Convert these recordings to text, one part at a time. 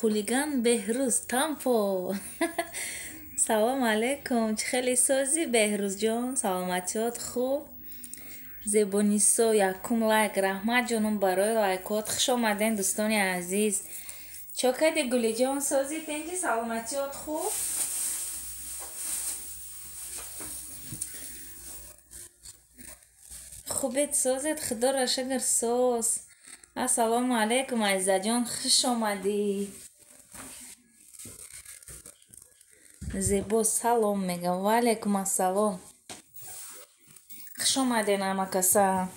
Хулиган Беҳрӯз Тампо. Салом алейкум. Чӣ хеле созӣ, Беҳрӯзҷон? Саломатиёт хуб? Зебонисо, якум лайк. Раҳмат, ҷонум, барои лайкот. Хуш омаден, дӯстони азиз. Чо кади, Гулиҷон, созӣ, тинҷи, саломатиёт хуб? Хубед, созед, худоро шукр, соз. Ассалому алейкум, Азизаҷон, хуш омадӣ. Зебо салом мегам. Ва алейкум ассалом. Хуш омаден, ҳамакаса.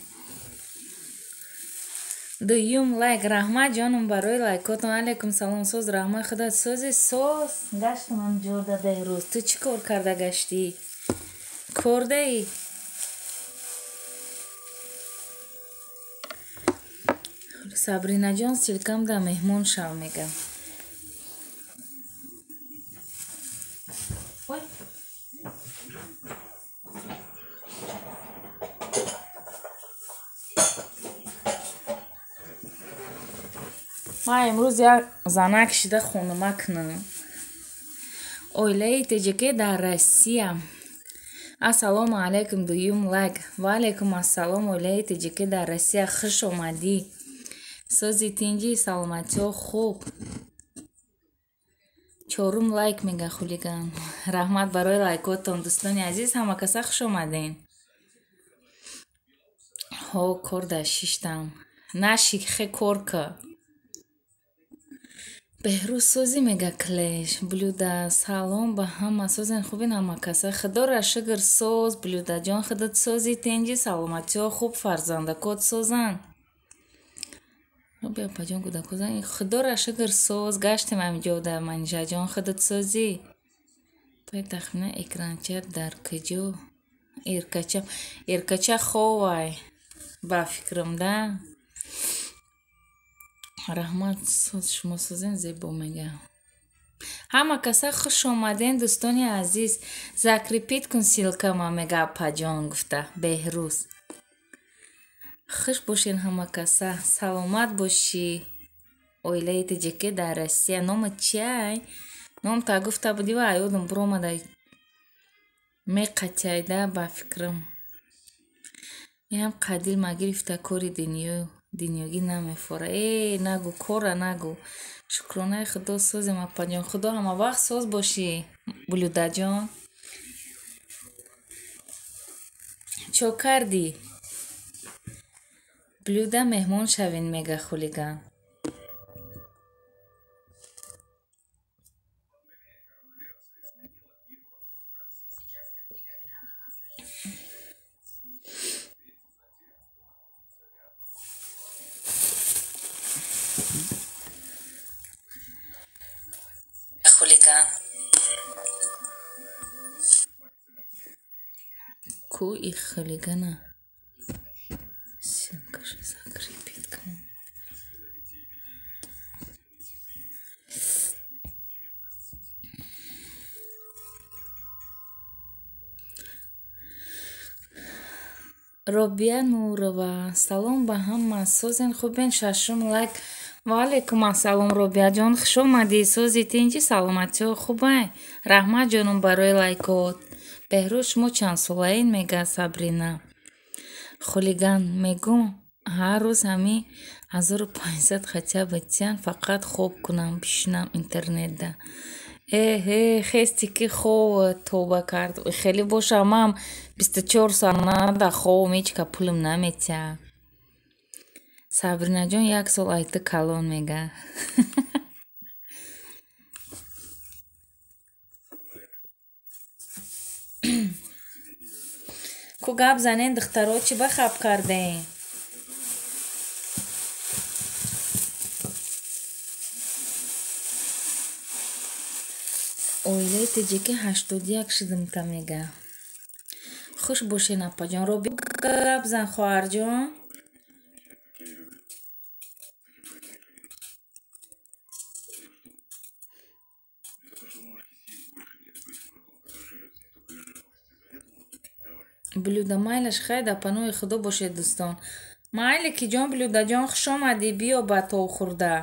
Дуюм лайк. Раҳмат, ҷонум, барои лайкотон. Алейкум салом, соз, раҳмат, худат сози, соз. Гаштам ҳамҷода, Беҳрӯз. Ту чӣ кор карда гаштӣ? Кордаӣ? Сабринаҷон, ссылкам да меҳмон шав мегам. Ой. Ман имрӯз як занак шида хонума кунам. Оилаи ТҶК дар Россия. Ассалому алайкум, дуюм лайк. Ва алайкум ассалом, оилаи ТҶК дар Россия, хуш омадӣ. Сози, тинҷи, саломатиҳо хуб? Чорум лайк мега хулиган. Раҳмат барои лайкотон, дӯстони азиз, ҳама каса хуш омаден. Ҳо, кор да шиштам. Наши хе кор ка. Беҳрӯз созӣ мега клеш. Блюда, салом ба ҳама, созен, хубин, ҳама каса? Худоро шукр, соз, Блюдаҷон, худат сози, тинҷи, саломатиҳо хуб, фарзандакот созанд? Апаҷон, кӯдакозан, худоро шукр, соз. Гаштем ҳамиҷода, Манижаҷон, худат созӣ? Пай тахмина экранча дар куҷо? Эркача, эркача ховай ба фикрам да. Раҳмат, соз, шумо созен, зебо мега. Ҳама каса хуш омаден, дӯстони азиз. Закрепить кун ссылкама мега апаҷон гуфта Беҳрӯз. Хуш бошен, ҳама каса, саломат бошӣ. Оилаи ТҶК дар Россия. Номат чиай? Номта гуфта будӣ ва ёдам биромада. Меқатяйда ба фикрам. Инам қадил ма гирифта кори дунё дунёгӣ намефора. Э, нагу, кора нагу. Шукронаи худо, созем, апаҷон. Худо ҳама вақт соз бошӣ, Блюдаҷон. Чо кардӣ? Блюда, меҳмон шавен мега хулиган. Хулиган. Ку и хулигана? Ссылка же закрепит кому. Робия Нурова. Салом ба ҳама. Созен, хубен? Шашум лайк. Ва алайкум ассалом, Робияҷон, хуш омадӣ. Сози, тинҷи, саломатиҳо хубай? Раҳмат, ҷонум, барои лайкот. Беҳрӯз, шумо чанд солаин мега Сабрина. Хулиган мегум, ҳар рӯз ҳами 1500 хотя бы тиян, фақат хоб кунам, бишинам интернетда. Эҳе, хести ки хов тоба кард. Хеле боша, ман 24 соат нада ховам, ҳеҷ ка пулам наметиҳад. Сабринаҷон, як сол айти калон мега. Ку гап занен, духтаро, чӣ ба хаб кардем? Оилаи тоҷикӣ 81 шудим та мега. Хуш бошен, апаҷон. Роби гап зан, хоҳарҷон. Блюда майлаш, хайр, дар паноҳи Худо бошед, дӯстон. Майли ки ҷон, Блюдаҷон, хуш омадӣ, биё ба тов хӯрда.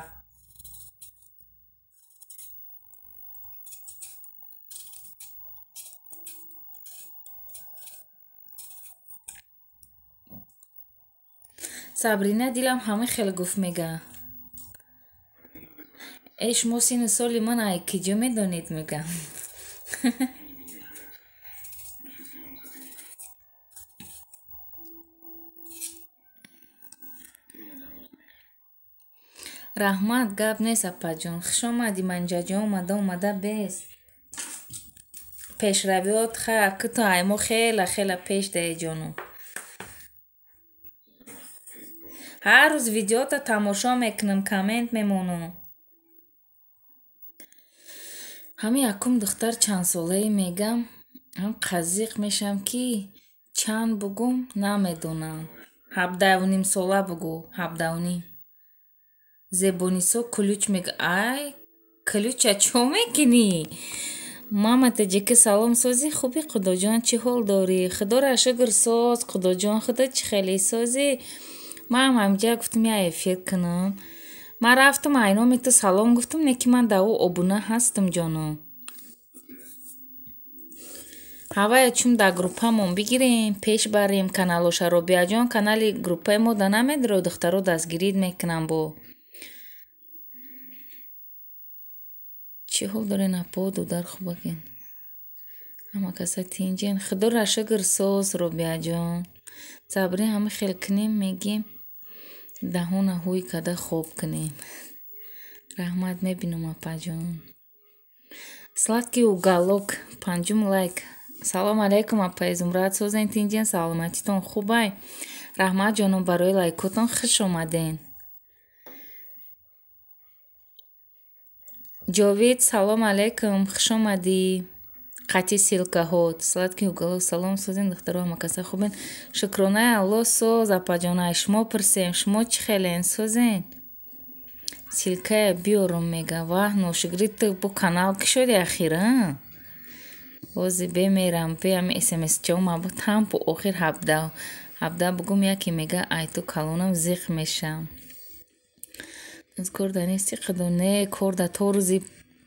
Сабрина дилам ҳама хел гуфт мега. Э, шумо сину соли ман ай киҷо медонед мега. Раҳмат, гап нест, апаҷон. Хуш омадӣ, Манҷаҷон, омада омада бес. Пешравиёт хай акиту ай мо хела хела пеш даи ҷону. Ҳар рӯз видеота тамошо мекунам, коммент мемонам. Ҳамин якум духтар чандсолаи мегам, ҳам қазиқ мешавам ки чанд бугум намедонам. 17.5 сола бугу, 17.5. Зебонисо ключ мега. Ай, ключа чо мекунӣ? Мама таҷики салом, созӣ хуби Худоҷон, чӣ ҳол дорӣ? Худоро шукр соз, Худоҷон, худо чӣ хеле созӣ? Ман ҳамҷа гуфтам я эфир кунам. Ман рафтам айноми ту салом гуфтам, не ки ман дар ӯ обуна ҳастам ҷоно. Ҳавая чун дар группамон бигирем, пеш барем каналоша. Робиаҷон, канали группаи мо да намедиро, духтаро дастгирид мекунам бо. Чӣ ҳол дорен апо, дудар хубакен? Ҳама каса тинҷен. Худоро шукр соз, Робиаҷон. Сабри ҳама хел кунем, мегим даҳона ҳуй када хоб кунем. Раҳмат, мебинам апаҷон. Сладкий уголок, панҷум лайк. Салом алейкум, апаи Зумрад, созен тинҷен, саломатитон хубай? Раҳмат ҷоном барои лайкотон, хуш омаден. Ҷовид, салом алейкум, хуш омадӣ. Қатъи ссылкаҳот. Сладкий уголок, салом, созен духтаро, ҳама каса хубен? Шукронаи Аллоҳ соз, апаҷон, ай шумо пурсем, шумо чӣ хелен, созен? Ссылкая биёрум мега. Ваҳ, ношукрӣ ту бо канал ки шуди ахир, а? Бози бемерам, бе ҳами смсчао мабо тампу охир 17. 17 бугум яке мега ай ту калонам зиқ мешам. Аз кор да нести қидо, не, кор да то рӯзи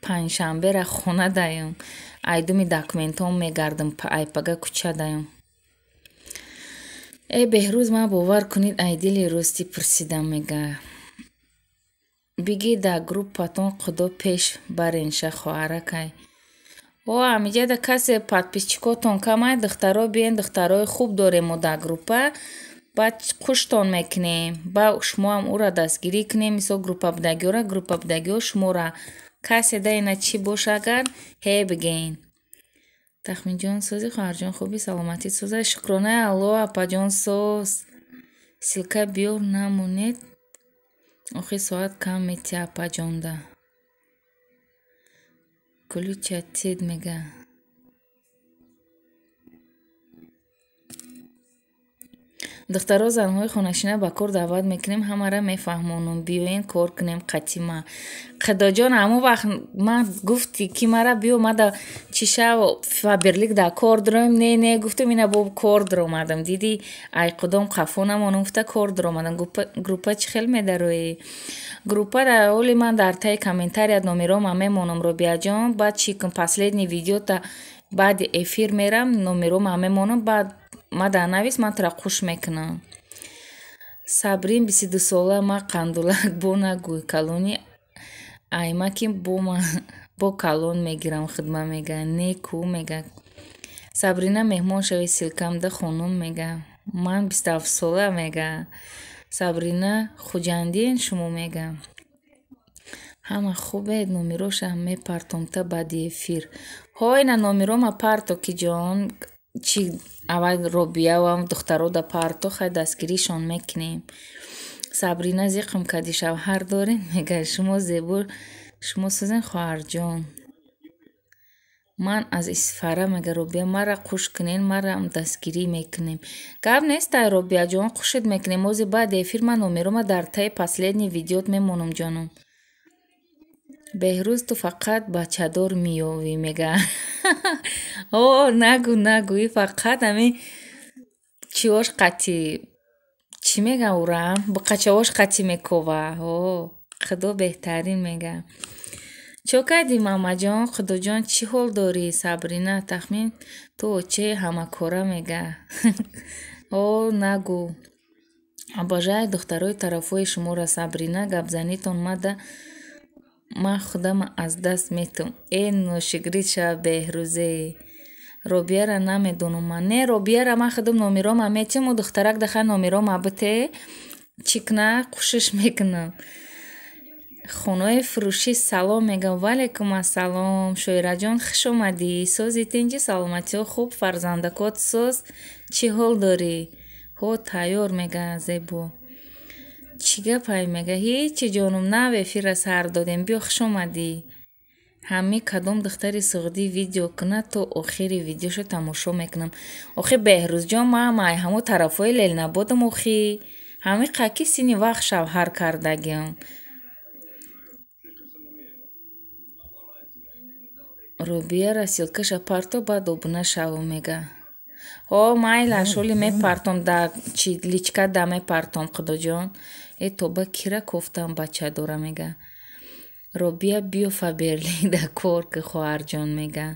панҷшанбера хона даём. Айдуми документом мегардам, айпага кӯча даём. Э, Беҳрӯз, ман бовар кунед, ай дили ростӣ пурсидам мега. Биги дар группатон худо пеш баренша хоҳаракай. О, ҳамиҷада касе подписчикотон камай, духтаро биен, духтарои хуб дорем мо дар группа. Баъд хуштон мекунем. Ба шумоам ӯра дастгирӣ кунем, мисол группа будагиёра, группа будагиҳо шумора. Касе да ина чӣ боша агар, ҳе бигӯен. Тахминҷон созӣ, хоҳарҷон хуби, саломатӣ соза. Шукронаи Аллоҳ, апаҷон соз. Ссылка биёр намонед. Охир соат кам метия апаҷонда. Ключа тед мега. Духтаро, занҳои хонашина ба кор даъват мекунем, ҳамара мефаҳмонум, биёен кор кунем қатима. Худоҷон, ҳамон вақт ман гуфти ки мара биё, мада чӣ шав Фаберлик дар кор дуроем, не не гуфтам, ина бо кор дуромадам. Диди ай қудом қафо намонам гуфта кор дуромадам. Группа чӣ хел медароӣ? Группа дар ҳоли ман дар таи комментария номерома мемонам, Робиаҷон, баъд чӣ кун последний видеота баъди эфир мерам, номерома мемонам, баъд ма дар навис, ман тура қуш мекунам. Сабрин 22 сола, ма қандулак бо нагӯй, калони аймаки бо калон мегирам хидма мега. Не ку мега. Сабрина меҳмон шави ссылкамда хонум мега. Ман 27 сола мега. Сабрина хуҷандиен шумо мега. Ҳама хубед, номероша мепартом та баъди эфир. Ҳо, ина номерома парто ки ҷон, чи аввал Робиявам духтаро да парто, хай дастгиришон мекунем. Сабрина зиқм кади шавҳар дорем мега. Шумо зебо, шумо созен хоҳарҷон. Ман аз Исфара мега Робия, мара қуш кунен, марам дастгирӣ мекунем. Гап нест ай Робияҷон, қушит мекунем. Ози баъди эфир ман номерома дар таи последний видеот мемонам ҷонум. Беҳрӯз ту фақат бачадор меёвӣ мега. О, нагӯ, нагӯ, и фақат ҳамин чиош қатӣ чӣ мега ура? Буқачавош қатӣ мекова. О, Худо беҳтарин мега. Чо кардӣ мамаҷон? Худоҷон чӣ ҳол дорӣ? Сабрина тахмин ту очаи ҳамакора мега. О, нагӯ. Обожаю духтарои тарафҳои шуморо Сабрина, гапзанитон мада ман худама аз даст метум. Э ношукрит шава Беҳрӯзе. Робияра намедонам ман. Не, Робияра ман худам номерома метиҳам, ӯ духтарак дахай номерома бите, чӣ куна қушиш мекунам. Хонаи фурӯшӣ салом мегам. Ваалайкум ассалом. Шоираҷон хуш омадӣ. Сози тинҷи саломатиҳо хуб, фарзандакот соз, чӣ ҳол дорӣ? Ҳо тайёр мега зебо. Чӣ гапай мега? Ҳечи ҷонум, нав эфирра сар додем. Биё хуш омадӣ. Ҳами кадом духтари суғдӣ видео кунад, то охири видеошо тамошо мекунам. Охи Беҳрӯзҷон, ман ай ҳамо тарафҳои Ленинободам охи. Ҳами қаки синни вақт шавҳар кардагиам. Робияра ссылкаша парто, баъд обуна шаву мега. Ҳо майлаш, ҳоли мепартом да чи личка да мепартом Худоҷон. Э тоба кира кофтам бачадора мега. Робия биё Фаберлик да кор ки хоҳарҷон мега.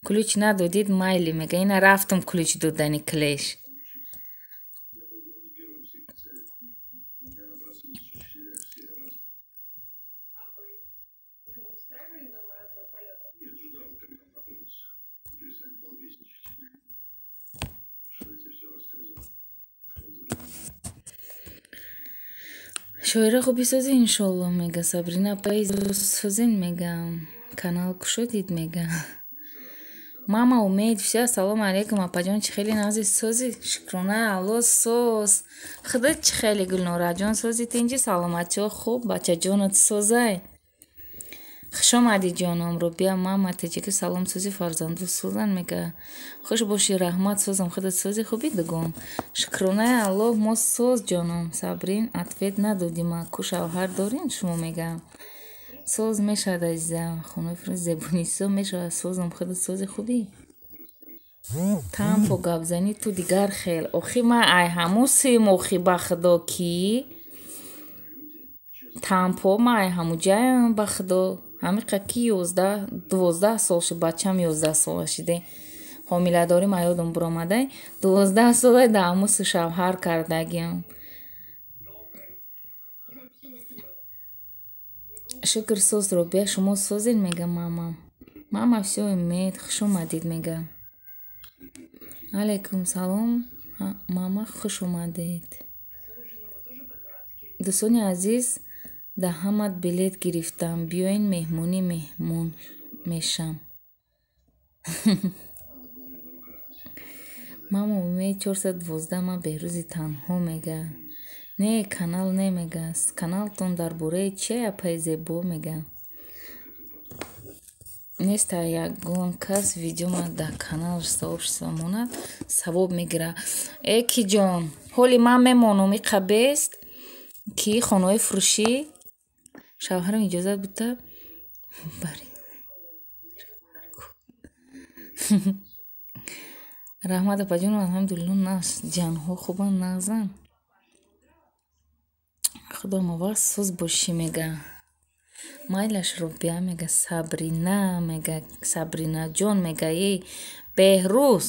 Ключ надодид майли мега. Ина рафтам ключ додани клеш. Шоира хуби созӣ иншоаллоҳ мега. Сабрина апаи созен мега. Канал кушодид мега. Мама умед всё ассалому алайкум апаҷон, чӣ хеле нағзи сози? Шукрона Алло соз. Худат чӣ хеле Гулнораҷон сози тинҷи саломатиҳо хуб, бачаҷонат созай. Хуш омадӣ ҷоном. Робия мама таҷики салом сози фарзанду созан мега. Хуш бошӣ раҳмат созам худат сози хуби дугон. Шукронаи Аллоҳ мо соз ҷоном. Сабрин ответ надодӣ ма ку шавҳар дорин шумо мега. Соз мешавад азизам. Хонаи фурӯш Зебонисо мешавад созам худат сози хубӣ. Тампо гапзанӣ ту дигар хел. Охи ман ай ҳамун сим охи ба худо ки тампо ман ай ҳамун ҷаям ба худо. Ҳамиқа ки 11 12 сол шуд, бачам 11 сола шиде. Ҳомиладорӣ ма ёдам буромадай. 12 сола да ҳамусу шавҳар кардагиам. Шукр соз Робия, шумо созед мега мама. Мама всё имеет, хуш омадед мега. Алайкум салом, мама хуш омадед. Дӯстони азиз, да ҳамат билет гирифтам. Биёен меҳмонӣ меҳмон мешам. Мама умед 412 ман Беҳрӯзи танҳо мега. Не, канал не мега. Каналтон дар бораи чи апаи зебо мега. Нест ягон кас видеома дар каналаш сообщество монад, савоб мегирад. Э ки ҷон, ҳоли ман мемонам иқа бест ки хонаҳои фурӯшӣ шавҳарам иҷозат бита бари. Раҳмат апаҷон, алҳамдулилло нағз ҷанҳо хубанд нағзанд. Худо мувақт соз бошӣ мега. Майлаш Робия мега, Сабрина мега, Сабринаҷон мега, эй Беҳрӯз.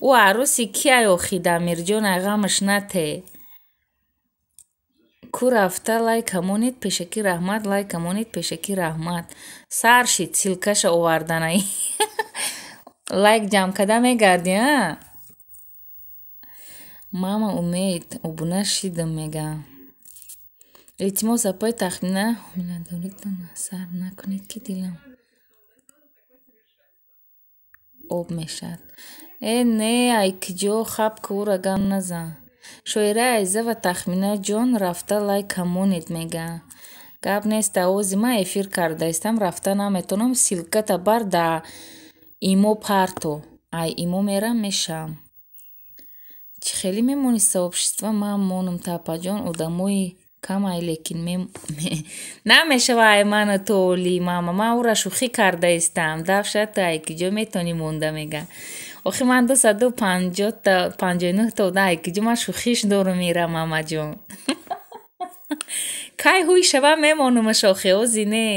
Ӯ арӯси кияй охи Дамирҷон, ай ғамаш нате. Ку рафта лайка монед пешакӣ раҳмат, лайка монед пешакӣ раҳмат. Сар шид ссылкаша оварданай. Лайк ҷамъ карда мегардӣ, а? Мама умед обуна шидам мега. Илтимос апаи Тахмина ҳомиладоритон асар накунед ки дилам об мешавад. Э не, ай киҷо хаб ку ӯра гам назан. Шоираи Азиза ва Тахминаҷон рафта лайка монед мега. Гап нест, овози ман эфир кардаистам, рафта наметавонам. Ссылката бар да имо парто. Ай имо мерам, мешавам. Чӣ хеле мемонӣ сообщество? Ман монам, тапаҷон, одамои камай, лекин намешава ай ману ту оли мама. Ман ӯра шӯхӣ кардаистам. Дафшата ай киҷо метавонӣ монда, мега. Охи ман 259 та одам ай киҷо ман шӯхиш дорум ира, мамаҷон. Кай ҳуй шава мемонумаш, охи ози не.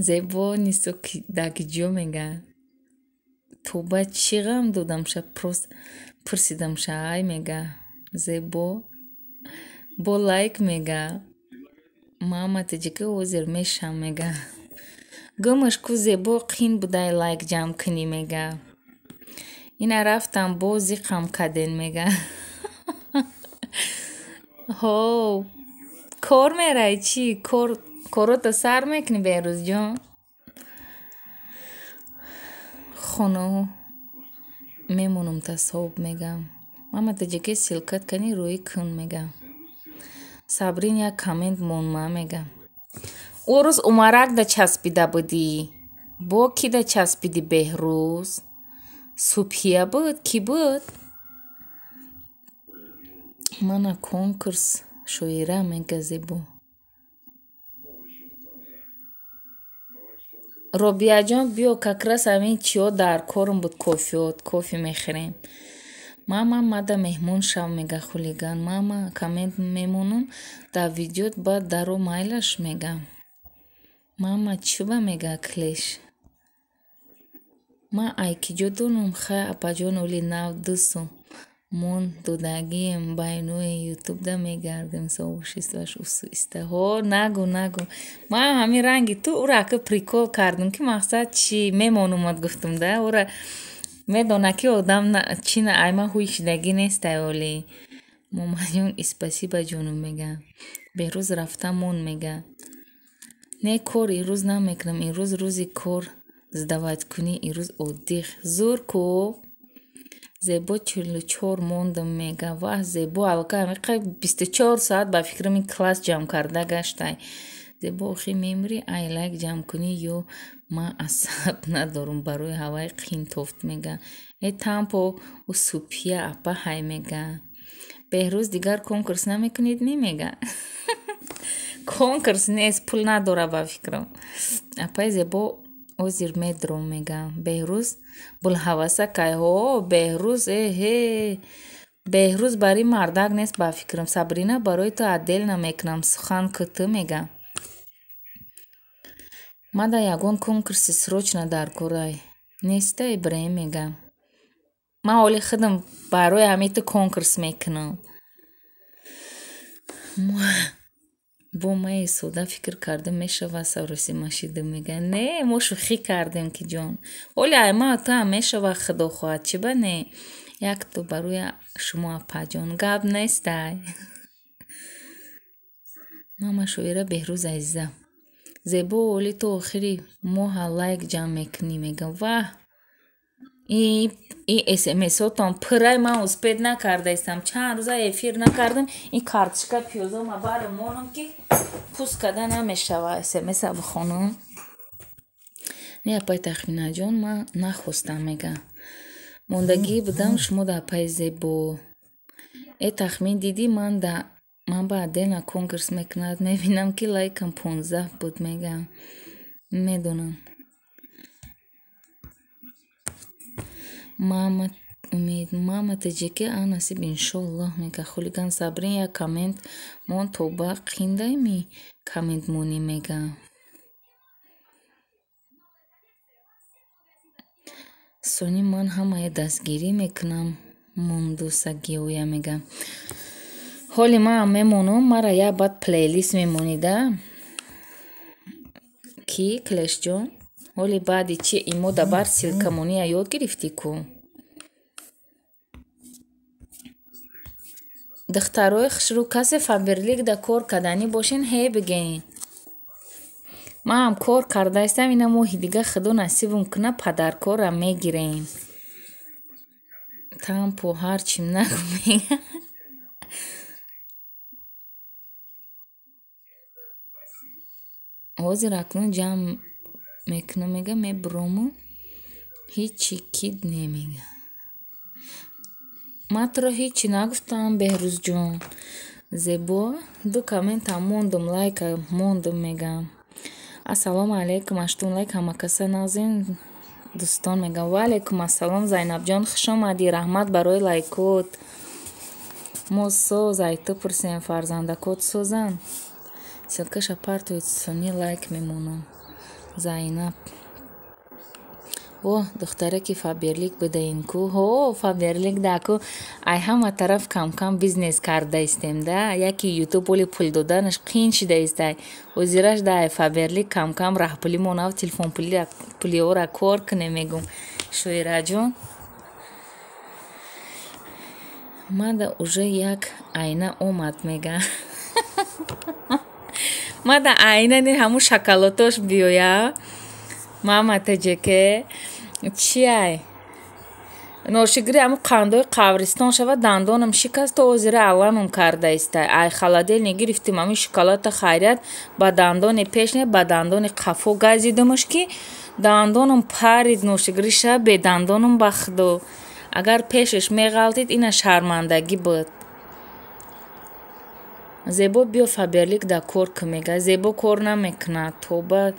Зебо нисо дар киҷо, мега. Тоба, чӣ ғам додамша, пурсидамша, ай, мега. Зебо бо лайк, мега. Мама таҷика ҳозир мешам, мега. Гумаш ку, Зебо, қин будай лайк ҷамъ кунӣ, мега. Ина рафтам, боз зиқам каден, мега. Ҳов, кор мерай чӣ? Корото сар мекунӣ, Беҳрӯзҷон? Хонаҳо мемонам та соб, мегам. Мама таҷика, ссылкат кани рӯӣ кун, мега. Сабрин як коммент монма, мега. Ӯ рӯз Умарак да часпида будӣ. Бо кӣ да часпидӣ, Беҳрӯз? Субҳия буд? Кӣ буд? Мана конкурс шоира, мега Зебо. Робияҷон, биё, как раз ҳамин чиҳо дар корм буд, кофеот, кофе мехӯрем. Мама, мада меҳмон шав, мега хулиган. Мама, коммент мемонам дар видеот, баъд даро майлаш, мега. Мама чӯба, мега клеш. Ман ай киҷо донам, хай, апаҷон, оли нав дусу мон додагием, байнои ютубда мегардем, сообществош усу иста. Ҳо, нагӯ, нагӯ. Ман ҳамин ранги ту ӯра ака прикол кардам, ки мақсад чӣ мемонумад гуфтум да, ӯра медона ки одам чи ай ман ҳуй шидагӣ нестай оли. Момаҷон, спасибо ҷонум, мега. Беҳрӯз рафта мон, мега. Не, кор имрӯз намекунам, имрӯз рӯзи кор сдавать кунӣ, имрӯз отдых. Зур ку? Зебо 44 мондам, мега. Ваҳ, Зебо аллакай ҳамиқа 24 соат ба фикрам ин класс ҷамъ карда гаштай. Зебо, охи мемирӣ ай лайк ҷамъ кунӣ ё ман асаб надорам барои ҳаваи қин тофт, мега. Э, тампо ӯ субҳия апа ҳай, мега. Беҳрӯз, дигар конкурс намекунед ни, мега. Конкурс нест, пул надора ба фикрам. Апаи Зебо, ҳозир медром, мега. Беҳрӯз булҳаваса кай? Ҳо, Беҳрӯз, эҳе. Беҳрӯз бари мардак нест ба фикрам. Сабрина, барои ту отдельно мекунам, сухан кӯту, мега. Мада ягон конкурси срочно дар корай. Нестай, бирем, мега. Ман оли худам барои ҳамин ту конкурс мекунам. Бо майи сода фикр кардам, мешава саросима шидам, мега. Не, мо шӯхӣ кардем ки ҷон. Оли ай ман ту ҳам мешава, худо хоҳад, чӣ ба не? Якто барои шумо, апаҷон, гап нестай. Мама шоира Беҳрӯз азиза. Зебо, оли ту охири моҳа лайк ҷамъ мекунӣ, мега. Ваҳ! И смсотон пуррай, ман успеть накардаистам. Чанд рӯза эфир накардам. Ин карточка пиёзома барам монам, ки пуст карда намешава смса бихонам. Не, апаи Тахминаҷон, ман нахостам, мега. Мондагӣ будам шумо да, апаи Зебо. Э, Тахмин, дидӣ, ман да ман ба отдельно конкурс мекунад, мебинам ки лайкам 15 буд, мега. Медонам. Мама Умед, мама таҷике, а насиб иншоаллоҳ, мега. Хулиган Сабрин як коммент мон, тоба қиндайми коммент монӣ, мега. Сони ман ҳамая дастгирӣ мекунам, мундусагиоя, мега. Ҳоли ман мемонам, мара як баъд плейлист мемонида. Кӣ, Клешҷон? Ҳоли баъди чи имо да бар ссылкамония ёд гирифтӣ ку? Духтарои хушрӯ, касе Фаберликда кор карданӣ бошен, ҳе бигӯед. Манам кор кардаистам, ина моҳи дига худо насибам кунад, падаркорам мегирем. Тампо ҳарчим нагӯ, мега. Ҳозир акнун ҷамъ мекунам, мега, мебурому ҳичи кид немега. Ман туро ҳичи нагуфтам, Беҳрӯзҷон. Зебо, ду комментам мондум, лайка мондум, мегам. Ассалому алайкум, аштум лайк, ҳамакаса нағзин дӯстон, мегам. Ва алайкум ассалом, Зайнабҷон, хуш омадӣ, раҳмат барои лайкот. Мо соз, ай ту пурсем, фарзандакот созанд? Ссылкаша партоед, сони лайк мемонам. Зайнаб. О, духтараки Фаберлик будаин ку? Ҳо, Фаберлик да ку. Ай ҳама тараф кам-кам бизнес карда истем да. Яки Ютуб оли пул доданаш қиин шида истай. Ҳозираш да ай Фаберлик кам-кам раҳпулӣ монав, телефонпулиҳоро кор кунем, мегум. Шоираҷон. Мада уже як айна омад, мега. Мада айна не, ҳамун шоколатош биёя. Мама таҷаке. Чи ай? Ношигирӣ ҳамун қандои қабристон шава, дандонам шикаст, то ҳозира аламам карда истай. Ай холодильник гирифтим ҳамин шоколата, хайрият ба дандони пеш не, ба дандони қафо газидамаш, ки дандонам парид. Ношигирӣ шава, бедандонам, ба худо. Агар пешаш меғалтид, ина шармандагӣ буд. Зебо, биё Фаберлик да кор кун, мега. Зебо кор намекунад. Тоба,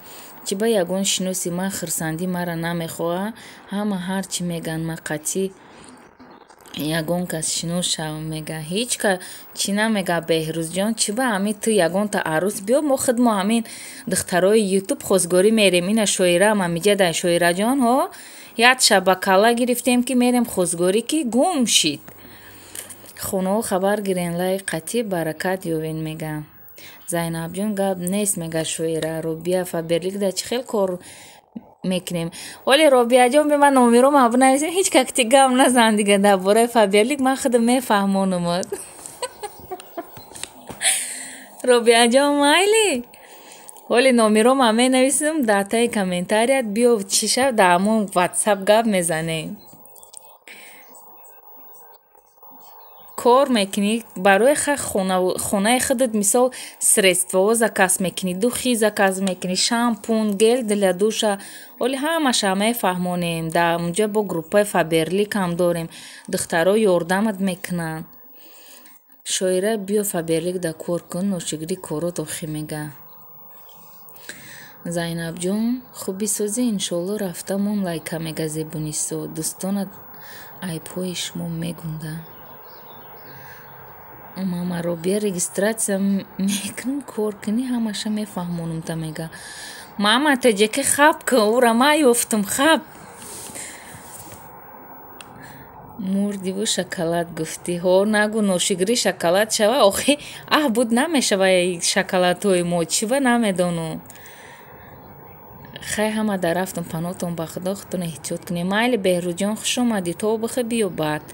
чӣ ба ягон шиноси ман хурсандӣ мара намехоҳад? Ҳама ҳар чӣ мегӯянд, ман қатъӣ ягон кас шинос шавам, мега. Ҳеҷ ка чӣ намега, Беҳрӯзҷон. Чӣ ба ҳамин ту ягонта арӯс биё, мо худмо ҳамин духтарои Ютуб хостгорӣ мерем. Ина шоираам ҳамиҷа да, Шоираҷон, ҳо, як шаб ба калла гирифтем, ки мерем хостгорӣ, ки гум шид. Хонаҳо хабар гирен, лай қатъӣ баракат ёвен, мега. Зайнабҷон, гап нест, мега Шоира. Робия, Фаберлик да чӣ хел кор мекунем? Оле, Робияҷон, бе ман номерома бинависем, ҳеҷ как ти гап назан дига дар бораи Фаберлик, ман худам мефаҳмонамад. Робияҷон, майли? Ҳоли номерома менависам дар таи комментарият, биё, чӣ шав, дар ҳамон ватсап гап мезанем. Кор мекунӣ барои хонаи худат, мисол, средствоҳо заказ мекунӣ, духи заказ мекунӣ, шампун, гель для душа. Ҳоли ҳамаша мефаҳмонем. Дар онҷа бо группаи Фаберлик ҳам дорем. Духтаро ёрдамат мекунанд. Шоира, биё Фаберлик да кор кун, ношигирӣ корот охӣ, мега. Зайнабҷон, хуб бисозӣ, иншоалло рафта мон лайка, мега Зебунисо. Дӯстонат айбҳои шумо мегунда. Мама Робия, регистрация мекунам, кор кунӣ, ҳамаша мефаҳмонам та, мега. Мама таҷаки, хаб кун, ура ман ёфтум, хаб. Мурдиву шоколад гуфтӣ. Ҳо, нагу, ношигирӣ шоколад шава, охи аҳ буд намешава шоколадҳои мо, чӣ ба намедонам. Хай, ҳама дар рафтум, паноҳтон ба худо, худтон эҳтиёт кунед. Майли, Беҳрӯзҷон, хуш омадӣ, то бихе биё баъд.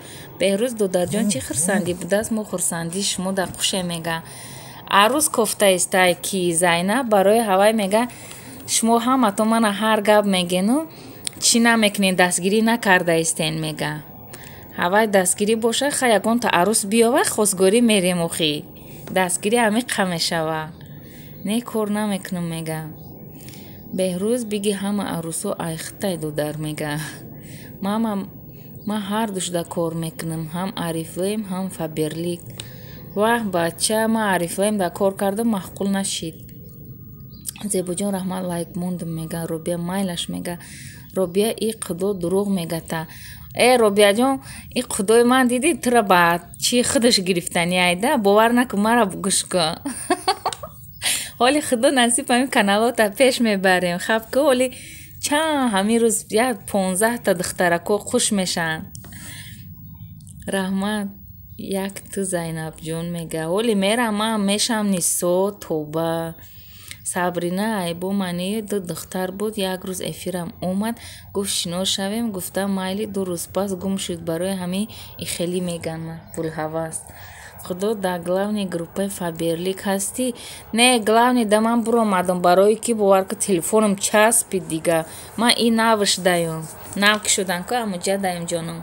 Беҳрӯз додарҷон, чӣ хурсандӣ будааст, мо хурсандии шумо дар хуше, мега. Арӯз кофта истай, ки Зайнаб барои ҳавай, мега, шумо ҳаматон мана ҳар гап мегену чӣ намекунед, дастгирӣ накарда истен, мега. Ҳавай дастгирӣ боша, хай ягонта арӯс биёва, хостгорӣ мерем охӣ. Дастгирӣ амиқа мешава. Не, кор намекунам, мега. Беҳрӯз, биги ҳама арӯсҳо айхтай додар, мега. Мама, ман ҳардушда кор мекунам, ҳам Арифлейм, ҳам Фаберлик. Ваҳ, бача, ман Арифлейм да кор кардам, маъқул нашид. Зебоҷон, раҳмат, лайк мондум, мега. Робия, майлаш, мега. Робия, и худо дурӯғ мегата. Э, Робияҷон, и худои ман дидӣ, тура ба чӣ худаш гирифтани айда, бовар накун, мара гӯш кун. Ҳоли худо насиб ҳамин каналота пеш мебарем. Хаб ку, ҳоли чанд ҳамин рӯз як 15-та духтарако хуш мешаванд. Раҳмат, як ту, Зайнабҷон, мега. Ҳоли мерам, ман мешам нисо, тоба. Сабрина, айбо мани ду духтар буд, як рӯз эфирам омад, гуфт шинос шавем, гуфтам майли, 2 рӯз пас гум шуд, барои ҳамин ихелӣ меган ман пулҳавас. Худо, дар главни группаи Фаберлик ҳастӣ? Не, главни да ман буромадам, барое ки бовар ку, телефонам часпид дига. Ман и навш даём. Нав ки шудан ку, амуҷа даём, ҷоном.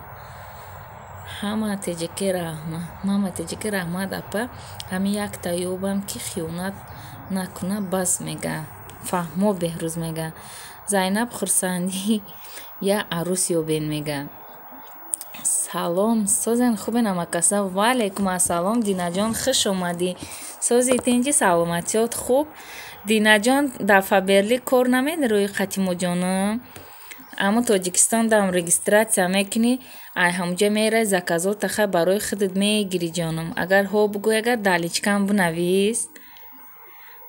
Ҳама теҷаки раҳмат. Мама теҷаки, раҳмат, апа. Ҳамин якта ёбам, ки хиёнат накуна, бас, мега. Фаҳмо, Беҳрӯз мега. Зайнаб, хурсандӣ я арӯс ёбен, мега. Салом, созен, хубен, амакаса? Ва алайкум ассалом, Динаҷон, хуш омадӣ. Сози, тинҷи, саломатиёт хуб? Динаҷон, дар Фаберлик кор намедирои қатимоҷонам? Аммо Тоҷикистон дам регистрация мекунӣ, ай ҳамуҷа мерай, заказота хай барои худат мегирӣ, ҷонам. Агар ҳо бугӯй, агар дар личкам бинавис.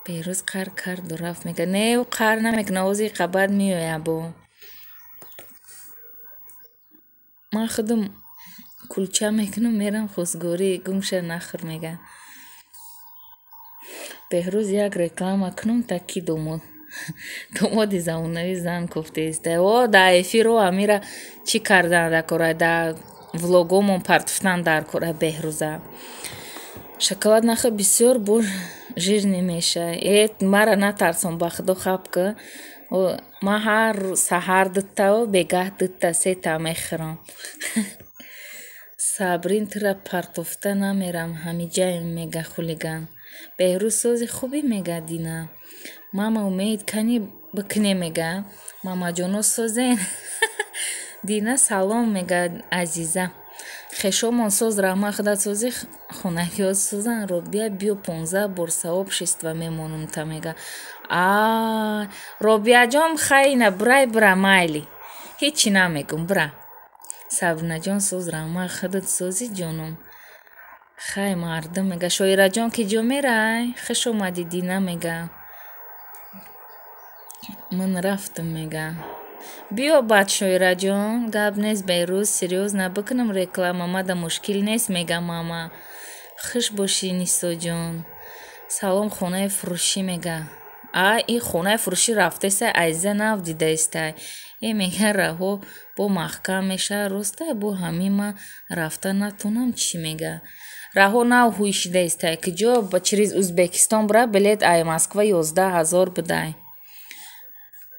Беҳрӯз қар карду рафт, мега. Не, ӯ қар намекуна, ози қабат меояд бо. Ман худам кулча мекунам, мерам хостгорӣ, гумша нахӯр, мега. Беҳрӯз, як реклама кунам, та ки домод домоди замонавӣ зан кофтаиста. О, дар эфиро амира чӣ кардан дар кора, дар влогомон партофтан дар кора Беҳрӯза. Шоколад нахӯр, бисёр бо жирный меша. Э, мара натарсон, ба худо, хаб ка. Ман ҳар саҳар дутаву бегаҳ дута, сета мехӯрам. Сабрин, тура партофта намерам, ҳамиҷаем, мега хулиган. Беҳрӯз, сози, хубӣ, мега Дина. Мама, умед кани бикне, мега. Мамаҷоно, созен. Дина, салом, мега Азиза. Хешомон соз, раҳмат, худат созӣ, хонагиҳо созанд. Робия, биё, 15 бор сообщество мемонам та, мега. А Робияҷон, хайна, бирай, бира, майли, ҳечи намегум, бира. Сабринаҷон, соз, раҳмат, худат созӣ, ҷоном. Хай, мардум, мега. Шоираҷон, ки ҷо мерай? Хуш омадӣ, Дина, мега. Ман рафтам, мега. Биё баъд, Шоираҷон, гап нест. Беҳрӯз, серьёзно бикунам реклама, мада мушкил нест, мега мама. Хуш бошӣ, Нисоҷон. Салом, хонаи фурӯшӣ, мега. А ин хонаи фурӯшӣ рафтаистай, Азиза нав дидаистай. Э, мега, раҳо бо маҳкам мешавад, ростай, бо ҳамин ман рафта натонам чӣ, мега. Раҳо нав ҳуй шидаистай, киҷо через Узбекистон бира, билет ай Москва 11 000 будай.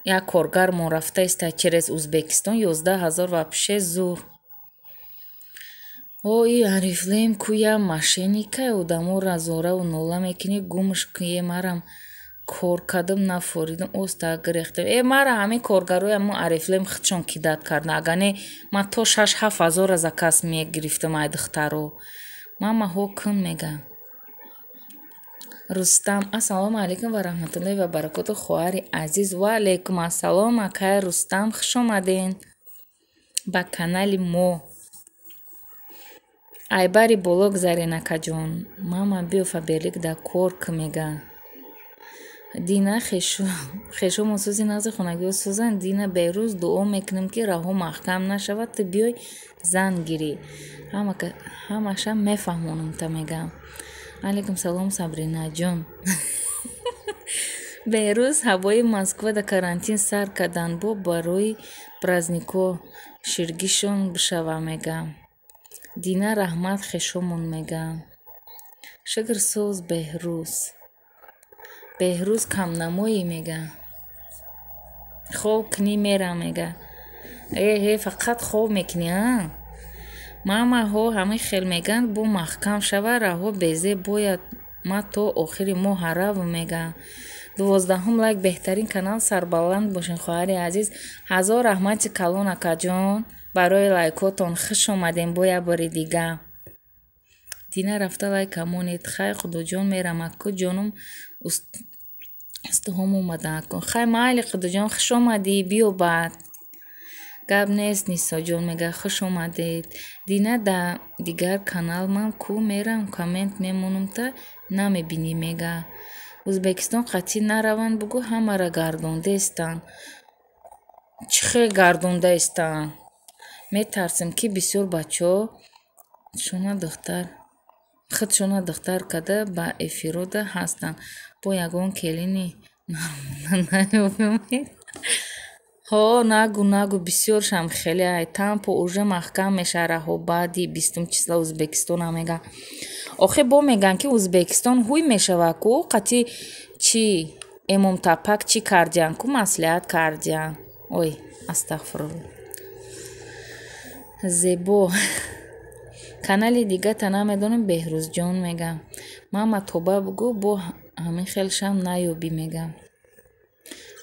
Як коргармон рафтаистай через Узбекистон, 11 000, вообще зур. О, и Орифлейм куя мошенникай, одаморо зораву нола мекунӣ, гумш куе, марам кор кардам, нафоридам, оста гирехтам. Э, мара ҳамин коргарои ҳамон Орифлейм худшон кидать кардан, агар не ман то шаш ҳафт ҳазорра заказ мегирифтам ай духтаро. Мама, ҳо кун, мега. Рустам, ассалому алайкум ва раҳматуллоҳи ва баракоту, хоҳари азиз. Ва алайкум ассалом, акай Рустам, хуш омаден ба канали мо. Айбари боло гузарен, акаҷон. Мама, биё, Фаберлик да кор ку, мега. Дина, хешомон сози, нағзи, хонагиҳо созанд. Дина, Беҳрӯз, дуо мекунем, ки раҳо маҳкам нашавад, ту биёй зан гирӣ. Ҳамаша мефаҳмонам та, мегам. Алайкум салом, Сабринаҷон. Беҳрӯз, ҳавои Москва да карантин сар кардан, бо барои праздникҳо ширгишон бишава, мега. Дина, раҳмат, хешомон, мега. Шукр, соз, Беҳрӯз. Беҳрӯз, камнамоӣ, мега. Хоб кунӣ, мерам, мега. Э, э, фақат хоб мекунӣ, а? Мама, ҳо, ҳамин хел мегӯянд, бо маҳкам шава раҳо безе бояд, ма то охири моҳ равм, мега. 12-ум лайк, беҳтарин канал, сарбаланд бошен, хоҳари азиз. Ҳазор раҳмати калон, акаҷон, барои лайкотон, хуш омадем бо як бори дига. Дина, рафта лайка монед. Хай, Худоҷон, мерам аку, ҷонум, устуҳом омадан акун. Хай, майли, Худоҷон, хуш омадӣ, биё баъд. Гап нест, Нисоҷон, мега, хуш омадед. Дина, дар дигар канал ман ку мерам, коммент мемонам та намебинӣ, мега. Ӯзбекистон қатъӣ нараванд, бугӯ, ҳамаро гардондаистанд. Чӣ хел гардондаистанд? Метарсем, ки бисёр бачаҳо худшона духтар карда ба эфирода ҳастанд. Бо ягон келини наёбем. Ҳо, нагӯ, нагӯ, бисёршам хеле ай тампо уже маҳкам мешавад раҳо баъди 20-ум числа Ӯзбекистона, мега. Охир бо мегӯянд, ки Ӯзбекистон ҳуй мешавад ку, қатъи чӣ Эмомтапак чӣ кардиянд ку, маслиҳат кардиянд. Ой, астағфирулло. Зебо. Канали дигата намедонем, Беҳрӯзҷон, мега. Мама, тоба бугӯ, бо ҳамин хел шам наёбӣ, мега.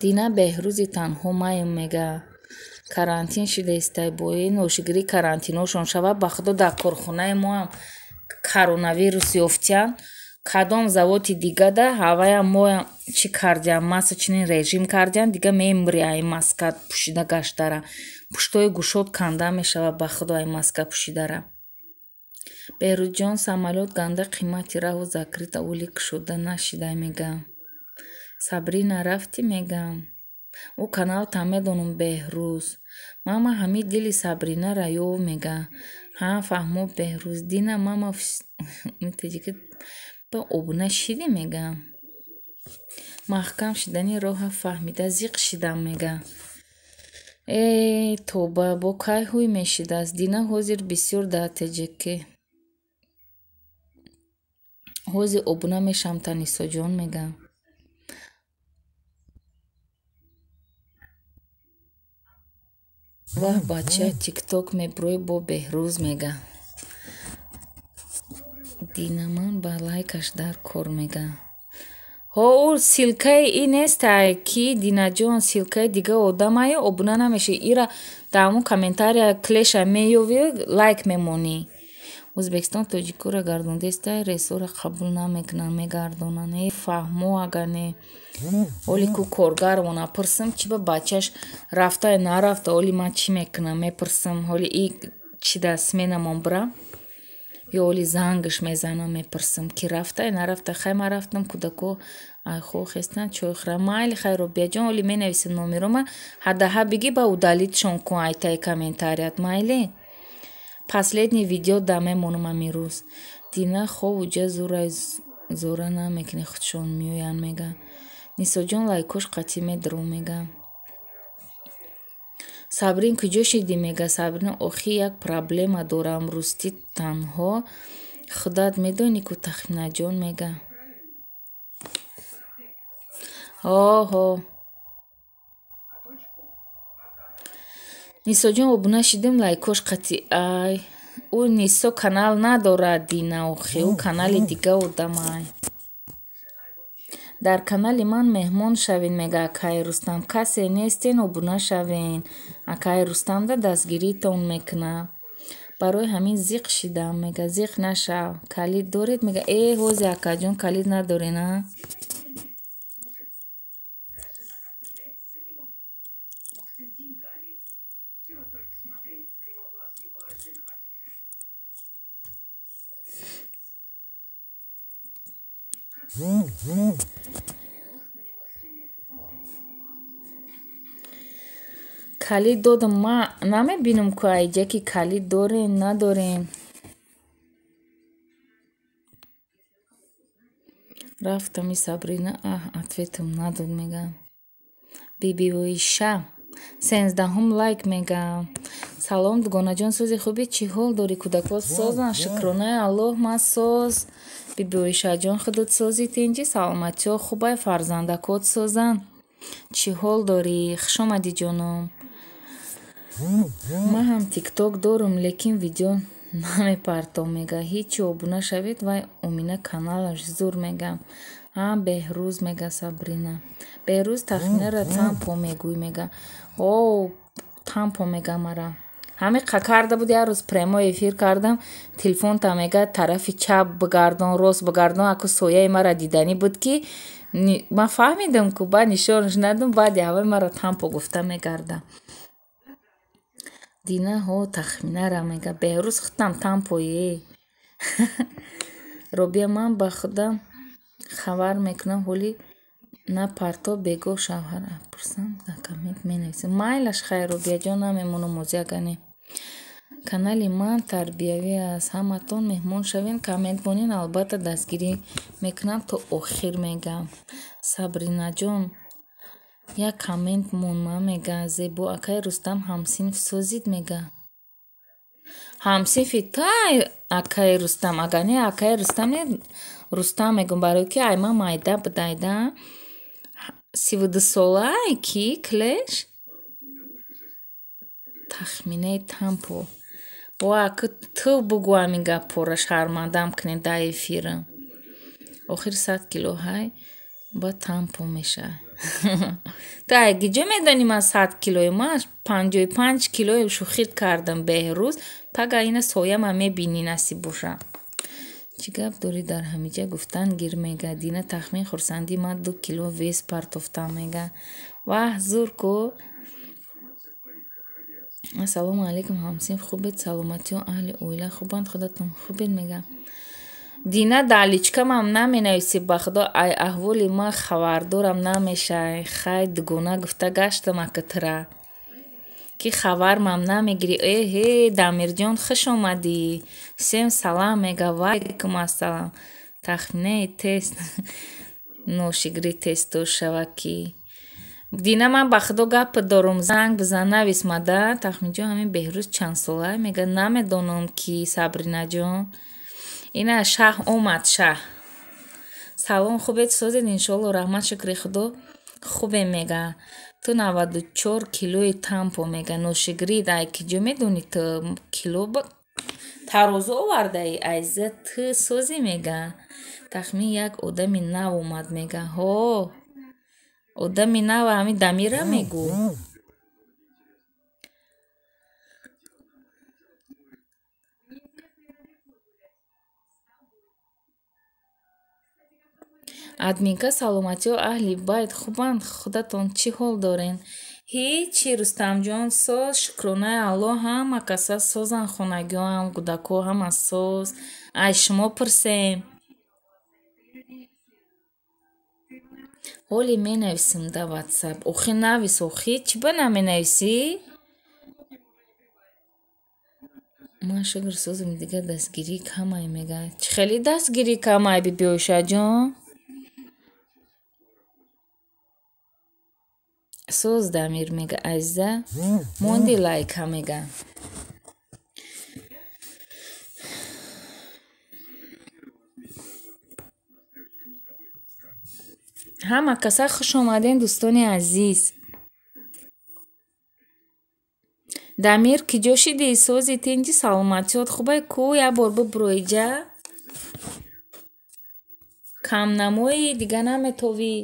Дина Беҳрӯзи танҳо маем мега. Карантин шидаистай бои ношигирӣ карантиношон шава. Ба худо дар корхонаи моам коронавирус ёфтиян. Кадом заводи дигада ҳаваям моям чӣ кардиям, масочный режим кардиям, дига мемри ай маска пӯшида гаштара. Пуштои гӯшод канда мешава ба худо ай маска пӯшидара. Беҳрӯзҷон самолёт ганда қимати раҳу закрыта оли кушода нашидай мега. Сабрина рафтӣ мега. Ӯ каналта медонам Беҳрӯз. Мама ҳами дили Сабринара ёв мега. Ҳа фаҳмо Беҳрӯз. Дина мама ба обуна шидӣ мега. Маҳкам шидани роҳа фаҳмида зиқ шидам мега. Э тоба бо кай ҳуй мешидааст. Дина ҳозир бисёр дар ТҶК. Ҳозир обуна мешавам та Нисоҷон мега. Ваҳ бача тикток мебурӯй бо Беҳрӯз мега. Дина ман ба лайкаш дар кор мега. Ҳо ӯ ссилкаи и нестай ки Динаҷон ссилкаи дига одамаю обуна намешавӣ. Ира дар ҳамон комментария клеша меёвӣ лайк мемонӣ. Ӯзбекистон тоҷикоро гардондестай рейсҳоро қабул намекунанд мегардонанд. Э фаҳмо агар не. Оли ку коргармона пурсам чи ба бачаш рафта нарафта оли ман чӣ мекунам мепурсам. Ҳоли и чи да сменамон бира ё оли зангаш мезанам мепурсам ки рафта нарафта. Хай ман рафтам кӯдако айхо хестанд чой хӯрам. Майли хай Робияҷон оли менависам номерома ҳадаҳа бигӣ ба удалитшон кун айтаи комментарият майли. Последний видео да мемонам амирӯз. Дина хов уҷа зурай зора намекунӣ худшон меоянд мега. Нисоҷон лайкош қатъӣ медурӯ мега. Сабрин куҷо шидӣ мега. Сабрина охи як проблема дорам рустӣ танҳо худат медонӣ ку Тахминаҷон мега. Ҳо-ҳо. Нисоҷон обуна шидем лайкош қатъӣ ай. Ӯ Нисо канал надорад Дина охи ӯ канали дига одамай. Дар канали ман меҳмон шавед мега акаи Рустам. Касе нестен обуна шавен. Акаи Рустамда дастгиритон мекунад. Барои ҳамин зиқ шидам мега. Зиқ нашав. Калид доред мега. Э ҳози акаҷон калид надорен а? Калид додам ман намебинам ку айҷа ки калид дорем надорем. Рафтам и Сабрина аҳ ответам надод мега. Бибиоиша 13-ум лайк мега. Салом дугонаҷон сози хубӣ чӣ ҳол дорӣ кӯдако созанд шукронаи Аллоҳ ман соз. Бибиоишаҷон худат сози тинҷӣ саломатиҳо хубай фарзандакот созанд. Чӣ ҳол дорӣ? Хуш омадӣ ҷоном. Ман ҳам тикток дорум лекин видео намепартом мега. Ҳичи обуна шавед вай Омина каналаш зур мега. Ҳа Беҳрӯз мега Сабрина. Беҳрӯз Тахминара тампо мегӯй мега. О тампо мега мара. Ҳамин карда буд як рӯз прямой эфир кардам телефонта мега тарафи чап бигардон рост бигардон аку сояи мара диданӣ буд ки ман фаҳмидам ку баъд нишонаш надам баъди ҳавай мара тампо гуфта мегарда. Дина ҳо Тахминара мега. Беҳрӯз худтам тампое. Робия ман ба худам хабар мекунам ҳоли напарто бегоҳ шавҳара пурсам дар коммент менависам. Майлаш хайр Робияҷон намемонам озӣ агар не. Канали ман тарбиявӣ аст. Ҳаматон меҳмон шавен коммент монен албатта дастгирӣ мекунам то охир мегам. Сабринаҷон як коммент мон ман мега. Зебо акаи Рустам ҳамсинф созид мега. Ҳамсинфи тай акаи Рустам агар не акаи Рустам не Рустам мегӯм барои ки ай ман майда будайда. 32 солаи ки клеш? Тахминаи тампо. О аку ту бугӯ ҳамин гапҳоро шармандам кунед дар эфира. Охир 100 кило ҳай Ба тампо мешавад. Ту ай киҷо медонӣ ман 100 килоем? Ман 55 килоем, шӯхит кардам Беҳрӯз. Пага ина сояма мебинӣ, насиб боша. Чӣ гап дорӣ дар ҳамиҷа гуфтан гир мега. Дина тахмин хурсандӣ ман 2 кило вес партофтам мега. Ваҳ, зур ку. Ассалому алайкум, ҳамсинф, хубед? Саломатиё, аҳли оила хубанд, худатон хубед мега. Дина дар личкамам наменависӣ, ба худо ай аҳволи ман хабардорам намешавӣ. Хай дугона гуфта гаштам акатра, ки хабармам намегирӣ. Эҳе, Дамирҷон, хуш омадӣ. Всем салам мега. Ваалайкум ассалам. Тахминаи тест ношигри тесто шава ки. Дина ман ба худо гап дорум, занг бизан, навис мада. Тахминҷон, ҳамин Беҳрӯз чанд сола мега? Намедонам ки, Сабринаҷон. Ина шаҳ омад, шаҳ. Салом, хубед, созед, иншоалло, раҳмат, шукри худо, хубем мега. Ту 94 килои тампо мега. Ношигрид ай киҷо медонӣ ту кило тарозу овардаӣ? Айза ту созӣ мега. Тахмин як одами нав омад мега. Ҳо, одами нав ҳамин Дамира мегӯ. Админка, саломатиё, аҳли байт хубанд, худатон чӣ ҳол дорен? Ҳичи, Рустамҷон, соз, шукронаи Аллоҳ, ҳама каса созанд, хонагиҳоам, кӯдакҳо ҳама соз. Ай шумо пурсем. Ҳоле менависам да ватсап. Охи навис, охи чӣ ба наменависӣ? Ман шукр созам, дигар дастгирӣ камай мега. Чӣ хеле дастгирӣ камай, бибиёшаҷон? Соз Дамир мега. Азиза монди лайка мега. Ҳама каса хуш омадем, дӯстони азиз. Дамир, киҷо шидӣ? Сози, тинҷи, саломатиёт хубай ку? Як бор бибуроиҷа. Камнамоӣ дига наметовӣ.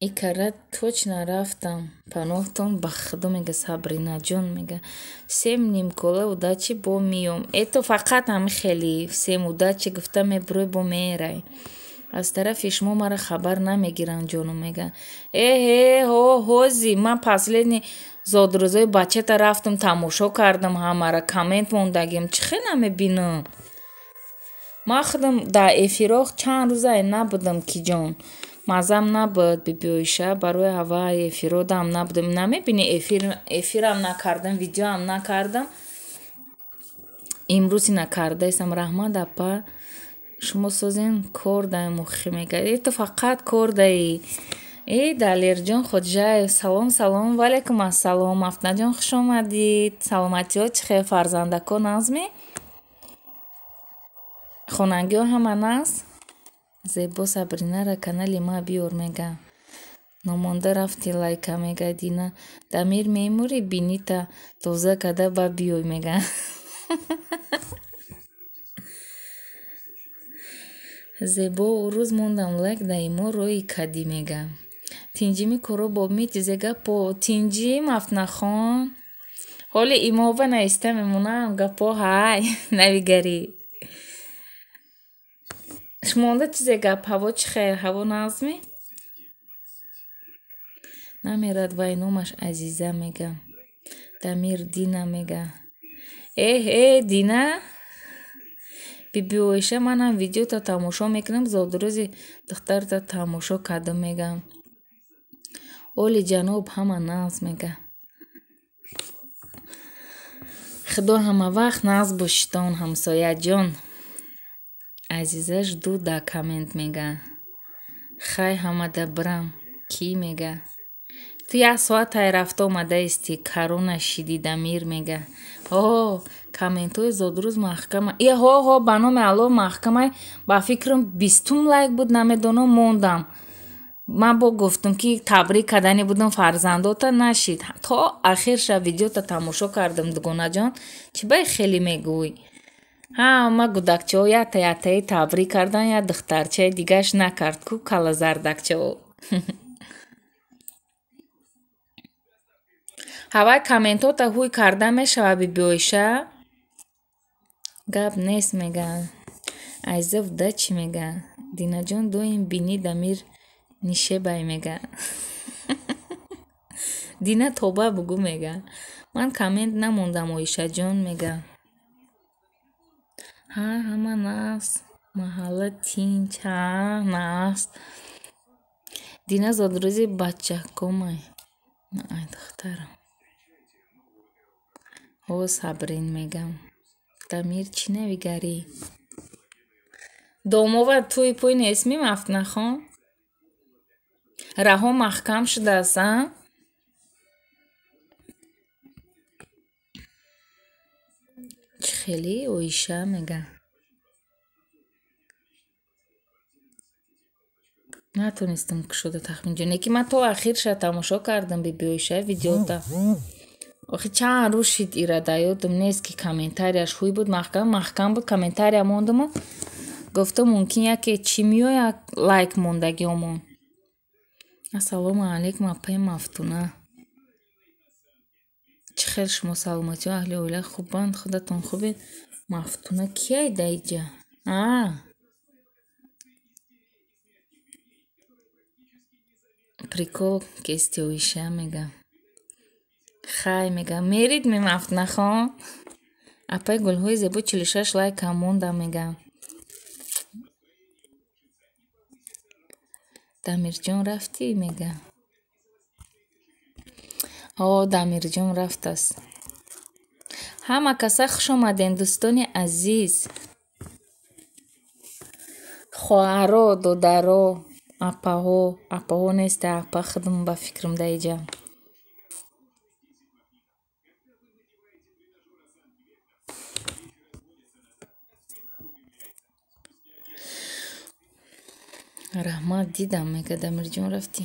Икара точно рафтам. Паноҳтон ба худо мега, Сабринаҷон мега. Всем нимкола удачи, бо миём. Это фақат ҳами хели всем удачи гуфта мебурӯй, бо мерай. Аз тарафи шумо мара хабар намегиранд, ҷону мега. Эҳе, ҳо, ҳози ман последний зодрӯзои бачата рафтам, тамошо кардам, ҳамара коммент мондагим. Чӣ хел намебинам? Ман худам дар эфиро чанд рӯзае набудам, ки ҷон. Мазам набуд, бибиёиша, барои ҳаваи эфиродам набудам. Намебинӣ, эфирам накардам, видеоам накардам. Имрӯз ина кардаистам. Раҳмат, апа. Шумо созен, кор даем охи мега. Э, ту фақат кор даӣ. Э, Далерҷон Хоҷаев, салом, салом, ваалайкум ассалом. Афтанаҷон, хуш омадид. Саломатиҳо чӣ хел, фарзандако нағзме? Хонагиҳо ҳама нағз? Зебо Сабринара канали ма биёр мега. Номонда рафти лайка мега. Дина Дамир мемурӣ, бинита тоза када ба биёй мега. Зебо урӯз мондам лайк даимо рои кадӣ мега. Тинҷими коро бо митизе гапо. Тинҷим, Афнахон. Ҳоли имова наиста мемонам гапо, ҳай навигарӣ. Шумонда чизе гап, ҳаво чӣ хел, ҳаво нағзме? Намерад вай, номаш Азиза мега. Дамир Дина мега. Эҳ, э, Дина? Бибиоиша, манам видеота тамошо мекунам, зодрӯзи духтарта тамошо кардам мега. Оли ҷаноб ҳама нағз мега. Худо ҳама вақт нағз бошитон, ҳамсояҷон. Азиза жду да коммент мега. Хай ҳамада бирам. Кӣ мега? Ту як соат ай рафта омадаисти, карона шиди, Дамир мега. Ҳо, комментҳои зодрӯз маҳкама. Е, ҳо, ҳо, ба номи Аллоҳ маҳкамай. Ба фикрам 20-ум лайк буд, намедонам, мондам. Ман бо гуфтам, ки табрик кардани будам фарзандота, нашид. То ахирша видеота тамошо кардам, дугонаҷон. Чӣ бай хеле мегӯй? Ҳама гудакчаҳо якта яктаи табрик кардан, як духтарчаи дигаш накард ку калазардакчаҳо. Ҳавай комментҳота ҳуй карда мешавад, бибиоиша? Гап нест, мегӯянд. Айза буда чӣ мегӯянд? Динаҷон доим бини Дамир нишебай мегӯянд. Дина тоба бугӯ мегӯянд. Ман коммент намондам, Оишаҷон мегӯянд. Ҳа, ҳама наст. Маҳалла тинч, ҳа, наст. Дина зодрӯзи бачакомай. Ай духтарам. Ҳо, Сабрин мегам. Дамир чӣ навигарӣ? Домова тӯи пӯй нестми, Мафтунахон? Раҳо маҳкам шудааст, а? Чӣ хеле Оиша мега. Натонистам кушода тахминҷон. Яки ман то ахирша тамошо кардам биби Оиша видеота. Охи чанд рӯз шид ира да ёдам нест, ки комментарияш ҳуй буд, маҳкам маҳкам буд, комментария мондаму гуфтам мумкин яке чӣ меояд лайк мондагиомон. Ассалому алайкум, апаи Мафтуна. Чӣ хел шумо, саломатиё, аҳли оила хубанд, худатон хубед? Мафтуна кияй да иҷа? А? Прикол кести Оиша мега. Хай мега. Мерид ме Мафтунахон? Апаи гулҳои зебо 46 лайкам монда мега. Дамирҷон рафтӣ мега. Ҳо, Дамирҷон рафтааст. Ҳама каса хуш омадем, дӯстони азиз. Хоҳаро, додаро, апаҳо, апаҳо неста, апа худам ба фикрам да иҷа. Раҳмат, дидам, мега Дамирҷон рафтӣ.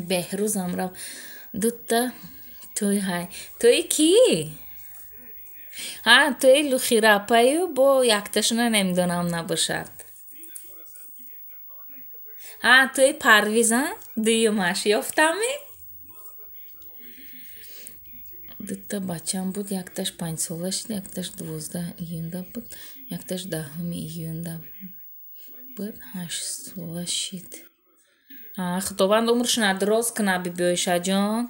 Беҳрӯзам рафт. Дута тӯй ҳай. Тӯи кӣ? Ҳа, тӯи Лухирапаю бо якташона намедонам набошад. Ҳа, тӯи Парвиз, а? Дуюмаш ёфтаме? Дута бачам буд, якташ 5-сола шид, якташ 12 июнда буд, якташ 10 июнда буд, 8-сола шид. Худованд умршона дароз кунад, биби Оишаҷон.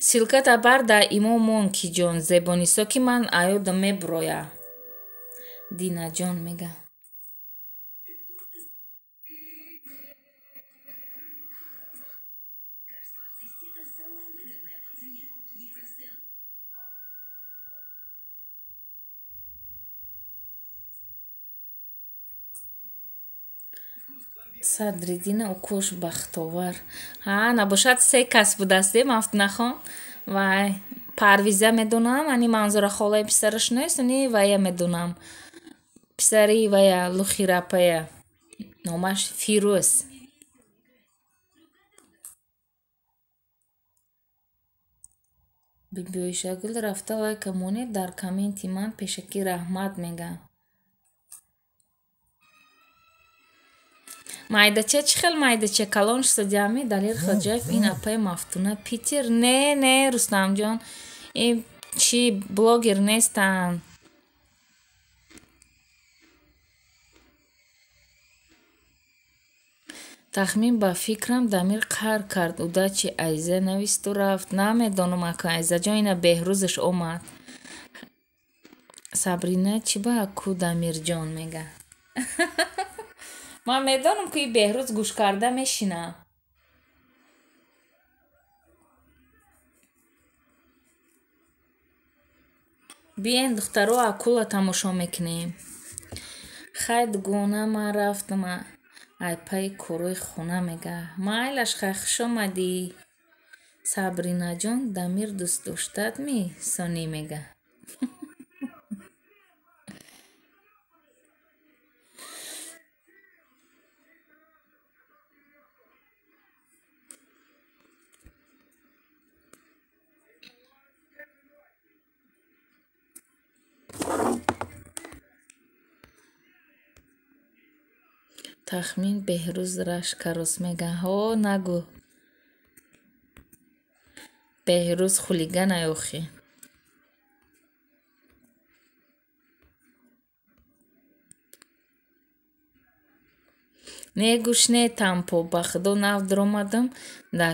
Ссылката бар дар имо мон киҷон, Зебонисо, ки ман аёдам меброя. Динаҷон мега. Садриддина укош бахтовар. Ҳа, набошад се кас будааст, Мафтунахон. Вай, Парвиза медонам, ани Манзура холаи писараш нест, ани вая медонам. Писари вая Лухирапая. Номаш Фирӯз. Биби Оишагул рафта лайка монед дар комменти ман пешакӣ раҳмат мегӯям. Майдача чӣ хел майдача калон шудами Далер Хоҷаев ин апаи Мафтуна Питер? Не, не, Рустамҷон, ин чӣ блогер нестанд. Тахмин ба фикрам Дамир қаҳр кард, удачи Айза нависту рафт. Намедонам ака Айзаҷон, ина беҳрӯзаш омад. Сабрина чӣ ба ку Дамирҷон мега. Ман медонам, ки Беҳрӯз гӯш карда мешина. Биен, духтаро, акула тамошо мекунем. Хай, дугона, ман рафтам ай пайи корои хона, мега. Майлаш, хай, хуш омадӣ. Сабринаҷон, Дамир дӯстдоштат ми сонӣ, мега. Тахмин Беҳрӯз рашкарос, мега. Ҳо, нагӯ. Беҳрӯз хулиганай охи. Не, гӯш не, тампо, ба худо, нав дуромадам дар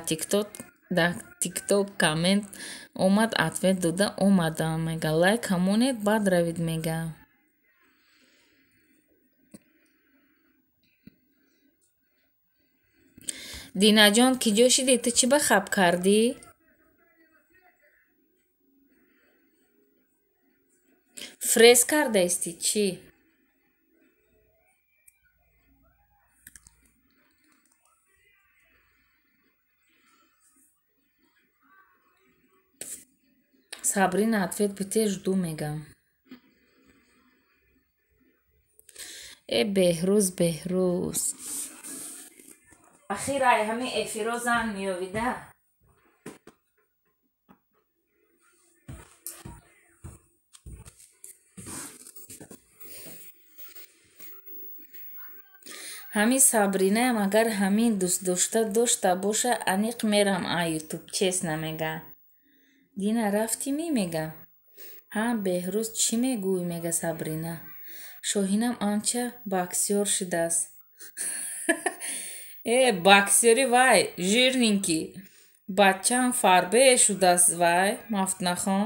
тикток, коммент омад, ответ дода омадам, мега. Лайк ҳамонед, баъд равед, мега. Динаҷон, ки ҷо шидӣ? Ту чӣ ба хаб кардӣ? Фрез кардаистӣ, чӣ? Сабрина, ответ бите, жду, мегам. Э, Беҳрӯз, Беҳрӯз. Ахир ай ҳамин эфиро зан меёвида. Ҳамин Сабринаям агар ҳамин дӯстдошта дошта боша, аниқ мерам ай ютуб, честно, мега. Дина, рафтӣ ми, мега. Ҳа, Беҳрӯз, чӣ мегӯӣ, мега Сабрина. Шоҳинам анча боксёр шудааст. Э, боксёри вай, жирненький. Бачаам фарбе шудааст вай, Мафтунахон.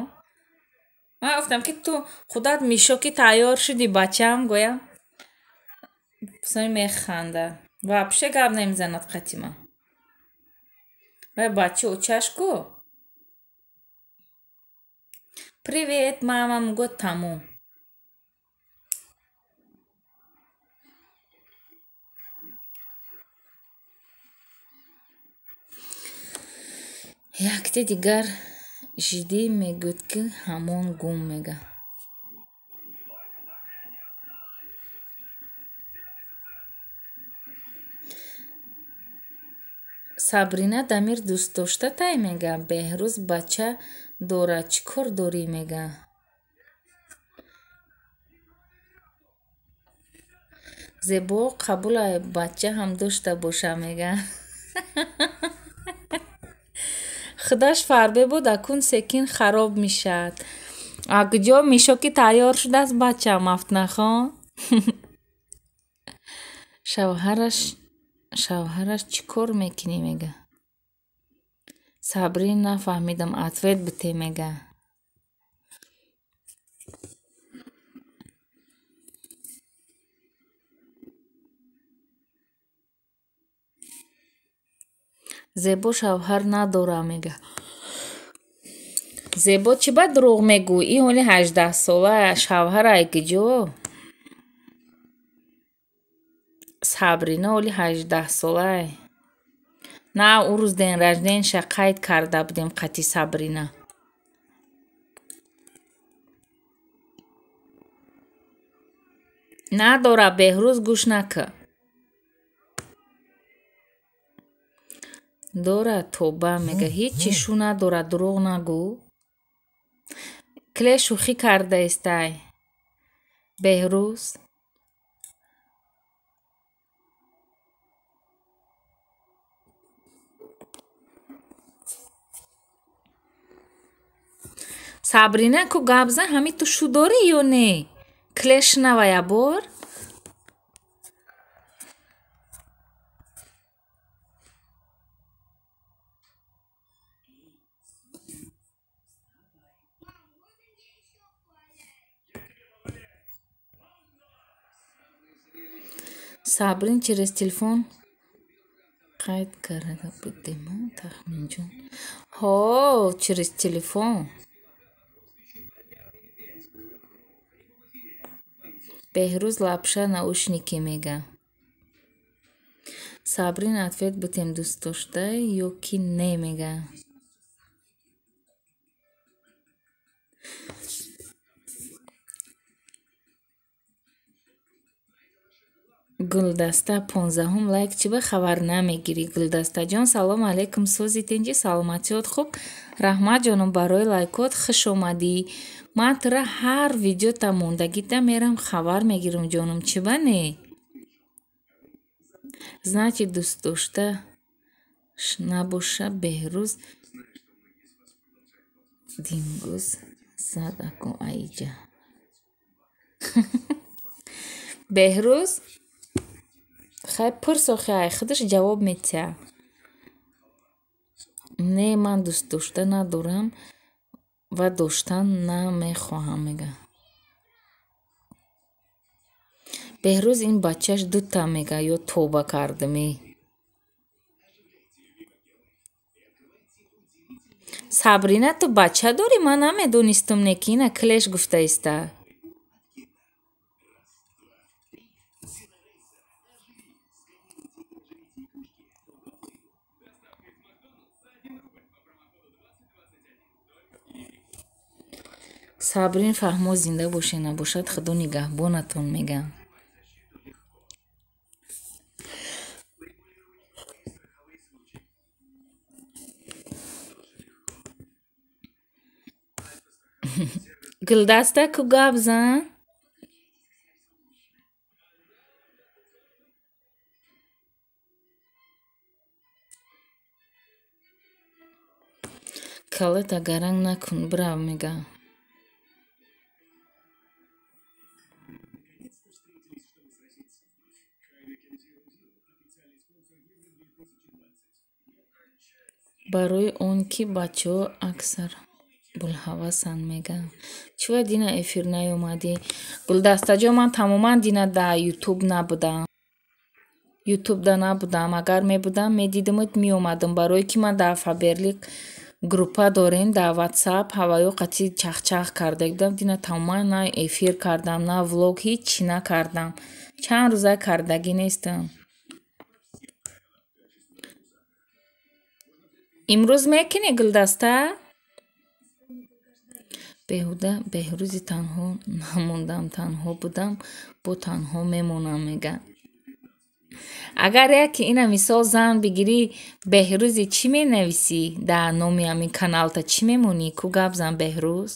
Ман гуфтам, ки ту худат мешоки тайёр шудӣ, бачаам, гӯям. Сони механда. Вообще гап намезанад қати ман. Вай бача очаш ку. Привет, мама, мегӯяд, тамом. Якте дигар жидӣ мегӯяд, ки ҳамон гум, мега. Сабрина, Дамир дӯстдоштатай, мега. Беҳрӯз бача дорад, чӣ кор дорӣ, мега. Зебо, қабулай, бача ҳам дошта боша, мега. Худаш фарбе буд, акун секин хароб мешавад. А куҷо мешоки тайёр шудааст бача, Мафтунахон? Шавҳараш чӣ кор мекунӣ, мега. Сабрин, нафаҳмидам, ответ бите, мега. Зебо шавҳар надора, мега. Зебо, чӣ ба дурӯғ мегӯӣ? Ин ҳоли 18-сола шавҳар ай куҷо? Сабрина ҳоли 18-солай. На, ӯ рӯз день рожденияша қайд карда будем қати Сабрина. Надора, Беҳрӯз, гӯш накун. Дора, тоба, мега. Ҳечи шу надорад, дурӯғ нагӯ. Кле шӯхӣ кардаистай. Беҳрӯз. Сабрина, ку гап зан, ҳамин ту шу дорӣ ё не? Кле шунава ябор. Сабрин, через телефон қайд карда будем, Тахминҷон. Ҳо, через телефон. Беҳрӯз лапша наушники мега. Сабрин ответ бутем дӯстдошта ё ки не мега. Гулдаста 15-ум лайк чӣ ба хабар намегирӣ? Гулдастаҷон, салом алейкум, сози тинҷӣ, саломатиёт хуб? Раҳмат ҷонум барои лайкот, хуш омадӣ. Ман тура ҳар видеота мондагита мерам хабар мегирам ҷонум, чӣ ба не? Значит, дӯстдошта набоша Беҳрӯз дингӯз зад ако аиҷа. Беҳрӯз хай пурс охи, ай худаш ҷавоб метиҳад. Не, ман дӯстдошта надорам ва доштан намехоҳам мега. Беҳрӯз ин бачаш дута мега ё тоба кардаме. Сабрина, ту бача дорӣ? Ман намедонистум, не ки ина клеш гуфтаиста. Сабрин фаҳмо, зинда боше, набошад худо нигаҳбонатон мега. Гулдаста ку гап зан? Калата гаранг накун, бирав мега. Барои он ки бачаҳо аксар булҳавасанд мега. Чива дина эфир наёмадӣ? Гулдастаҷон, ман тамоман дина дар ютуб набудам. Ютубда набудам. Агар мебудам, медидимат, меомадам. Барое ки ман дар Фаберлик группа дорем дар ватсап, ҳаваё қатъи чахчах карда будам. Дина тамоман на эфир кардам, на влог, ҳичи накардам. Чанд рӯза кардагӣ нестам. Имрӯз мекунӣ, Гулдаста? Беҳуда Беҳрӯзи танҳо намондам, танҳо будам, бо танҳо мемонам мега. Агар яке ина мисол зан бигирӣ, Беҳрӯзи чӣ менависӣ? Дар номи ҳамин каналта чӣ мемонӣ? Ку гап зан, Беҳрӯз?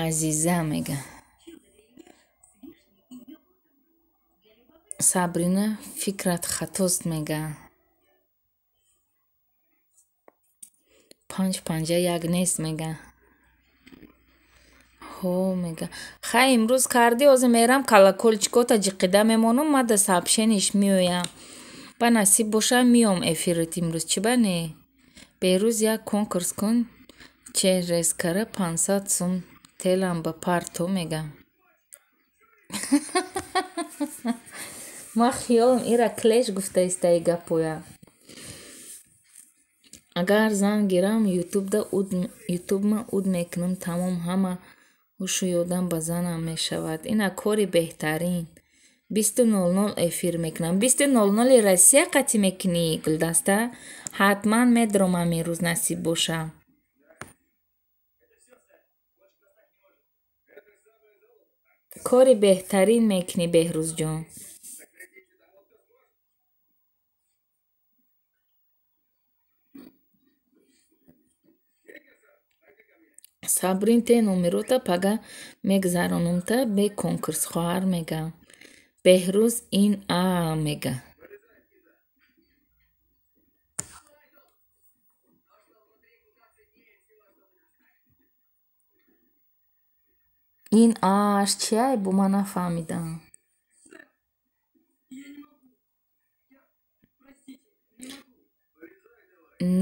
Азиза мега. Сабрина, фикрат хатост мега. Панҷ панҷа як нест мега. Ҳо мега. Хай имрӯз кардӣ, ҳозир мерам колокольчикота ҷиқида мемонам, ма да сообщениш меоям. Ба насиб боша меом эфират имрӯз, чӣ ба не? Беҳрӯз як конкурс кун, черезкара 500 сум телам ба парто мега. Ман хиёлам ира клеш гуфтаистаи гапоя. Агар зан гирам, ютубма уд мекунам, тамом, ҳама ҳушу ёдам ба занам мешавад. Ина кори беҳтарин. 20:00 эфир мекунам. 20:00 Россия қатъӣ мекунӣ, Гулдаста? Ҳатман медромам имрӯз насиб боша. Кори беҳтарин мекунӣ, Беҳрӯзҷон. Сабрин те номерота пага мегзаронумта бе конкурс хоҳар мега. Беҳрӯз ин а мега. Ин аш чиай бу ман нафаҳмидам.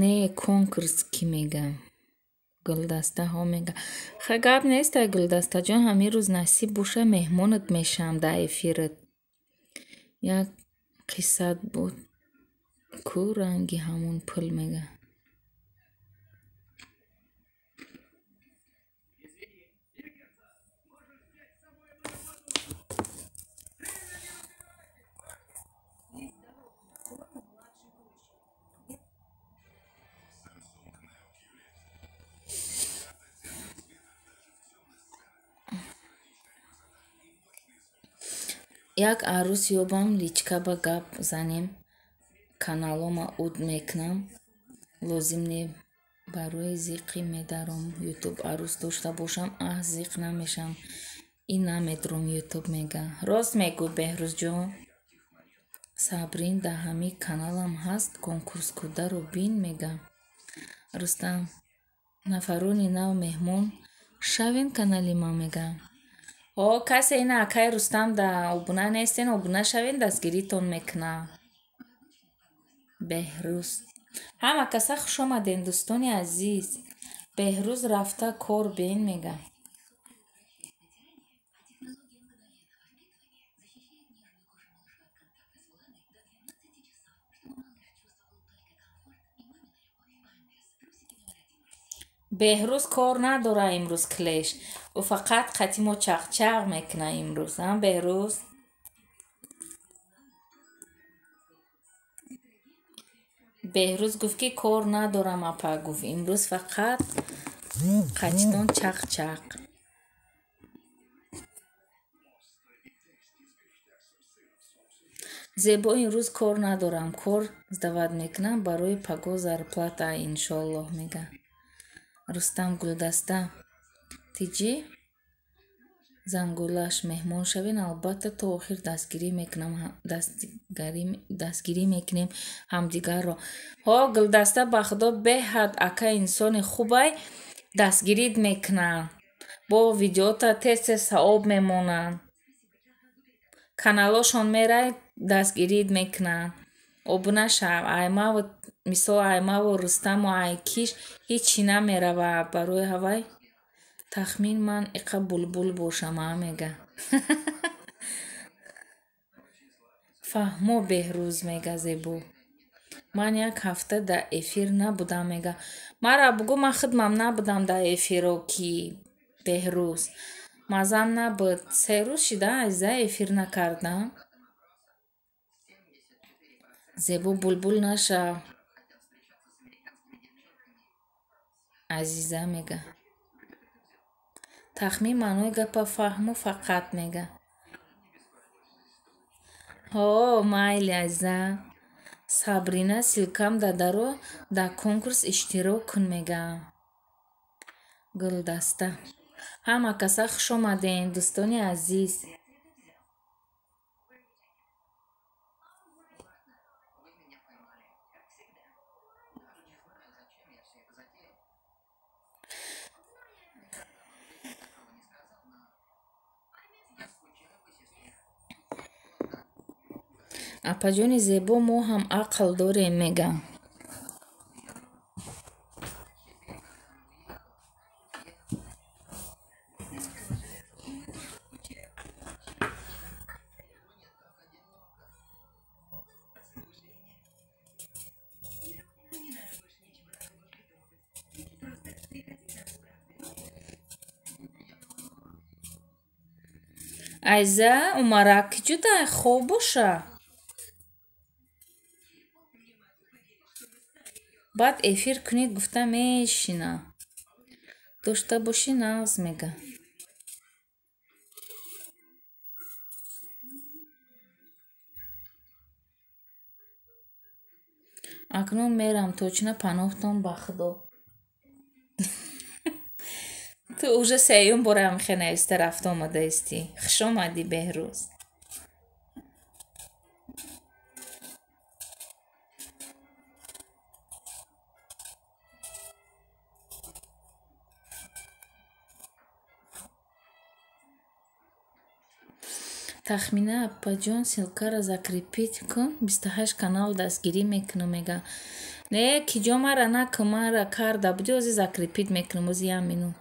Не конкурс кӣ мега? Гулдастаҳо мега. Ха гап нест, ай Гулдастаҷон, ҳамин рӯз насиб боша, меҳмонат мешавам дар эфират. Як қиссат буд ку ранги ҳамон пул мега. Як арӯс ёбам, личка ба гап занем, каналома уд мекунам. Лозим не барои зиқӣ медаром ютуб. Арӯс дошта бошам, аҳ, зиқ намешавам. И намедуром ютуб мега. Рост мегӯй, Беҳрӯзҷон. Сабрин дар ҳамин каналам ҳаст, конкурскударо бин мега. Рустам, нафарони нав меҳмон шавен канали ман мега. Ҳо, касе ина акай Рустам да обуна нестен, обуна шавен, дастгиритон мекунам. Беҳрӯз. Ҳама каса хуш омаден, дӯстони азиз. Беҳрӯз рафта кор бен мега. Беҳрӯз кор надора имрӯз клеш. Ӯ фақат қати мо чақчақ мекуна имрӯз. А, Беҳрӯз? Беҳрӯз гуфт, ки кор надорам, апа, гуфт. Имрӯз фақат қатитон чақчақ. Зебо имрӯз кор надорам, кор сдават мекунам барои паго зарплата, иншоаллоҳ мега. Рустам Гулдаста, тиҷи зангулаш меҳмон шавен, албатта то охир дастгирӣ мекунам, дастгирӣ мекунем ҳамдигарро. Ҳо, Гулдаста, ба худо беҳад ака инсони хубай, дастгирит мекунанд. Бо видеота тез-тез савоб мемонанд. Каналошон мерай, дастгирит мекунанд. Обуна шав. Аймаву мисол Аймаву Рустаму Айкиш ҳичи намерава барои ҳавай. Тахмин ман иқа булбул бошам, а мега. Фаҳмо Беҳрӯз мега Зебо. Ман як ҳафта дар эфир набудам мега. Мара бугӯ, ман хидмам набудам дар эфиро ки Беҳрӯз. Мазам набуд. 3 рӯз шида азиза эфир накардам. Зебо булбул нашав. Азиза мега. Тахмин маънои гапа фаҳму фақат мега. Ҳо, майли азиза. Сабрина силкам дадаро дар конкурс иштирок кун мега. Гулдаста. Ҳама каса хуш омадем, дӯстони азиз. Апаҷони зебо, мо ҳам ақл дорем мега. Айза, Умарак ҷуда хоб боша. Баъд эфир кунед гуфта мешина. Дошта бошӣ нағз мега. Акнун мерам точно, паноҳтон ба Худо. Ту уже сеюм бора мехе нависта рафта омадаистӣ. Хуш омадӣ, Беҳрӯз. Тахмина апаҷон, ссылкаро закрепить кун, 28 канал дастгирӣ мекунам мега. Не, киҷо мара наку, мара карда буди, ози закрепить мекунам, ози як минут.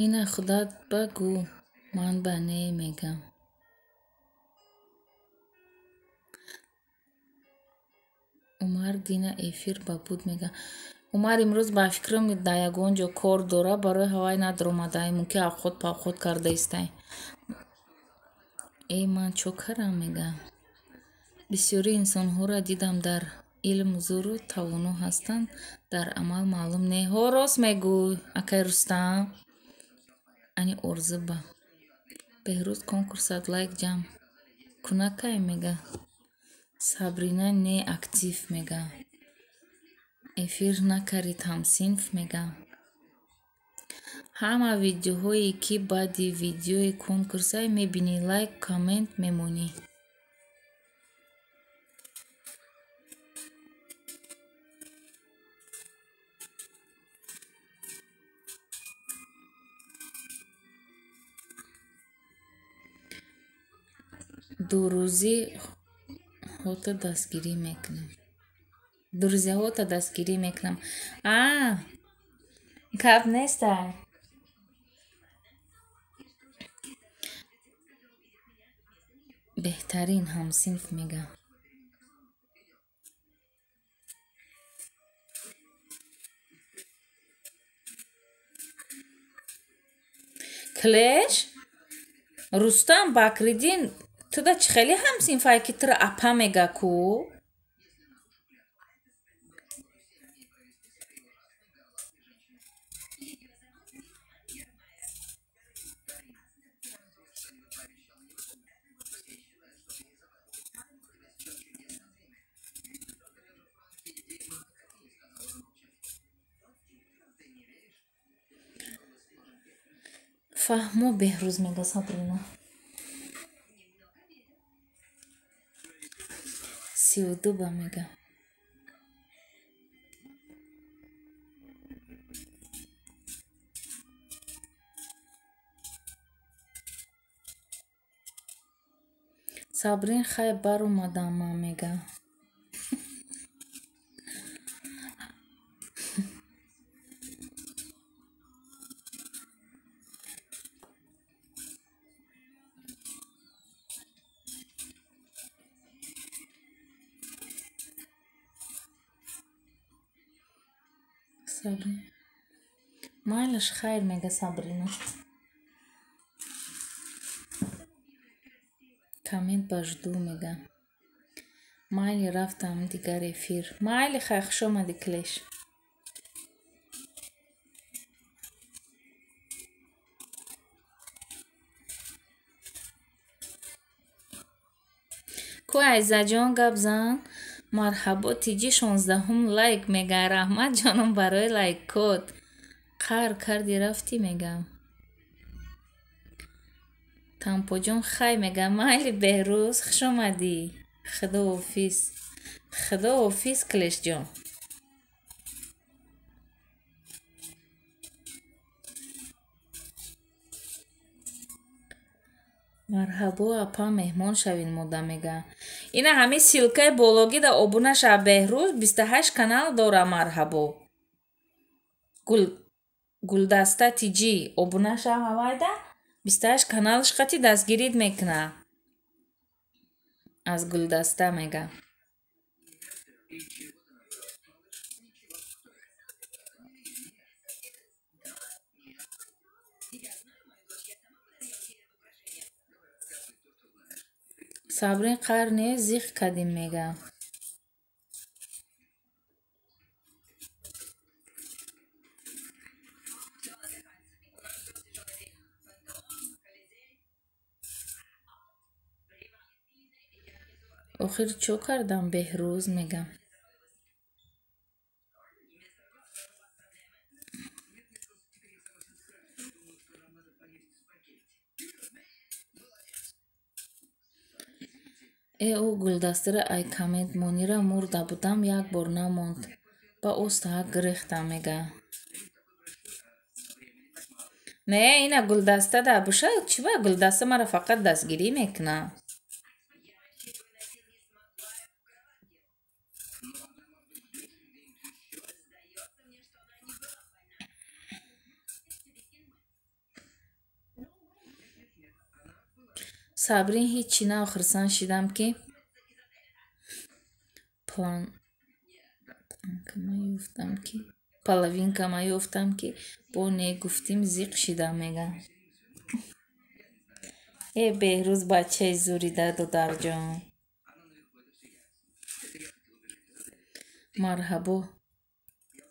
Ина худат багӯ, ман ба не мегам. Умар дина эфир ба буд мега. Умар имрӯз ба фикрам дар ягон ҷо кор дора, барои ҳавай надромадай, мумкин авқот павқот карда истай. Эй, ман чо карам мега. Бисёри инсонҳоро дидам дар илм зуру тавоно ҳастанд, дар амал маълум не. Ҳо, рост мегӯй, акай Рустам. Ани орзу ба. Беҳрӯз конкурсат лайк ҷамъ кунакай мега. Сабрина не актив мега. Эфир накарид ҳамсинф мега. Ҳама видеоҳое ки баъди видеои конкурсай мебинӣ, лайк, коммент мемонӣ. Дурӯзиҳота дастгирӣ мекунам. Дурӯзиҳота дастгирӣ мекунам. А, гап нестай. Беҳтарин ҳамсинф мега. Клеш? Рустам Бакриддин туда чӣ хеле ҳамсинфае ки туро апа мега ку? Фаҳмо Беҳрӯз мега Сабрина. 32 ба мега. Сабрин хай баромадам ман мега. Майлаш хайр мега Сабрина. Коммент ба жду мега. Майли рафтам дигар эфир. Майли хай, хуш омадӣ Клеш. Ку Айзаҷон гап зан. Марҳабо тиҷи 16-ум лайк мега. Раҳмат ҷоном барои лайкот. Қар карди рафтӣ мега. Тампоҷон хай мега. Майли Беҳрӯз, хуш омадӣ. Худоҳофиз. Худоҳофиз Клешҷон. Марҳабо апа, меҳмон шавин мода мега. Ина ҳамин ссилкаи бологӣ да обуна шав Беҳрӯз, 28 канал дора марҳабо. Гулдаста тиҷи обуна шав ҳавайда, 28 каналш қати дастгирид мекуна. Аз Гулдаста мега. Сабрин қар не зиқ кардим мега. Охир чо кардам Беҳрӯз мегам. Э ӯ гулдастара ай коммент монира мурда будам, як бор намонд. Ба остаҳак гирехтам мега. Не, ина гулдаста да буша, чӣ ба гулдаста мара фақат дастгирӣ мекуна. Сабрин ҳичи нав хурсанд шидам ки половинкама ёфтам ки бо не гуфтим зиқ шидам мега. Э Беҳрӯз бачаи зурида додарҷон. Марҳабо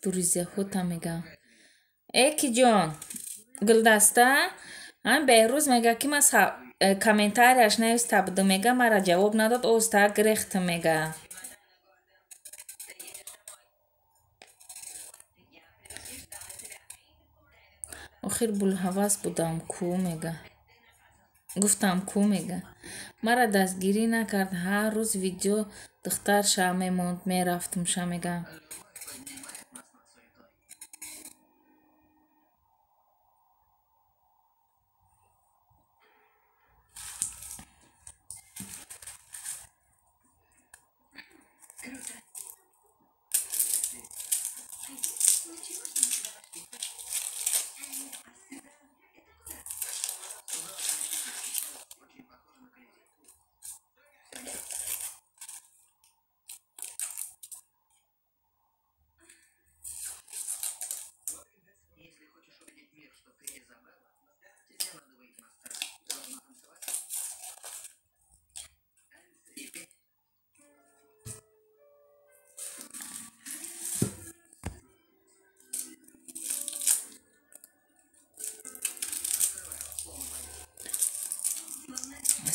друзьяҳота мега. Э ки ҷон гулдаста ҳам Беҳрӯз мега ки ман комментарияш нависта будум мега, мара ҷавоб надод, оста гирехтам мега. Охир булҳавас будам ку мега. Гуфтам ку мега. Мара дастгирӣ накард, ҳар рӯз видео духтарша мемонд, мерафтумша мега.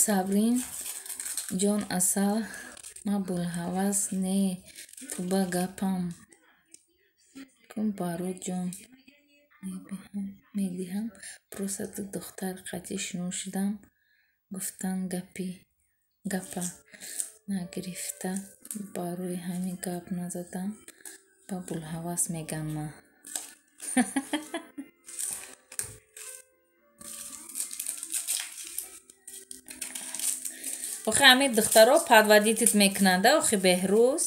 Сабрин ҷон асал ма булҳавас не ту ба гапам кун барот ҷон медиҳам. Просто ду духтар қатъи шинос шудам, гуфтан гапа нагирифта, барои ҳамин гап назадам, ба булҳавас мегам ман. Охи ҳамин духтаро подводитит мекунанд, охи Беҳрӯз.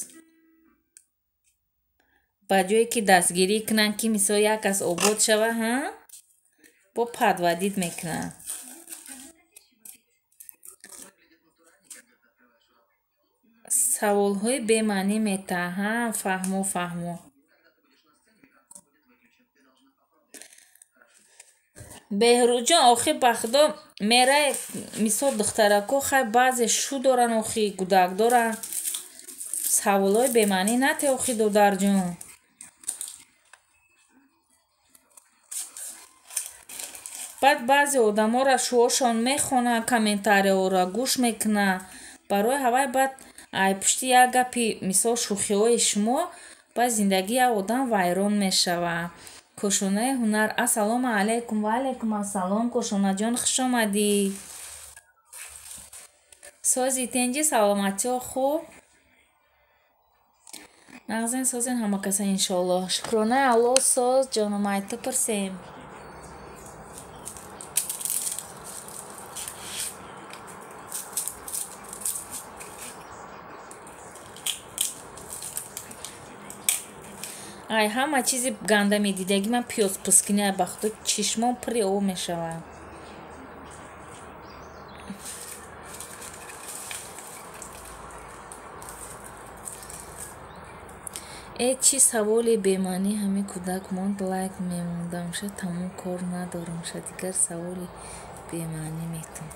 Ба ҷое ки дастгирӣ кунанд, ки мисол як кас обод шава, ҳа? Бо подводит мекунанд. Саволҳои бемаънӣ метаҳанд. Фаҳмо, фаҳмо. Беҳрӯзҷон, охи ба худо мерай мисол духтарако хай баъзе шу доранд, охи гудак доранд. Саволҳои бемаънӣ нате охи додарҷон. Баъд баъзе одаморо шуошон мехонанд, комментарияҳоро гӯш мекунанд. Барои ҳавай баъд ай пушти як гапи мисол шӯхиҳои шумо баъд зиндагии як одам вайрон мешавад. Кошонаи ҳунар. Ассалому алайкум. Ва алайкум ассалом. Кошонаҷон, хуш омадӣ. Сози тенҷи, саломатиҳо хуб? Нағзен созен ҳама каса иншоаллоҳ. Шукронаи Аллоҳ соз ҷонумай ту пурсем. Ай ҳама чизи ганда медидаги ман пиёзпускиня ба худо чишмон пури об мешавад. Э чӣ саволи бемаънӣ ҳамин кӯдак монд, лайк мемондамша, тамом кор надорамша, дигар саволи бемаънӣ метум.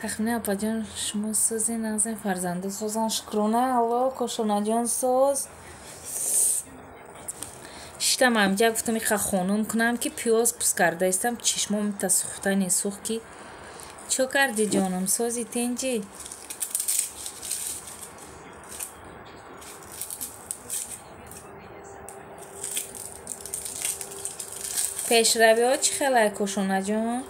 Тахмина апаҷон, шумо созен, нағзен, фарзандо созан. Шукрона Алло, Кошонаҷон соз. Шиштам амҷа, гуфтам иқа хонум кунам, ки пиёз пӯст карда истам, чишмом та сӯхтани сӯх ки. Чо карди, ҷонам, сози, тинҷӣ? Пешравиҳо чӣ хелай, Кошонаҷон?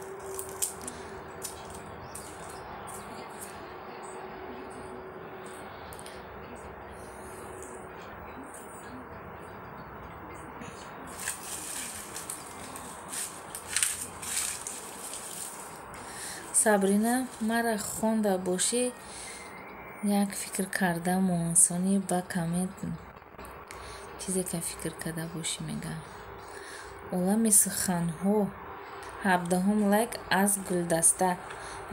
Сабрина, мара хонда бошӣ, як фикр карда муонсонӣ ба коммент чизе ка фикр карда бошӣ, мегӯям. Олами суханҳо. 17-ум лайк аз Гулдаста.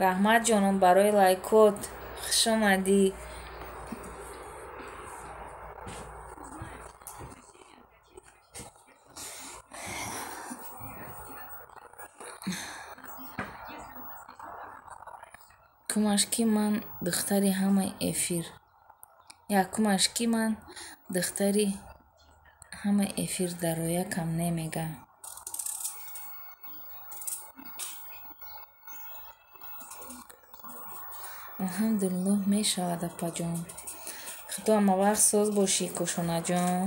Раҳмат, ҷонам, барои лайкот. Хуш омадӣ. Якумаш ки ман духтари ҳамаи эфир. Якумаш ки ман духтари ҳамаи эфир дароя кам немегӯям. Алҳамдулиллоҳ, мешавад, апаҷон. Худо ҳамавақт соз бошӣ, Кошонаҷон.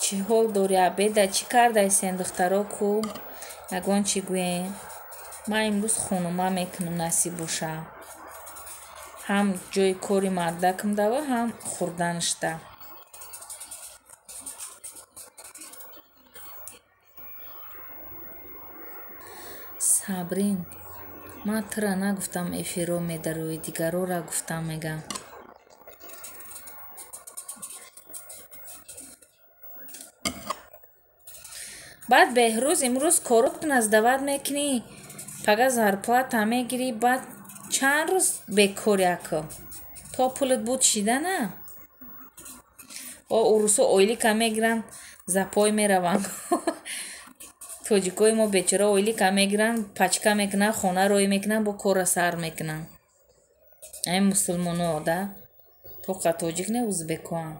Чӣ ҳол дорӣ, обеда чӣ кардаистен, духтаро ку? Ягон чӣ гӯем? Ман имрӯз хонума мекунам, насиб боша. Ҳам ҷои кори мардакам дава, ҳам хӯрданашда. Сабрин, ман тура нагуфтам эфирро медароӣ, дигарора гуфтам, мегӯям. Баъд Беҳрӯз, имрӯз коротона сдавать мекунӣ, пага зарплата мегирӣ, баъд чанд рӯз бекорӣ ако. То пулат буд шидана? О, урусо ойлика мегиранд, запой мераванд. Тоҷикои мо бечора ойлика мегиранд, пачка мекунанд, хона роӣ мекунанд, бо корра сар мекунанд. Ай мусулмоно да? Тоқа тоҷик не, узбекоам.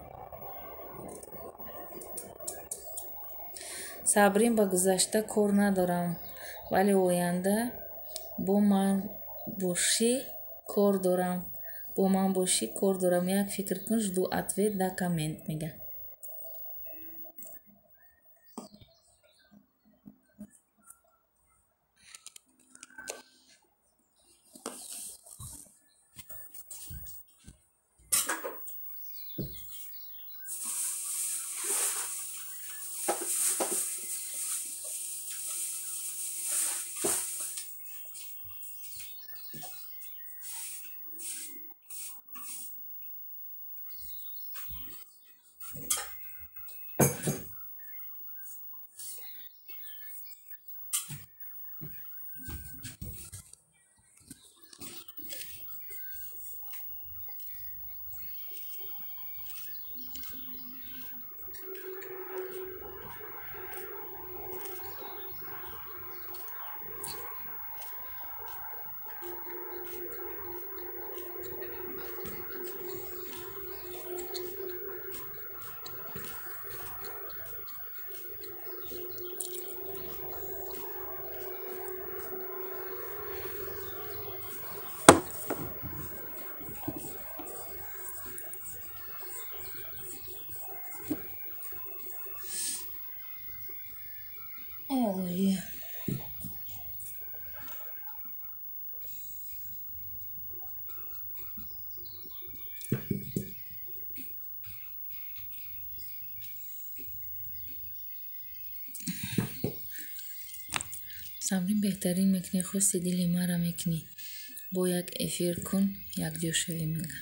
Сабрин, ба гузашта кор надорам, вале оянда бо ман бошӣ кор дорам. Бо ман бошӣ кор дорам. Як фикр кун, жду ответ да коммент, мега. Ой. Сабрин, беҳтарин мекунӣ, хости дили маро мекунӣ. Бо як эфир кун, якҷо шавем, мега.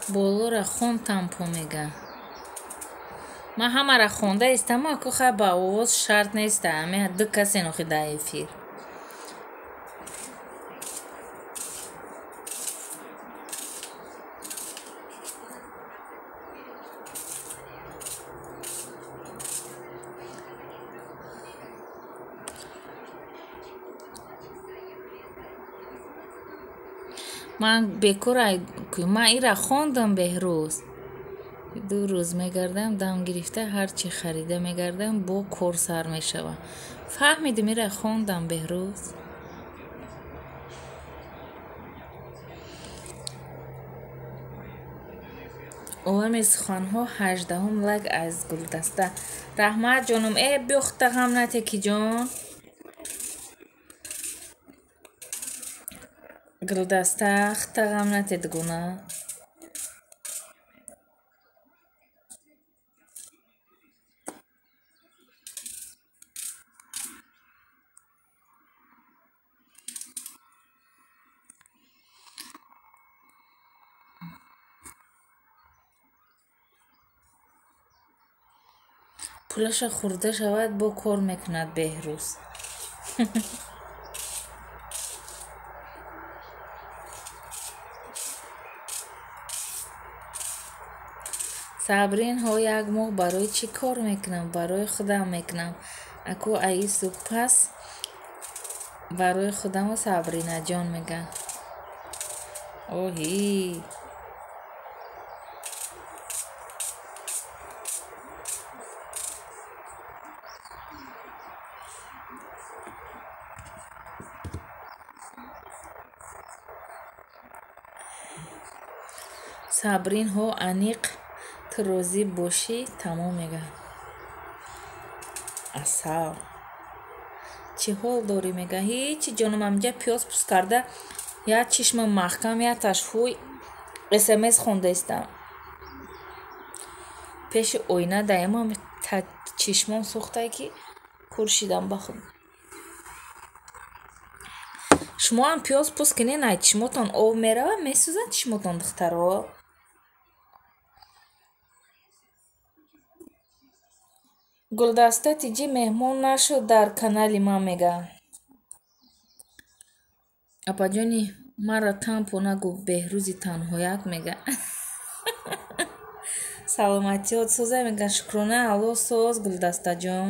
Болора хон тампо мега. Ман ҳамара хонда истам, аку хай ба овоз шарт неста. Ами ду касе нохи дар эфир. Ман бекор ман ира хондам Беҳрӯз. 2 рӯз мегардам, дам гирифта ҳар чӣ харида мегардам, бо кор сар мешавад. Фаҳмидим, ира хондам Беҳрӯз. Олами суханҳо 18-ум лайк аз Гулдаста. Раҳмат ҷонум. Э, биёхта ғам натеки ҷон. Гулдаста хта ғам натед гуна. Пулаша хӯрда шавад, бо кор мекунад Беҳрӯз. Сабринҳо як моҳ барои чӣ кор мекунам? Барои худам мекунам. Аку аису пас барои худаму Сабринаҷон мегӯям. Оҳи! Сабринҳо аниқ ту розӣ бошӣ, тамом мегӯяд. Асал. Чӣ ҳол дорӣ мегӯяд? Ҳечи ҷонум, амҷа пиёз пӯст карда, як чишмам маҳкам, як ташҳӯй СМС хонда истам. Пеши оина даимам чишмом сӯхтае ки кур шидам ба худ. Шумоам пиёз пӯст кунед, ай чишмотон об меравад, месӯзад чишмотон духтаро. Гулдаста тиҷӣ меҳмон нашуд дар канали ман мегӯяд. Апаҷони маро тампо нагӯ, Беҳрӯзи танҳояк мегӯяд. Саломатиёт соза мегӯяд. Шукрона Алло соз Гулдастаҷон.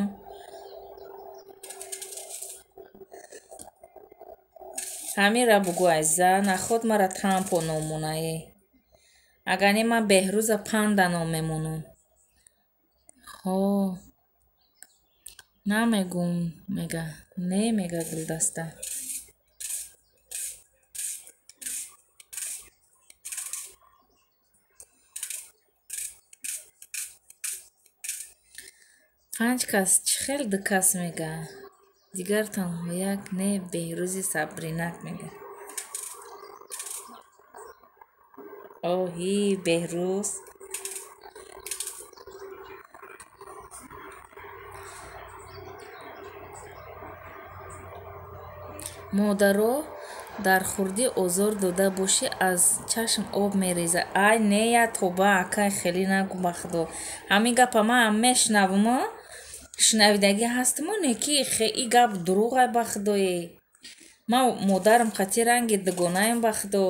Ҳамира бугӯ азиза, наход мара тампо номонае. Агар не ман Беҳрӯза панда ном мемонам. Ҳо. Намегӯм мега. Не мега Гулдаста. Панҷ кас чӣ хел ду кас мега? Дигар танҳо як не Беҳрӯзи Сабринак мега. Оҳи Беҳрӯз. Модаро дар хурдӣ озор дода бошӣ, аз чашм об мерезад. Ай не я тоба, акай хеле нагӯ ба худо. Ҳамин гапа ман мешунавам, шунавидагӣ ҳастимо, не ки и гап дурӯғай ба худое. Ман модарам қати ранги дугонаем ба худо.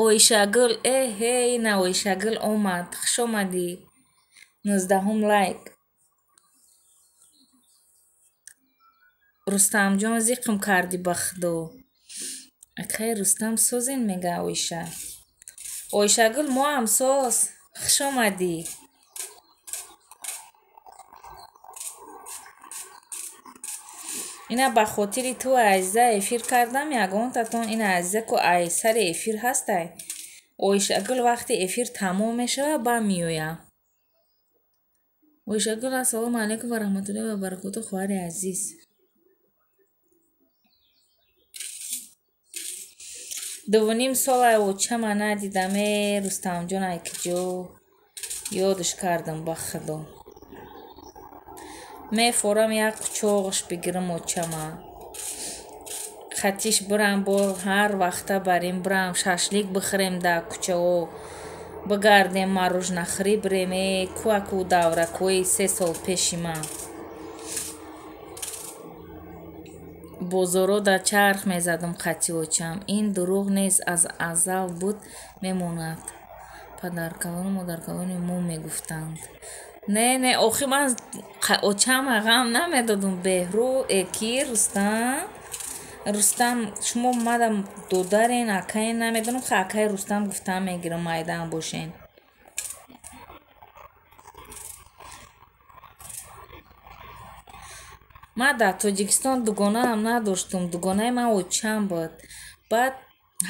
Оишагул, эҳе, ина Оишагул омад. Хуш омадӣ. 19-ум лайк. Рустамҷон зиқм кардӣ ба худо. Акай Рустам созен мега Оиша. Оишагул моам соз. Хуш омадӣ. Ина ба хотири ту азиза эфир кардам, ягонтатон ина азиза ку ай сари эфир ҳастай. Оишагул вақти эфир тамом мешавад, ба меоям. Оишагул, ассалому алайкум ва раҳматуллоҳи ва баракоту, хоҳари азиз. 2.5 сол ай очама надидам, э Рустамҷон ай киҷо ёдаш кардам ба худо. Мефорам як қучоғаш бигирам очама. Қатиш бирам бо ҳар вақта барем бирам шашлик бихӯрем дар кӯчаҳо, бигардем марожнахӯрӣ бирем. Э кӯаку давракҳои 3 сол пеши ман. Бозоро дар чарх мезадам қати очам. Ин дурӯғ нест, аз азал буд мемонад. Падаркалону модаркалони мо мегуфтанд. Не, не, охи ман очама ғам намедодум. Беҳрӯ, эки, Рустам. Рустам, шумо мадам додарен, акаен, намедонам, ха акаи Рустам гуфтам мегирам, майдан бошен. Ман дар Тоҷикистон дугонаам надоштум, дугонаи ман очам буд. Баъд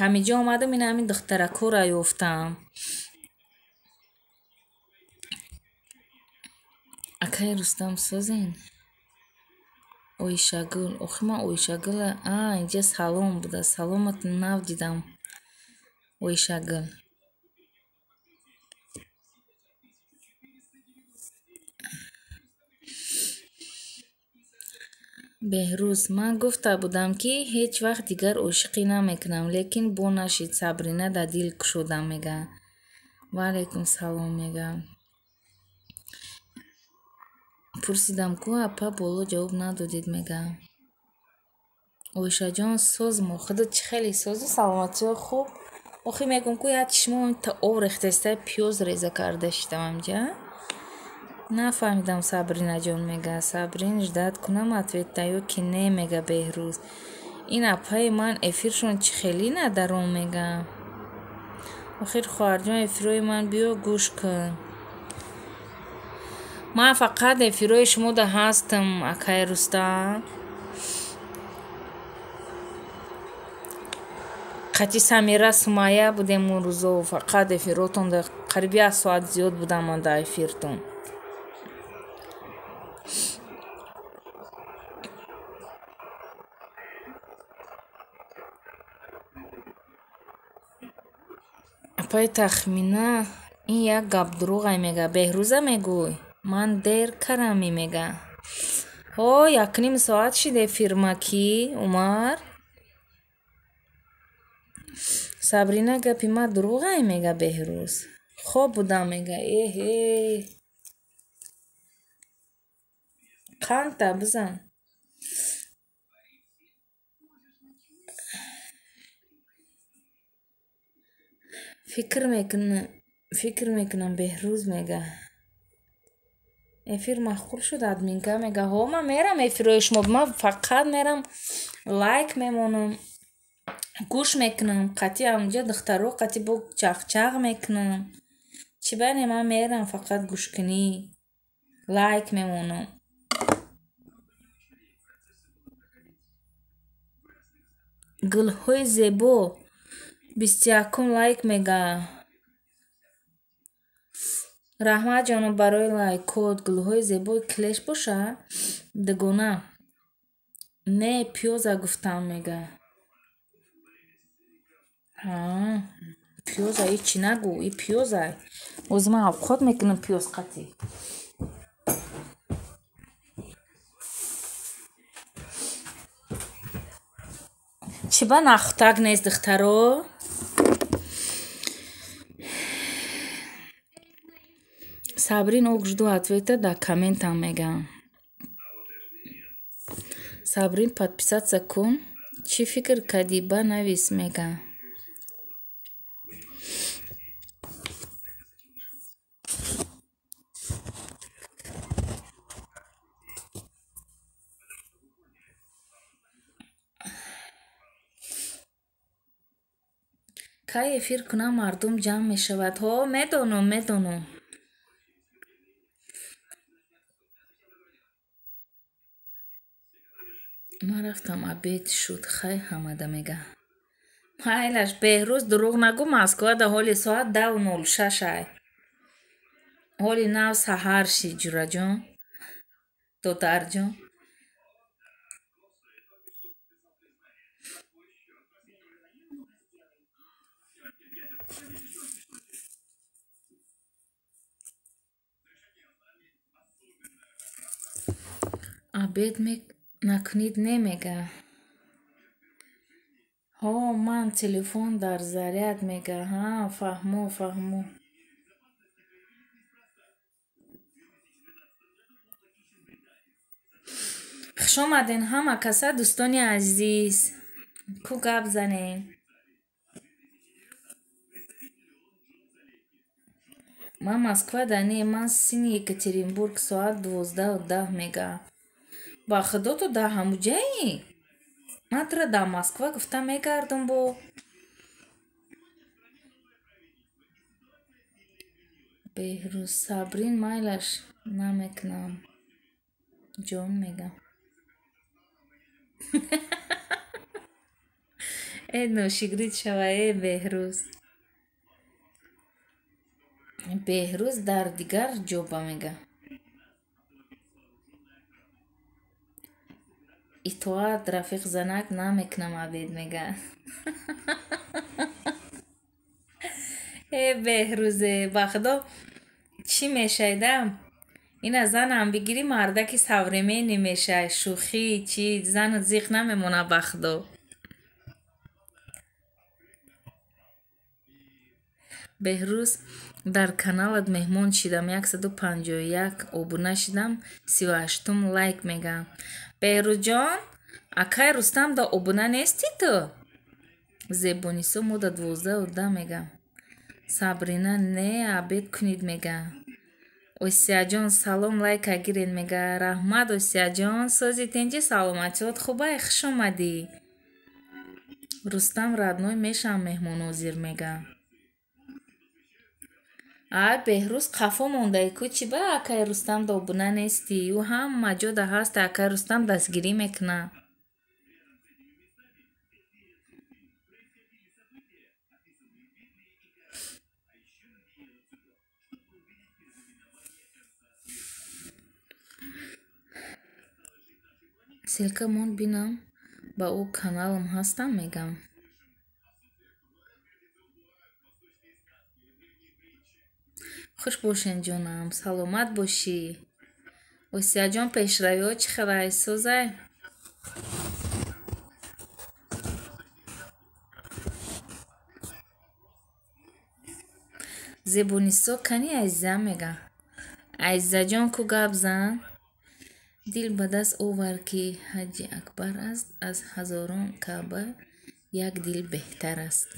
ҳамиҷо омадам, ин ҳамин духтаракҳоро ёфтам. Акаи Рустам созен? Оишагул. Охи ман Оишагула... А, инҷа салом буда. Саломат нав дидам. Оишагул. Беҳрӯз, ман гуфта будам, ки ҳеҷ вақт дигар ошиқӣ намекунам, лекин бо нашид Сабрина дар дил кушодам, мега. Ва алайкум салом, мега. Пурсидам, ку апа боло ҷавоб надодед, мега. Оишаҷон, соз мо худат чӣ хеле созу саломатиҳо хуб. Охи мегӯм ку як чишмом та об рехтаиста, пиёз реза карда шидам амҷа. Нафаҳмидам, Сабринаҷон, мега. Сабрин ждать кунам ответа ё ки не, мега Беҳрӯз. Ин апаи ман эфиршон чӣ хеле надаром, мега. Охир хоҳарҷон, эфирҳои ман биё гӯш кун. Ман фақат эфирҳои шумода ҳастам, акаи Рустам. Қати Самира Сумайя будем он рӯзо, фақат эфиротон қариб 1 соат зиёд будам ман дар эфиртон. Апаи Тахмина, ин як гап дурӯғай, мега. Беҳрӯза мегӯй? Ман дер карами, мега. Ҳо, 1,5 соат шид эфирма ки, Умар? Сабрина гапи ман дурӯғай, мега Беҳрӯз. Хоб будам, мега. Эҳе. Қандта бизан. Фикр мекунам Беҳрӯз, мега. Эфир маъқул шуд, админка, мега. Ҳо, ман мерам эфирҳои шумо, ман фақат мерам лайк мемонам, гӯш мекунам, қати ҳамҷа духтаро қати бо чақчақ мекунам. Чӣ байне ман мерам фақат гӯшкунӣ, лайк мемонам. Гулҳои зебо 21 лайк, мега. Раҳмат ҷонум барои лайкот. Гулҳои зебои клеш боша? Дугона. Не, пиёза гуфтам, мега. Ҳа, пиёза ҳеҷ чӣ нагӯ, и пиёза. Оз ман авқот мекунам пиёз қатӣ. Чӣ ба нахӯтак нест, духтаро? Сабрин ок жду ответа дар комментам, мега. Сабрин подписаться кун. Чӣ фикр кардӣ, ба навис, мега. Кай эфир кунам мардум ҷамъ мешавад? Ҳо, медонам, медонам. Ман рафтам, обед шуд, хай ҳамада, мега. Майлаш, Беҳрӯз дурӯғ нагӯ, Москвада ҳоли соат 10:06 ай. Ҳоли нав саҳар шид, ҷураҷон, додарҷон. Обед накунид, не, мега. Ҳо, ман телефон дар заряд мега. Ҳа, фаҳмо, фаҳмо. Хуш омаден ҳама каса, дӯстони азиз. Ку гап занем? Ман Москва да не, ман сини Екатеринбург, соат 12:10 мега. Ба худо, ту дар ҳамуҷаӣ? Ман туро дар Москва гуфта мегардам бо. Беҳрӯз Сабрин майлаш намекунам. Ҷон мега. Э, ношигрид шава, э Беҳрӯз. Беҳрӯз дар дигар ҷоба мега. Итоат рафиқ занак намекунам обед мега. Э Беҳрӯзе, ба худо чӣ мешайда? Ина занам бигирӣ, мардаки современный мешай, шӯхӣ чӣ, зану зиқ намемона ба худо. Беҳрӯз, дар каналат меҳмон шидам, 151 обуна шидам, 38-ум лайк мега. Беҳрӯзҷон, акай Рустам да обуна нестӣ ту? Зебонисо мо да 12:10 мега. Сабрина не, обед кунед мега. Осияҷон, салом, лайка гирен мега. Раҳмат, Осияҷон, сози тинҷи, саломатиёт хубай, хуш омадӣ. Рустам родной мешавам меҳмоннозир мега. Ай Беҳрӯз, қафо мондаи ку, чӣ ба акай Рустам да обуна нестӣ? Ӯ ҳама ҷо да ҳаст, акай Рустам дастгирӣ мекунад. Ссылка мон бинам, ба ӯ каналам ҳастам мегам. Хуш бошен ҷонам, саломат бошӣ. Осияҷон, пешравиҳо чӣ хелай, созай? Зебонисо кани Азиза мега. Азизаҷон, ку гап зан? Дил ба даст овар, ки ҳаҷи акбар аст, аз ҳазорон Каъба як дил беҳтар аст.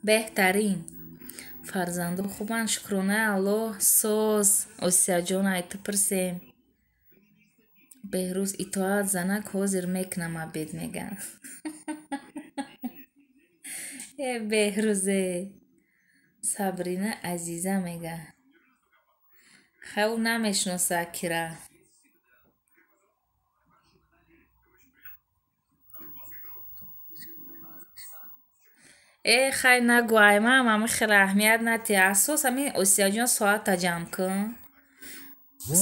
Беҳтарин. Фарзандо хубанд, шукронаи Аллоҳ. Соз, Осияҷон, ай ту пурсем. Беҳрӯз итоат занак ҳозир мекунам обед мега. Э Беҳрӯзе. Сабрина Азиза мега. Хай, ӯ намешиноса кира. Э хай, нагӯ, ай ман ҳами хеле аҳамият натиҳ. Асос ҳамин, Осияҷон, соата ҷамъ кун.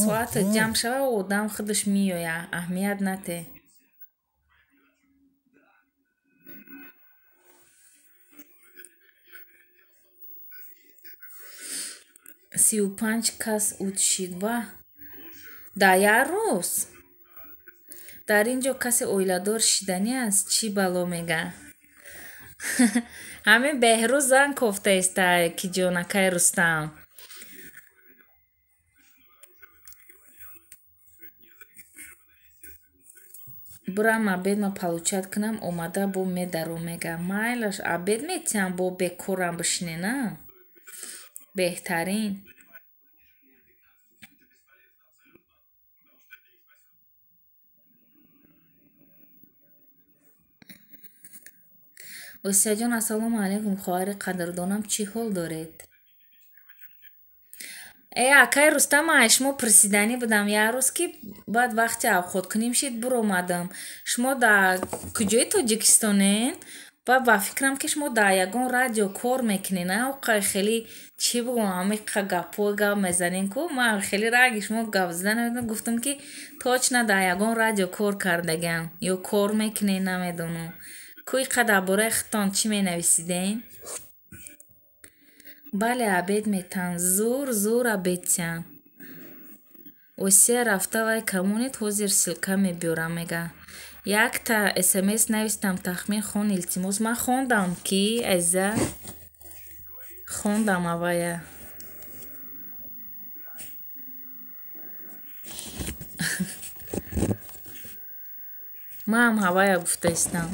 Соата ҷамъ шава, одам худаш меояд, аҳамият натиҳ. 35 кас утшид ва дар як рӯз. Дар ин ҷо касе оиладор шиданӣ аст, чӣ бало мега. Ҳамин Беҳрӯз зан кофта истай, ки ҷон, акай Рустам. Бурам обед ма получать кунам, омада бо медаром мега. Майлаш, обед метиҳам, бо бекорам бишинена. Беҳтарин. Осияҷон, ассалому алайкум, хоҳари қадрдонам, чӣ ҳол доред? Э, акай Рустам, ай шумо пурсиданӣ будам як рӯз, ки баъд вақти авқоткуним шид, буромадам. Шумо дар куҷои Тоҷикистонен? Ба ба фикрам, ки шумо дар ягон радио кор мекунед, на? Оқай хеле чӣ бигӯям, ҳамиқа гапҳо гап мезанем ку, ман хеле ранги шумо гап зада намедонам, гуфтам, ки точно дар ягон радио кор кардагиам ё кор мекунед, намедонам. Ку иқа дар бораи худтон чӣ менависидем? Бале, обед метаҳанд, зур зур обед тиҳанд. Осия рафта лайка монед, ҳозир ссылка мебиёрам мега. Якта смс навистам, тахмин хон, илтимос. Ман хондам ки, азиза, хондам авая. Манам ҳавая гуфтаистам.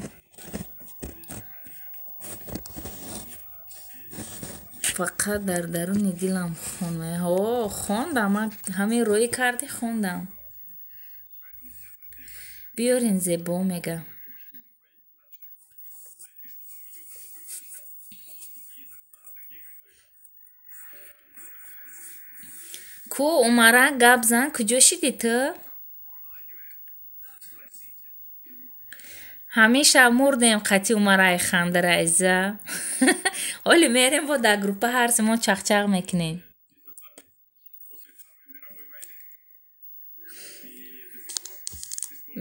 Фақат дар даруни дилам хон. Ҳо, хондам, ман ҳамин роӣ кардӣ, хондам. Биёрин зебо мега. Ку Умара, гап зан, куҷо шидӣ ту? Ҳамин шаб мурдем қати Умараи хандара, азиза. Ҳоли мерем бо дар группа ҳар симон чақчақ мекунем.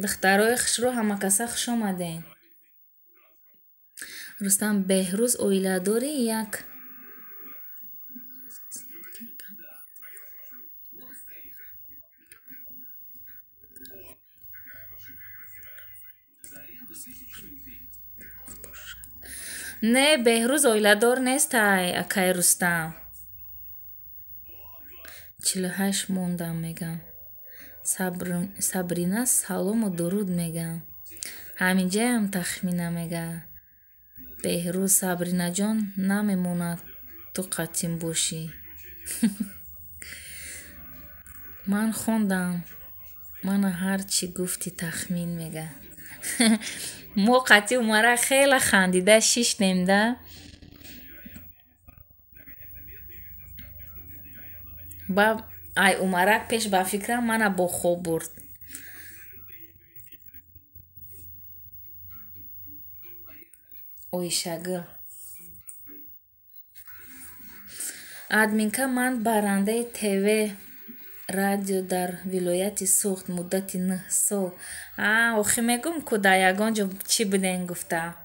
Духтарои хушрӯ, ҳамакаса хуш омадем. Рустам, Беҳрӯз оиладори як Не, Беҳрӯз оиладор нестай, акай Рустам. 48 мондам мегам. Сабрина салому дуруд мегам. Ҳаминҷаям тахмина мега. Беҳрӯз Сабринаҷон намемонад ту қатим бошӣ. Ман хондам. Мана ҳар чӣ гуфтӣ тахмин мега. Мо қати Умара хеле хандида шиштем да. Ба ай Умарак пеш ба фикрам мана бо хоб бурд. Оишагул. Админка, ман барандаи ТВ радио дар вилояти Суғд муддати 9 сол. А, охи мегум ку дар ягон ҷо чӣ буден гуфта.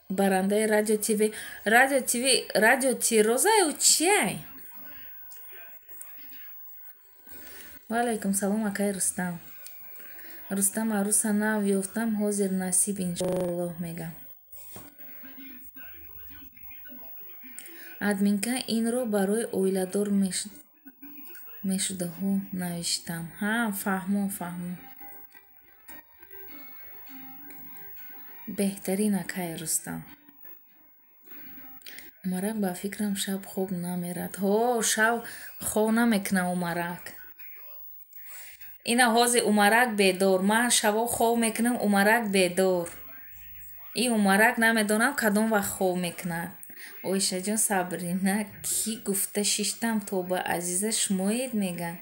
Барандаи радио ТВ, радио ТВ, радио Тироза ю чиай? Ва алайкум салом, акай Рустам. Рустам, аруса нав ёфтам, ҳозир насиб иншоаллоҳ мегам. Админка, инро барои оиладор мешудаҳо навиштам. Ҳа, фаҳмо, фаҳмо. Беҳтарин акай Рустам. Умарак ба фикрам шаб хоб намерад. Ҳо, шаб хоб намекунам Умарак. Ина ҳозир Умарак бедор. Ман шабо хоб мекунам, Умарак бедор. Ин Умарак намедонам кадом вақт хоб мекунад. Оишаҷон, Сабрина кӣ гуфта шиштам тоба, азиза шумоед мега.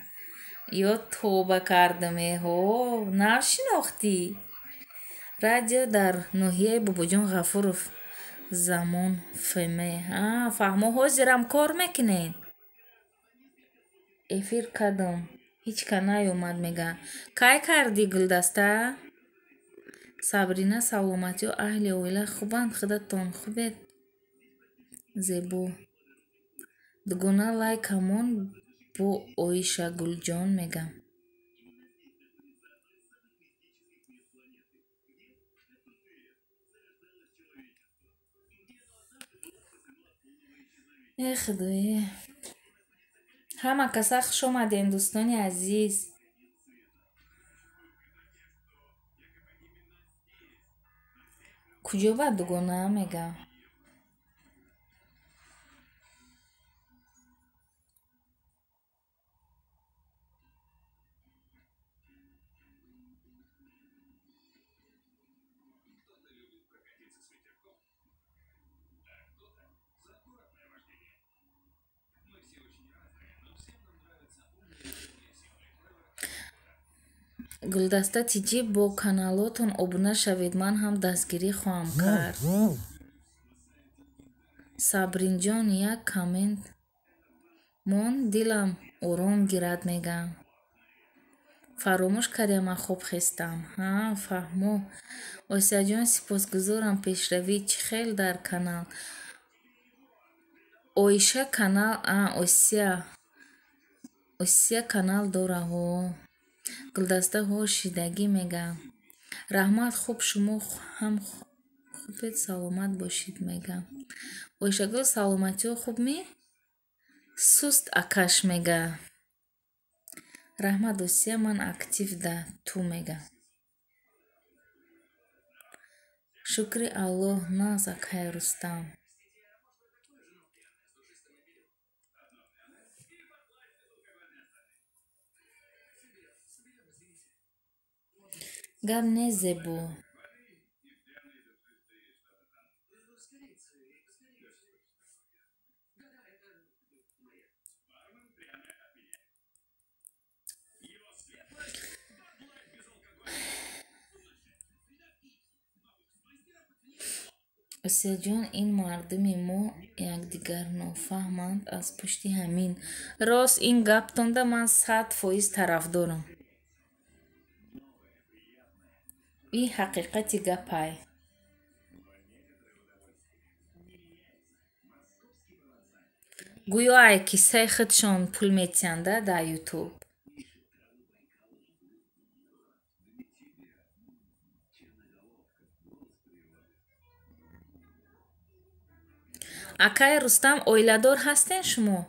Ё тоба кардаме, ҳо, нав шинохтӣ. Радио дар ноҳияи Бобоҷон Ғафуров Замон ФМ. А, фаҳмо, ҳозирам кор мекунед. Эфир кардам, ҳеҷ ка наёмад мега. Кай кардӣ гулдаста? Сабрина, саломатиё, аҳли оила хубанд, худатон хубед? Зебо. Дугона лайкамон бо Оишагулҷон мегам. Э худое. Ҳама каса хуш омадем, дӯстони азиз. Куҷо ба дугона мегам? Гулдаста тиҷӣ, бо каналотон обуна шавед, ман ҳам дастгирӣ хоҳам кард. Сабринҷон, як коммент мон, дилам ором гирад мегам. Фаромӯш кардям, ман хоб хестам. Ҳа, фаҳмо. Осияҷон, сипосгузорам, пешравӣ чӣ хел дар канал? Оиша канал, а, Осия. Осия канал дора, ҳо. Гулдаста ҳо шидагӣ мега. Раҳмат, хуб, шумо ҳам хубед, саломат бошед мега. Ойшагул, саломатиҳо хуб ми? Суст акаш мега. Раҳмат, Осия, ман актив да ту мега. Шукри Аллоҳ, нағз акай Рустам. Гап не, Зебо. Осияҷон, ин мардуми мо якдигарнофаҳманд аз пушти ҳамин. Рост, ин гаптонда ман 100% тарафдорам. Ин ҳақиқати гапай. Гӯё ай киссаи худшон пул метиҳанда дар Ютуб. Акай Рустам, оиладор ҳастен шумо?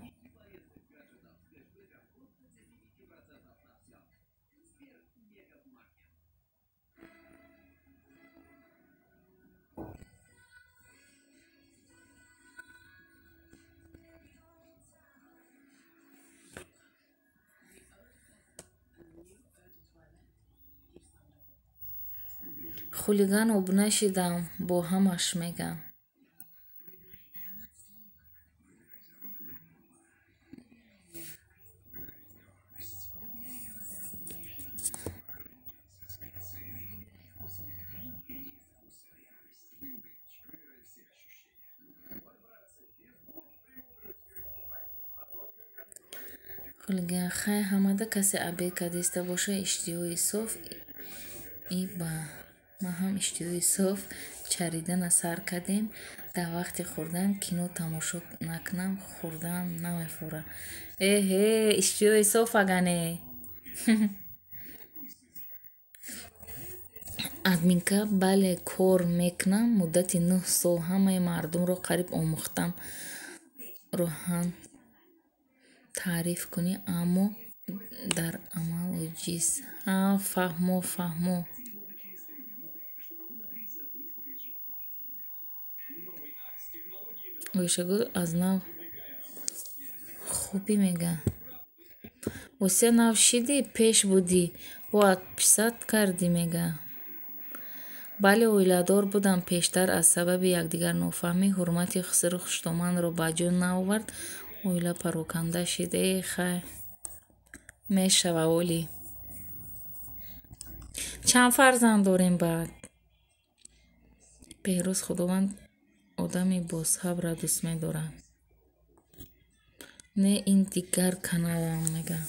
Хулиган обуна шидам, бо ҳамаш мегам. Хулиган, хай ҳамада касе обед кардиста боша, иштиҳои соф и ба ма ҳам иштиҳои соф чаридана сар кардем. Дар вақти хӯрдан кино тамошо накунам, хӯрдаам намефора. Эҳе, иштиҳои соф агане. Админка, бале, кор мекунам муддати 9 сол, ҳамаи мардумро қариб омӯхтам. Рӯҳан таъриф кунӣ, аммо дар амал оҷиз. Ҳа, фаҳмо, фаҳмо. Ойшагул аз нав хубӣ мега. Осия, нав шидӣ, пеш будӣ, бо отписат кардӣ мега. Бале, оиладор будам пештар, аз сабаби якдигарнофаҳмӣ ҳурмати хусуру хуштоманро ба ҷо наовард, оила пароканда шид. Э, хай, мешава олӣ. Чанд фарзанд дорем баъд? Беҳрӯз, Худованд одами босабрро дӯст медорад. Не, ин дигар каналам мега.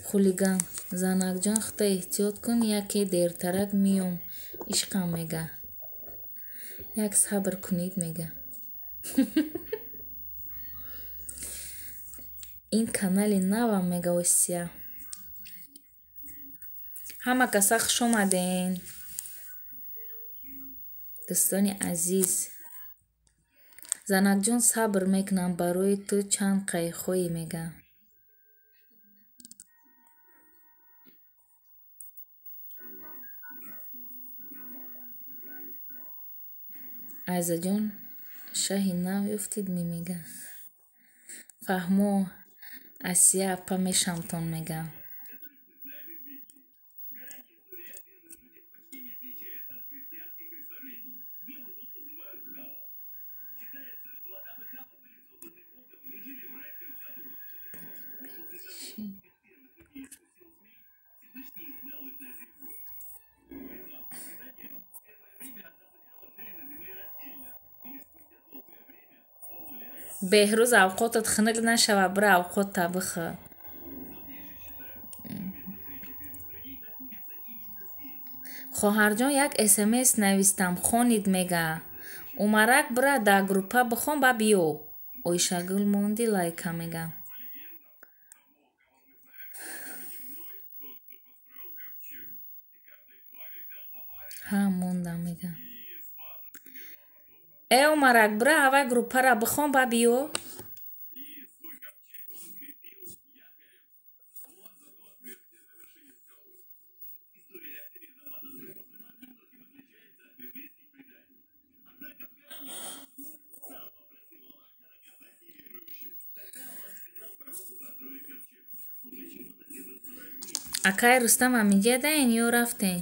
Хулиган, занакҷон, худта эҳтиёт кун, яке дертарак миём, ишқам мега. Як сабр кунед мега. Ин канали навам мега Осия. Ҳама каса хуш омаден. Дӯстони азиз. Занакҷон, сабр мекунам барои ту чанд қайхои мега. Айзаҷон, шаҳи нав ёфтид ми мега. Фаҳмо, Асия апа мешамтон мега. Беҳрӯз, авқотат хунук нашава, бира авқотта бихӯр. Хоҳарҷон, як смс навистам, хонид мега. Умарак, бира дар группа бихон ба биё. Ойшагул, монди лайка мега. Ҳа, мондам мега. Э, Умарак, бира ҳавай группара бихон, ба биё. Акай Рустам амиҷадаен ё рафтен?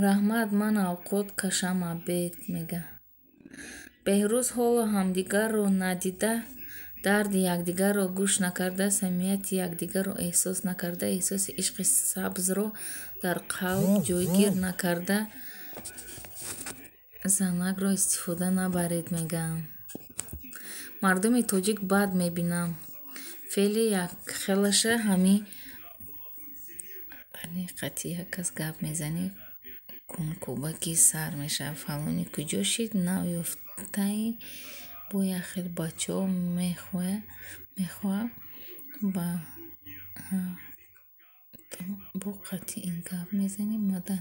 Раҳмат, ман авқот кашам обед мега. Беҳрӯз ҳоло ҳамдигарро надида, дарди якдигарро гӯш накарда, самимияти якдигарро эҳсос накарда, эҳсоси ишқи сабзро дар қалб ҷойгир накарда, занакро истифода набаред мегӯям. Мардуми тоҷик бад мебинам. Феъли якхелаша ҳами қати як кас гап мезанӣ, кункубаки сар мешавад. Фалонӣ куҷо шид? Нав ёфтаи бо як хел бачаҳо мехоҳа ба бо қати ин гап мезанӣ, мада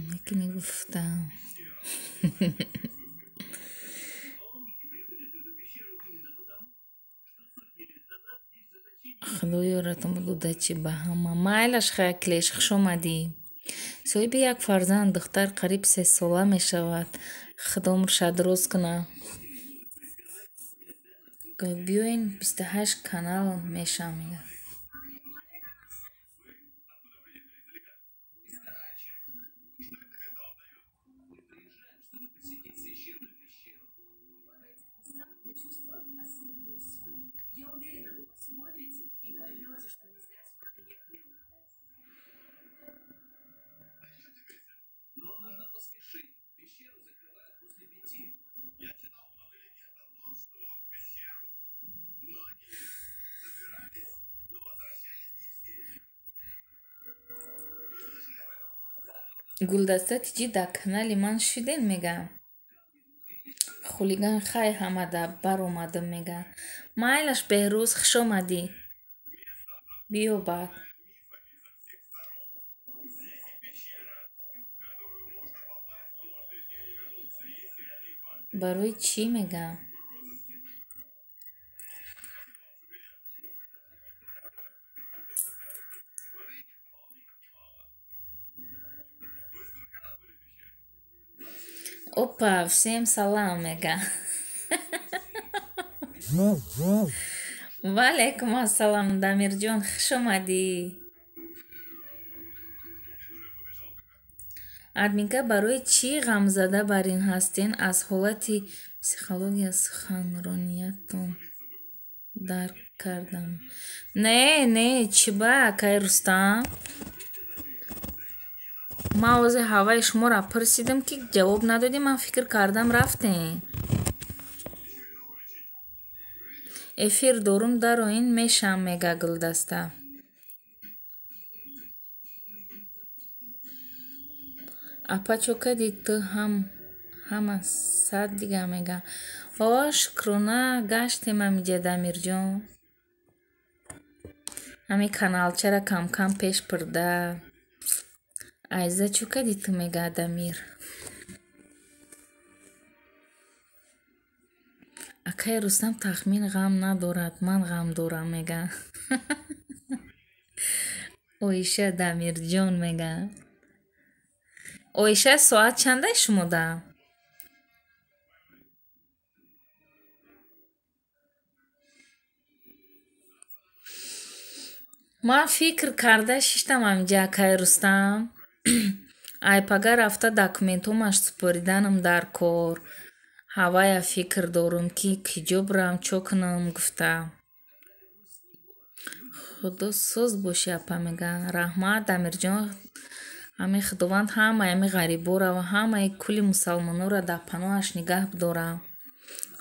мекунӣ гуфтам. Худо ёратон буд, удачи ба ҳама. Майлаш хай, Клеш, хуш омадӣ. Соҳиби як фарзанд, духтар қариб 3 сола мешавад. Худо умрша дуруст куна. Биёен, 28 канал мешавам мега. Гулдаста тиҷӣ дар канали ман шуден мега. Хулиган хай ҳамада баромадам мега. Майлаш, Беҳрӯз, хуш омадӣ. Биё баъд. Барои чӣ мега? Опа, всем салам мега. Ваалайкум ассалом, Дамирҷон, хуш омадӣ. Админка, барои чӣ ғамзада бар ин ҳастен? Аз ҳолати психология суханрониятон дарк кардам. Не, не, чӣ ба, акай Рустам? Ман ози ҳаваи шуморо пурсидам, ки ҷавоб надодӣ, ман фикр кардам рафтем. Эфир дорум, дароин мешам мега Гулдаста. Апа, чо кардӣ ту ҳама сад дига мега. О, шукрона, гаштем амиҷа, Дамирҷон. Ҳамин каналчара камкам пеш бурда. Айза, чо кардӣ ту мега Дамир. Акай Рустам тахмин ғам надорад, ман ғам дорам мега. Оиша, Дамирҷон мега. Оиша, соат чандай шумода? Ман фикр карда шиштам амиҷа, акай Рустам. Айпага рафта документҳомаш супориданам дар кор. Ҳавая фикр дорум, ки киҷо бирам, чо кунам гуфта. Худо соз бошӣ, апа мега. Раҳмат, Дамирҷон. Ҳамин Худованд ҳамаи ҳамин ғариборо ва ҳамаи кулли мусалмононро дар паноҳаш нигаҳ бидора.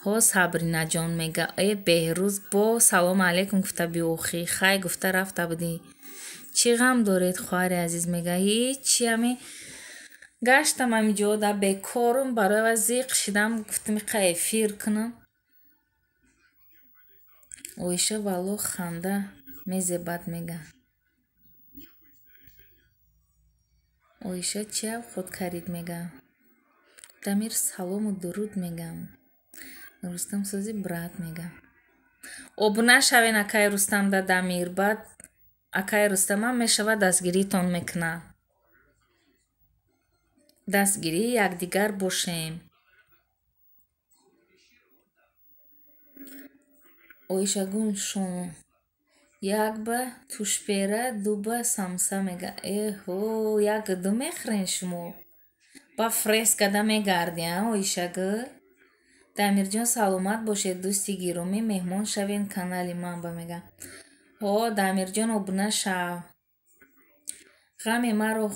Ҳо, Сабринаҷон мега. Э, Беҳрӯз, бо салому алайкум гуфта биёхӣ. Хай гуфта рафта будӣ. Чӣ ғам доред, хоҳари азиз мега? Ҳичи, ҳами гаштам ҳамин ҷода бекорум, барои ва зиқ шидам, гуфтам иқа эфир кунам. Оиша, валло, ханда мезебад мега. Оиша чӣ авқот карид мегам. Дамир салому дуруд мегам. Рустам сози брат мегам. Обуна шавен акай Рустам да Дамир, баъд акай Рустамам мешавад дастгиритон мекунад. Дастгирии якдигар бошем. Оишагул шон як ба тушпера, ду ба самса мега. Эҳо, як ду мехӯрен шумо. Ба фрес када мегарди, а Оишагул? Дамирҷон саломат бошед, дӯсти гиромӣ, меҳмон шавен канали ман ба мега. Ҳо, Дамирҷон обуна шав. Ғами маро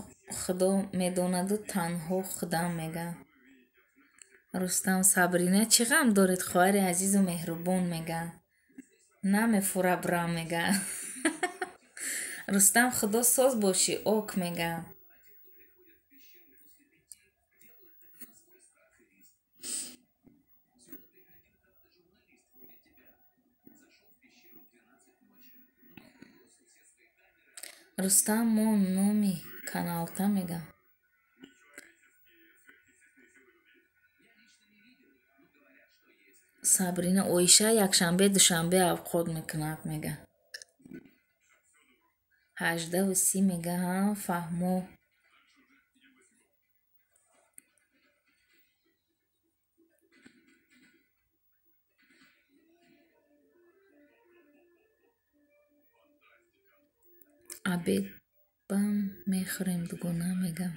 Худо медонаду танҳо худам мега. Рустам Сабрина чӣ ғам доред, хоҳари азизу меҳрубон мега. Намефура брам мега. Рустам Худо соз бошӣ, ок мега. Рустам мо номи каналта мега. Сабрина Оиша якшанбе душанбе авқот мекунад мега. 18:30 мега. Ҳа, фаҳмо. Обедбам мехӯрем дугона мега.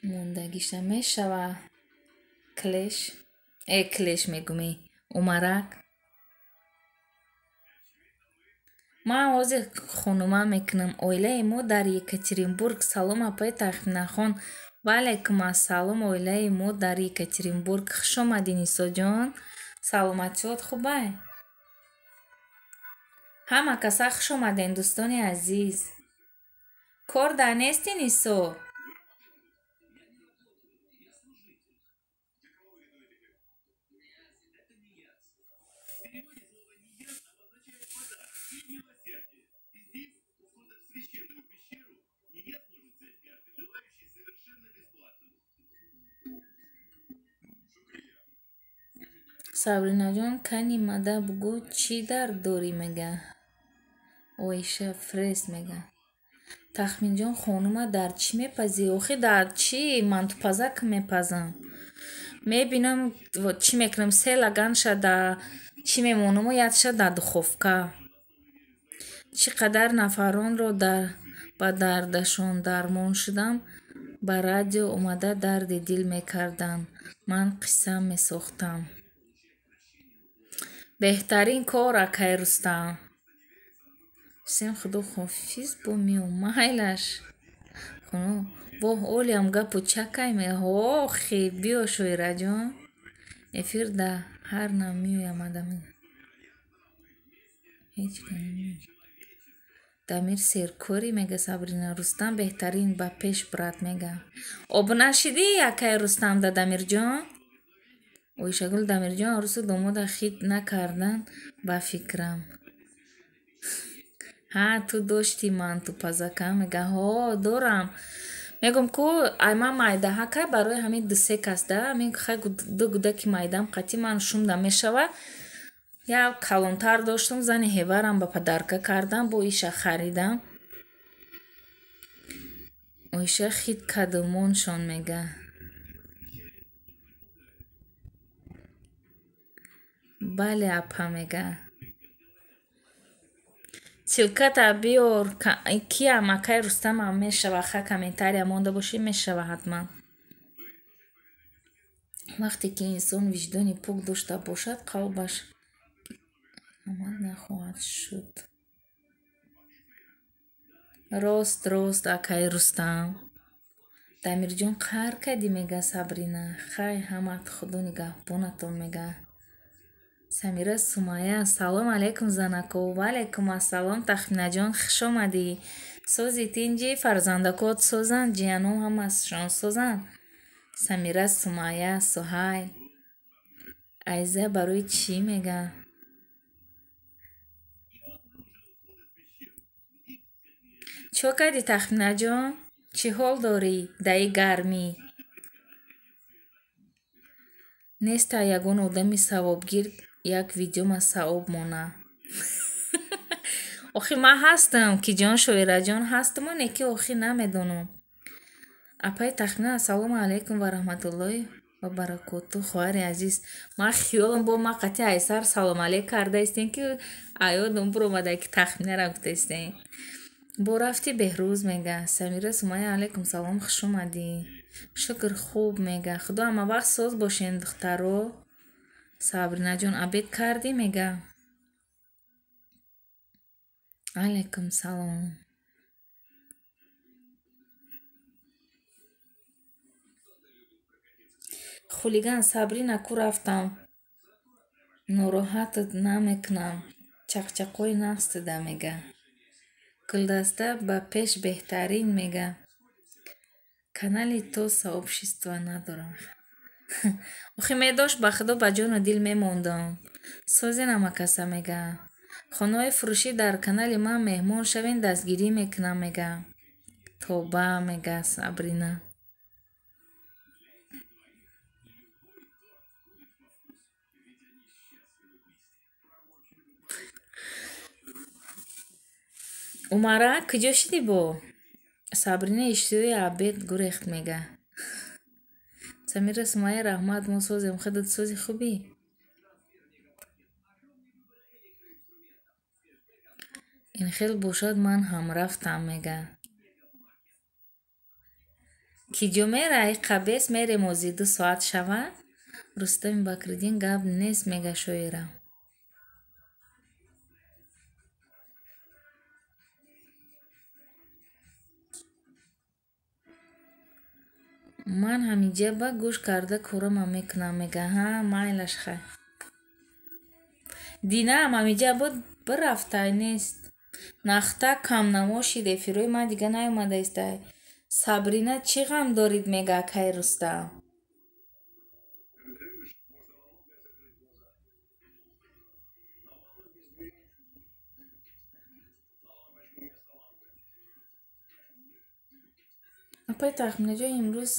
Мондагиша мешава клеш. Клеш мегумӣ. Умарак. Ман ҳозир хонума мекунам. Оилаи мо дар Екатеринбург. Салом апаи Тахминахон. Ва алайкум ассалом. Оилаи мо дар Екатеринбург. Хуш омадӣ Нисоҷон. Саломатиёт хубай? Ҳама каса хуш омадем, дӯстони азиз. Кор дар нести Нисо? Сабринаҷон кани мада бугӯ чӣ дард дорӣ мега. Оиша фрес мега. Тахминҷон хонума дар чӣ мепазӣ? Охи дар чӣ мантупазак мепазам. Мебинам чӣ мекунам, се лаганша да чӣ мемонаму якша дар духовка. Чӣ қадар нафаронро ба дардашон дармон шудам, ба радио омада дарди дил мекарданд. Ман қисса месохтам. Беҳтарин кор акай Рустам. Всем худо ҳофиз бо миё майлаш. Воҳ олиам гапу чакай ме. Охи биё Шоираҷон. Эфир да ҳар нам меоям адам. Ҳеҷ Дамир серкорӣ мега Сабрина. Рустам беҳтарин ба пеш брат мега. Обуна шидӣ акай Рустам да Дамирҷон? Оишагул Дамирҷон арӯсу домода хит накардан ба фикрам. Ҳа, ту дошти мантупазака мега. Ҳо, дорам. Мегӯм ку ай ман майдаҳака барои ҳамин ду-се кас да ҳамин хай ду гудаки майдам қатӣ ман шумда мешава. Як калонтар доштум, зани ҳеварам ба падарка кардам, бо иша харидам. Оиша хит кадумоншон мега. Бале апа мега. Силката биёр, киам акай Рустамам мешава, ха комментария монда бошӣ мешава ҳатман. Вақте ки инсон виҷдони пок дошта бошад, қалбаш омад нахоҳад шуд. Рост, рост, акай Рустам. Дамирҷон қаҳр кардӣ мега Сабрина. Хай ҳамат Худо нигаҳбонатон мега. Самира Сумая, салом алейкум занако. Ва алейкум ассалом Тахминаҷон, хуш омадӣ. Сози тинҷи, фарзандакот созанд, ҷияно ҳамашон созанд. Самира Сумая, Суҳайл. Айза барои чӣ мега? Чӣ кардӣ, Тахминаҷон? Чӣ ҳол дорӣ даи гармӣ? Неста ягон одами савобгир як видеома савоб мона. Охи ман ҳастам, ки ҷон Шоираҷон ҳастаму не ки охи намедонам. Апаи Тахмина, ассалому алайкум ва раҳматуллоҳи ва баракоту, хоҳари азиз. Ман хиёлам бо ма қатъи айсар салом алейк кардаистем, ки аёдам буромада ки Тахминара гуфтаистем. Бо рафти Беҳрӯз мега. Самира Сумая, алайкум салом, хуш омадӣ. Шукр, хуб мега. Худо ҳама вақт соз бошен, духтаро. Сабринаҷон, обед кардӣ мега. Алайкум салом. Хулиган Сабрина, ку рафтам. Нороҳатат намекунам. Чақчақои нафстада мега. Гулдаста ба пеш беҳтарин мега. Канали то сообщества надорам. Охи медошт, ба худо ба ҷону дил мемондам. Созе намакаса мега. Хонаҳои фурӯшӣ дар канали ман меҳмон шавен, дастгирӣ мекунам мега. Тоба мега Сабрина. Умара, куҷо шидӣ бо? Сабрина иштиҳои обед гурехт мега. Самира Сумая, раҳмат, мо созем, худат сози хубӣ? Ин хел бошад, ман ҳам рафтам мега. Ки ҷо мерай? Қабес мерем ози 2 соат шава? Рустами Бакриддин гап нест мега шоира. Ман ҳаминҷа ба гӯш карда корама мекунам мега. Ҳа, майлаш хай. Динаам ҳаминҷа буд, бирафтай нест. Нахта камнамо шид, эфирҳои ман дига наомадаистай. Сабрина, чӣ ғам дорид мега акай Рустам? Апаи Тахминаҷон, имрӯз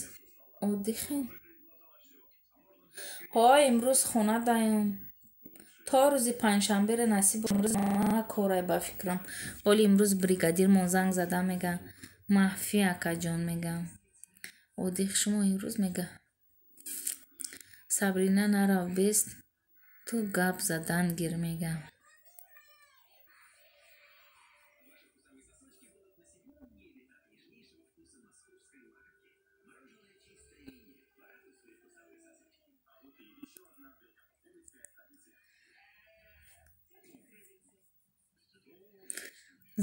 оддихем? Ҳо, имрӯз хона даем. То рӯзи панҷшанберо насиб имрӯз корай ба фикрам. Ҳоли имрӯз бригадирмон занг зада мега. Маҳфӣ акаҷон мега. Оддих шумо имрӯз мега. Сабрина нарав бест, ту гап задан гир мега.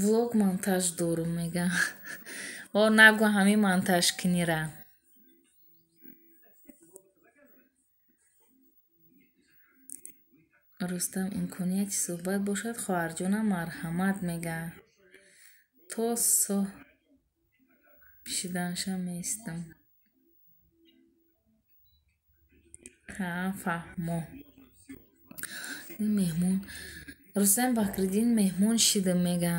Влог монтаж дорум мега. О, нагу ҳамин монтаж кунира. Рустам, имконияти суҳбат бошад, хоҳарҷонам марҳамат мега. То соҳ пишиданша меистам. Ҳа, фаҳмо. Меҳмон Рустам Бакриддин меҳмон шидам мега.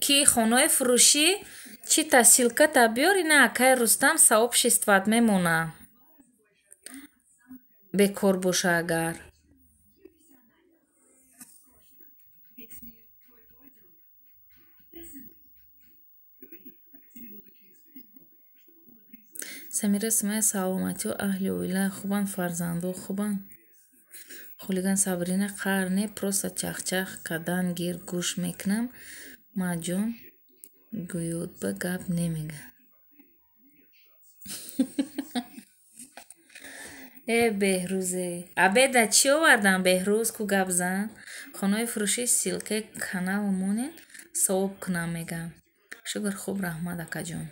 Ки хонаҳои фурӯшӣ чӣ та ссылката биёр, ина акай Рустам сообществат мемона. Бекор боша агар. Самира Сумая, саломатиҳо, аҳли оила хубанд, фарзандо хубанд. Хулиган Сабрина, қаҳр не, просто чахчах кардан гир гӯш мекунам. Маҷон гӯёдба гап немега. Э Беҳрӯзе, обеда чӣ овардам Беҳрӯз ку гап зан? Хонаҳои фурӯшӣ ссылкаи канал монен савоб кунам мега. Шукр, хуб, раҳмат акаҷон.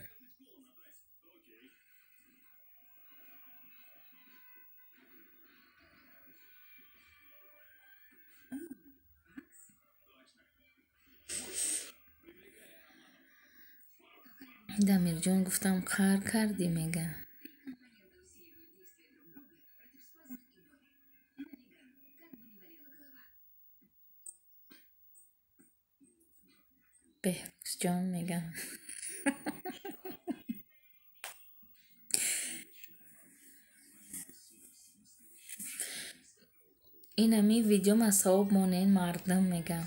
Дамирҷон гуфтам қаҳр кардӣ мега. Беҳрӯзҷон мега. Инами видеома савоб монен мардум мега.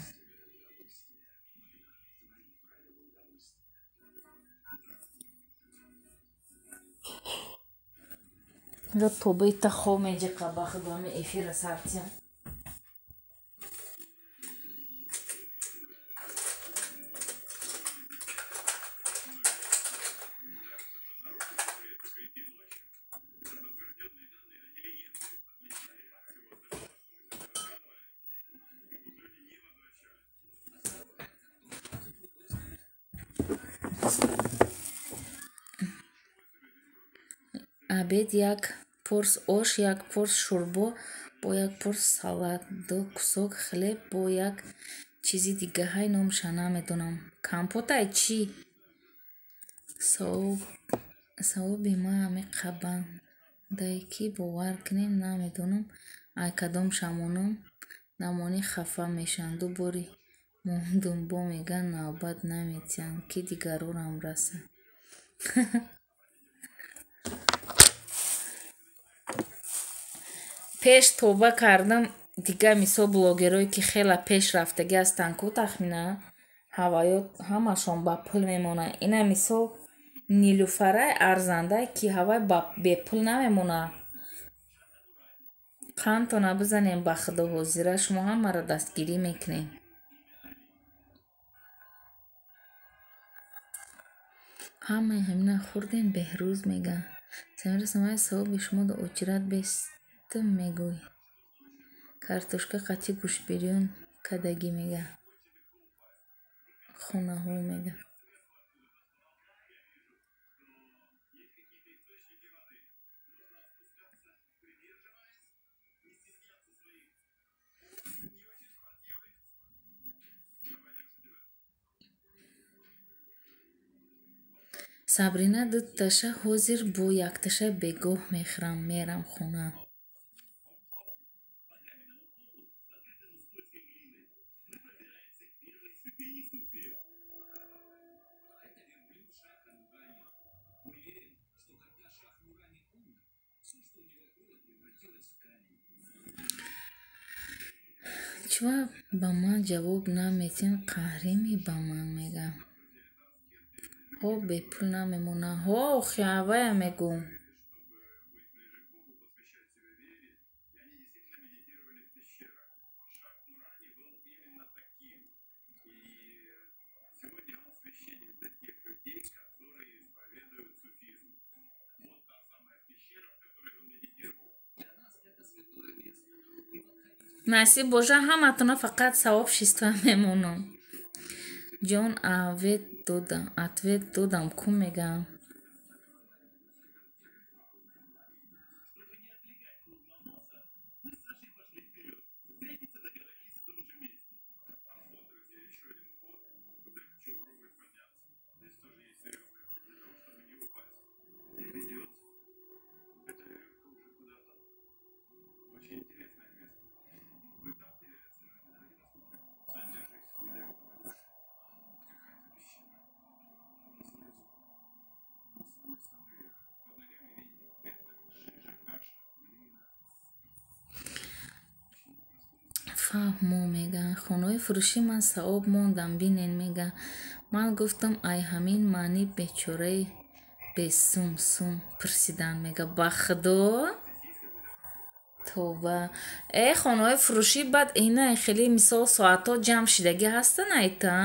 Тобаита хоб меҷиқа ба худо ами эфира сартиям. Обед як порс ош, як порс шӯрбо, бо як порс салат, ду кусок хлеб бо як чизи дигаҳай номша намедонам. Компотай чӣ? Савоби ма ами қабандай ки бовар кунем намедонам ай кадом шамонам намонӣ хафа мешаванд. Ду бори мондум бо меган навбат наметиҳанд ки дигарорам раса. Пеш тоба кардам дига мисол блогерое ки хела пеш рафтагӣ ҳастанд ку тахмина ҳаваё ҳамашон ба пул мемонанд. Ина мисол Нилуфарай арзандай ки ҳавай бепул намемонад. Қандтона бизанем ба худо ҳозира шумо ҳамаро дастгирӣ мекунем. Ҳамаи ҳамина хӯрдем Беҳрӯз мега. Самира Самаев савоби шумо до очират бестум мегӯй. Картошка қатӣ гӯштбирён кадагӣ мега. Хонаҳо мега. Сабрина дуташа ҳозир бо якташа бегоҳ мехӯрам мерам хона. Чува ба ман ҷавоб наметиҳанд қаҳрими ба ман мега. Ҳо бепул намемонад. Ҳо охи ҳавая мегӯм. Насиб бошад ҳаматона фақат савоб шиста мемонам. Ҷон ответ додам ку мегам. Фаҳмо мега. Хонаҳои фурӯшӣ ман савоб мондам бинен мега. Ман гуфтам ай ҳамин маъни бечораи бесум сум пурсидан мега. Ба худо тоба. Э хонаҳои фурӯшӣ баъд ина хеле мисол соатҳо ҷамъ шидагӣ ҳастанд айта?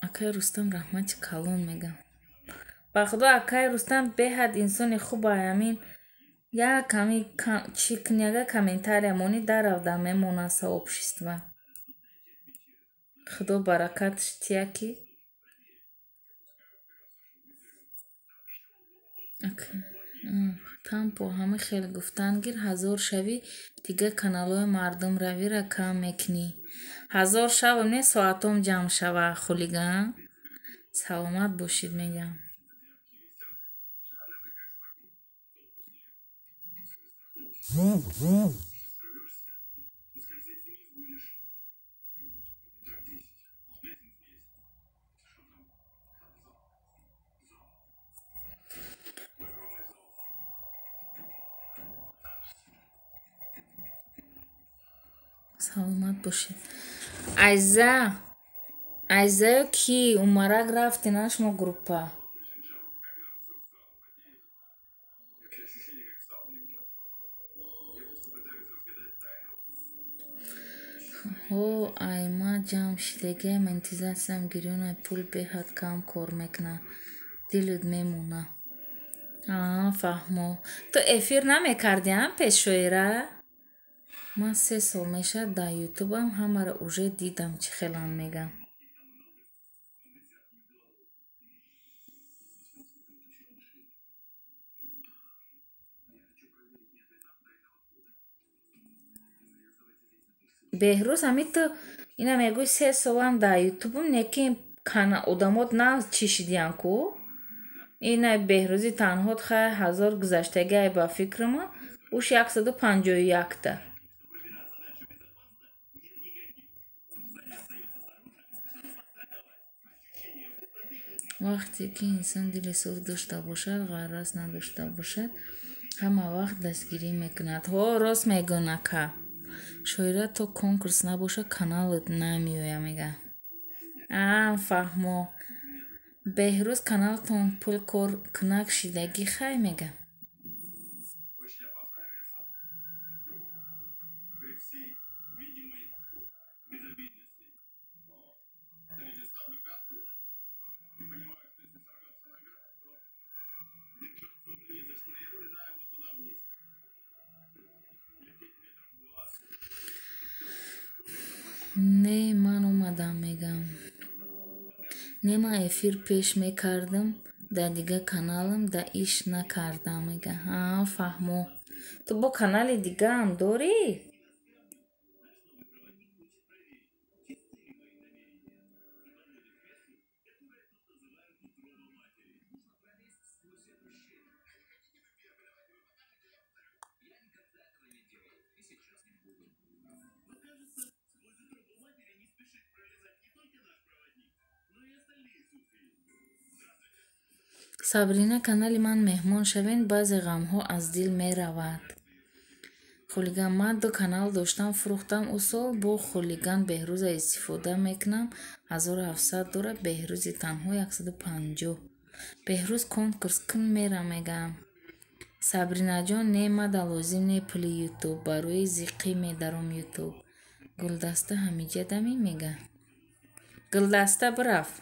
Акай Рустам раҳмати калон мега. Ба худо акай Рустам беҳад инсони хубай ҳамин як ками чӣ книга комментария монӣ даравда мемонад сообщество. Худо баракатш тия ки тампо ҳама хел гуфтан гир ҳазор шавӣ дига каналҳои мардумравиро кам мекунӣ. 1000 шавам не соатом ҷамъ шава хулиган. Саломат бошед мегам. Саломат бошед. Айза, Айзаё ки Умарак рафтен а шумо группа? Ҳо айма ҷамъ шидагиам монетизатсиям гирёнай пул беҳад кам кор мекунад. Дилут мемона. Аа фаҳмо. Ту эфир намекардӣ а пеш шоира? Ман 3 сол мешавад дар ютубам ҳамаро уже дидам чӣ хелам мегам. Беҳрӯз ҳами ту ина мегӯй 3 солам дар ютубам лекин одамот на чӣ шидиян ку? Ина Беҳрӯзи танҳот хай 1000 гузаштагиай ба фикрама уш 151-та. Вақте ки инсон дили соф дошта бошад, ғараз надошта бошад, ҳама вақт дастгирӣ мекунад. Ҳо, рост мегӯн ака. Шоира то конкурс набошад, каналат намеоя мега. Аа, фаҳмо. Беҳрӯз каналтон пул кор кунак шидагӣ хай мега. Не, ман омадам мегам. Не, ман эфир пеш мекардам, дар дигар каналам да иш накардам мега. Аа, фаҳмо. Ту бо канали дигаам дорӣ? Сабрина канали ман меҳмон шавен, баъзе ғамҳо аз дил меравад. Хулиган ман 2 канал доштам, фурӯхтам ӯ сол бо хулиган Беҳрӯза истифода мекунам. 1700 дорад, Беҳрӯзи танҳо 150. Беҳрӯз конкурс кун мера мегам. Сабринаҷон не мада лозим не пули ютуб, барои зиқӣ медаром ютуб. Гулдаста ҳамиҷа дамӣ мега. Гулдаста бирафт.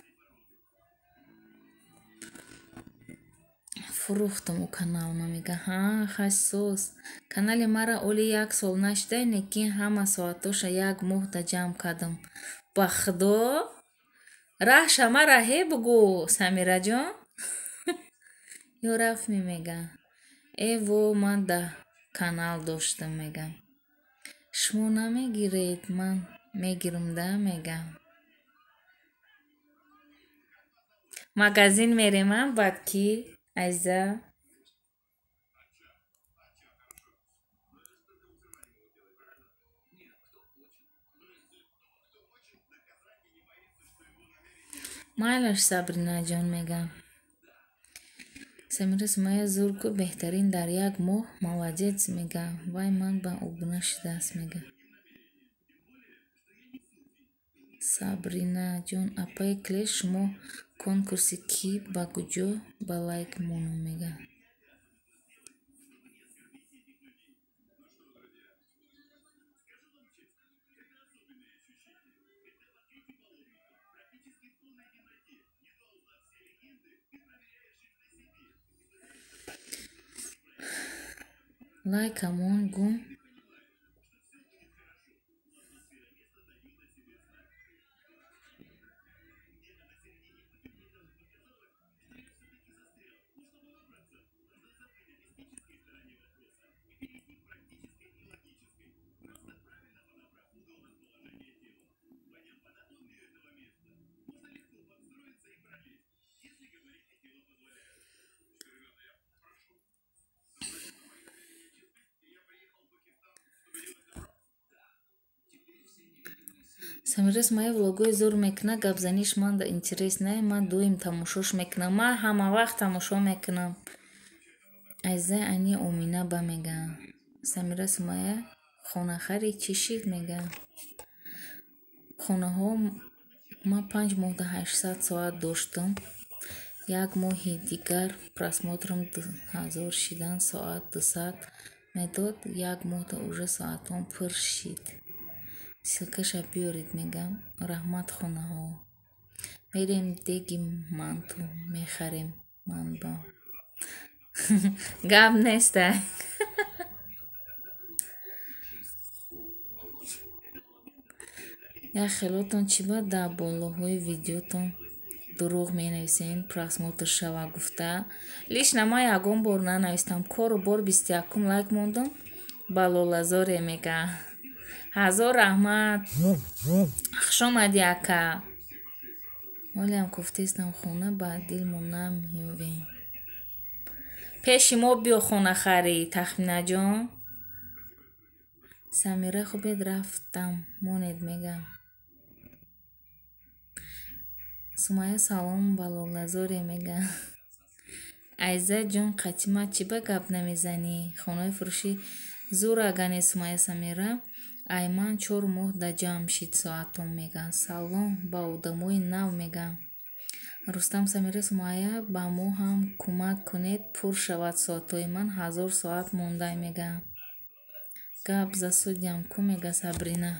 Фурӯхтам ӯ каналма мега. Ҳа, хай соз. Канали мара оли 1 сол нашидай, лекин ҳама соатоша 1 моҳда ҷамъ кардам. Ба худо? Раҳша мара ҳе бугӯ, Самираҷон. Ё рафтми мега. Э во ман 10 канал доштам мега. Шумо намегиред, ман мегирам да мега. Магазин меремам баъд ки Айза. Майлаш Сабринаҷон мегам. Самира Сумайя зур ку беҳтарин дар 1 моҳ молодец мега. Вай ман ба обуна шудааст мега. Сабринаҷон апаи Клеш шумо конкурси ки ба куҷо ба лайк монам мега. Лайкамон гум. Самира Сумайя влогҳои зур мекунад, гапзаниш манда интерес не, ман доим тамошош мекунам. Ман ҳама вақт тамошо мекунам. Азизаи Ани Омина ба мега. Самира Сумайя хонахари чӣ шид мега. Хонаҳо ман 5 моҳ да 800 соат доштам. Як моҳи дигар просмотрам 2000 шидан соат 200 медод. Як моҳда уже соатҳом пур шид. Ссылкаша биёред мегам. Раҳмат хонаҳо. Мерем деги манту мехарем манба. Гап неста. Як хелотон чӣ ба дар болоҳои видеотон дурӯғ менависен, просмотр шава гуфта. Лично ман ягон бор нанавистам. Кору бор 21 лайк мондам. Ба Лолазоре мега. Ҳазор раҳмат. Хуш омадӣ ака. Ҳолиам гуфтестам хона ба дилмон намеёвем. Пеши мо биё хонахарӣ, Тахминаҷон. Самира хубед рафтам монед мега. Сумайя салом ба Лолазоре мега. Айза ҷон қатима чӣ ба гап намезанӣ? Хонаи фурӯшӣ зур агане Сумайя Самира. Айман 4 моҳ да ҷамъ шид соатон мега. Салом ба одамои нав мега. Рустам Самира Сумайя ба мо ҳам кӯмак кунед пур шавад соатҳои ман 1000 соат мондай мега. Гап за судям ку мега Сабрина.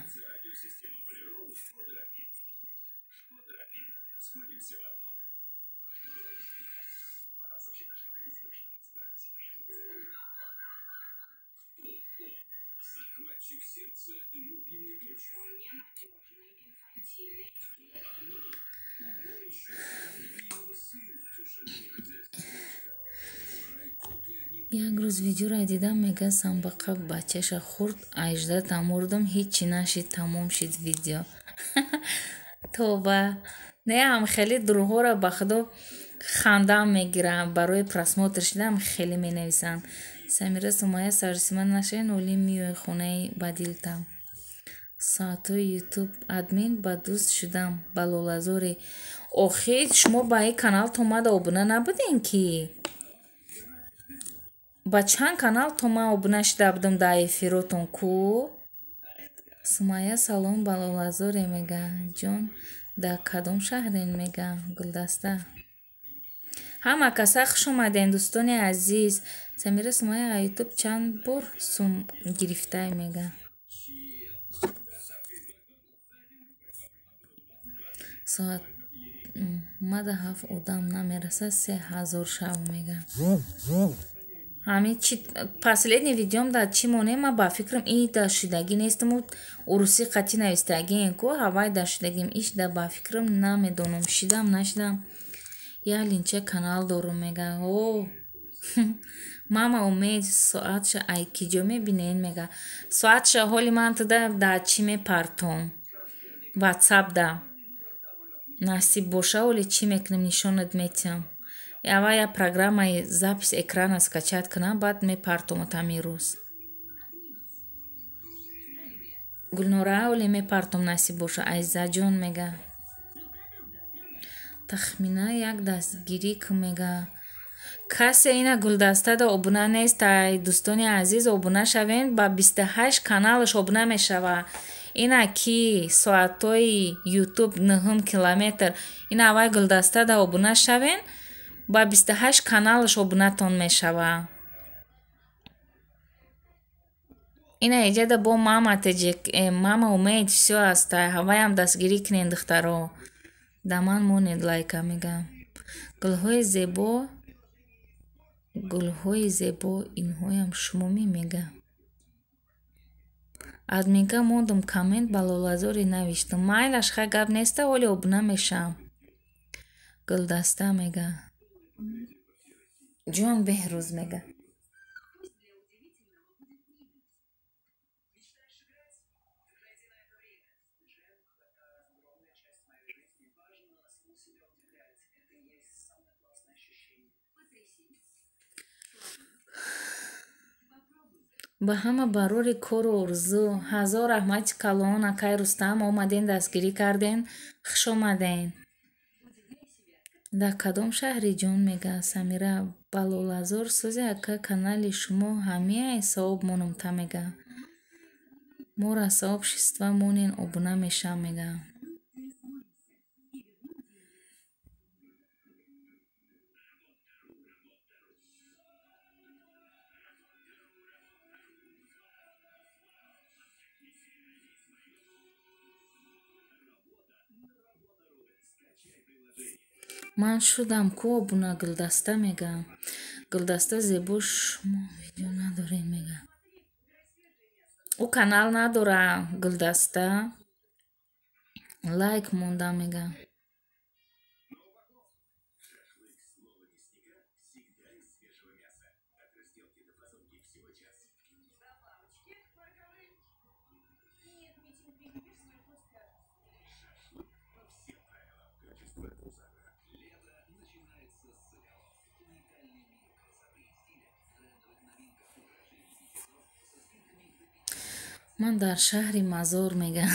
Як рӯз видеоро дидам, мега самбақа бачаша хурд, аждата мурдам, ҳичи нашид, тамом шид видео. Тоба. Не, ҳам хеле дурӯғҳоро ба худо хандам мегирам, барои просмотр шидам хеле менависанд. Самира Сумайя сарсима нашавед, оли миёи хонаи ба дилтам. Соатҳои ютуб админ ба дӯст шудам ба Лолазоре. Охир шумо ба ин канал томада обуна набудем ки? Ба чанд канал то ман обуна шида будам дар эфиротон ку? Сумайя салом ба Лолазоре мега. Ҷон дар кадом шаҳрен мега? Гулдаста. Ҳама каса хуш омадем дӯстони азиз. Самира Сумайя ютуб чанд бор сум гирифтай мега. Соат мада 7 одам намерасад 3000 шав мега. Ҳамин чи последний видеом дар чӣ монем, ман ба фикрам ин дар шидагӣ нестаму урусӣ қатъи навистагием ку ҳавай дар шидагим иш да ба фикрам намедонам шидам нашидам. Я линча канал дорум мега. О мама умед соатша ай киҷо мебинен мега. Соатша ҳоли ман туда дар чӣ мепартом? Ватсап да. Насиб боша оли чӣ мекунем нишонат метиҳам. Ава я программаи запись экрана скачать кунам, баъд мепартомат ҳамин рӯз. Гулнора оли мепартом насиб боша, Айзаҷон мега. Тахмина як дастгирӣ ку мега. Касе ина гулдастада обуна нест, ай дӯстони азиз обуна шавен, ба 28 каналаш обуна мешава. Ина ки соатҳои ютуб 9 километр, ина авай гулдастада обуна шавен, ба 28 каналаш обунатон мешава. Ина иҷада бо мама теҷик, мама умед всё аста, ҳаваям дастгирӣ кунен духтаро. Да ман монед лайка мега. Гулҳои зебо, гулҳои зебо инҳоям шумо мемега. Админка мондум коммент ба Лолазоре навиштам. Майлаш хай гап неста, оли обуна мешам. Гулдаста мега. Ҷон Беҳрӯз мега. Ба ҳама барори кору орзу. Ҳазор раҳмати калон, акай Рустам, омаден, дастгирӣ карден, хуш омаден. Дар кадом шаҳри ҷон мега Самира Балолазор сӯзи ака канали шумо ҳамияй савоб монумта мега. Мора сообщества монен обуна мешам мега. Ман шудам ку обуна Гулдаста мега. Гулдаста зебо шумо видео надорем мега. Ӯ канал надора Гулдаста. Лайк монда мега. Ман дар шаҳри Мазор мега.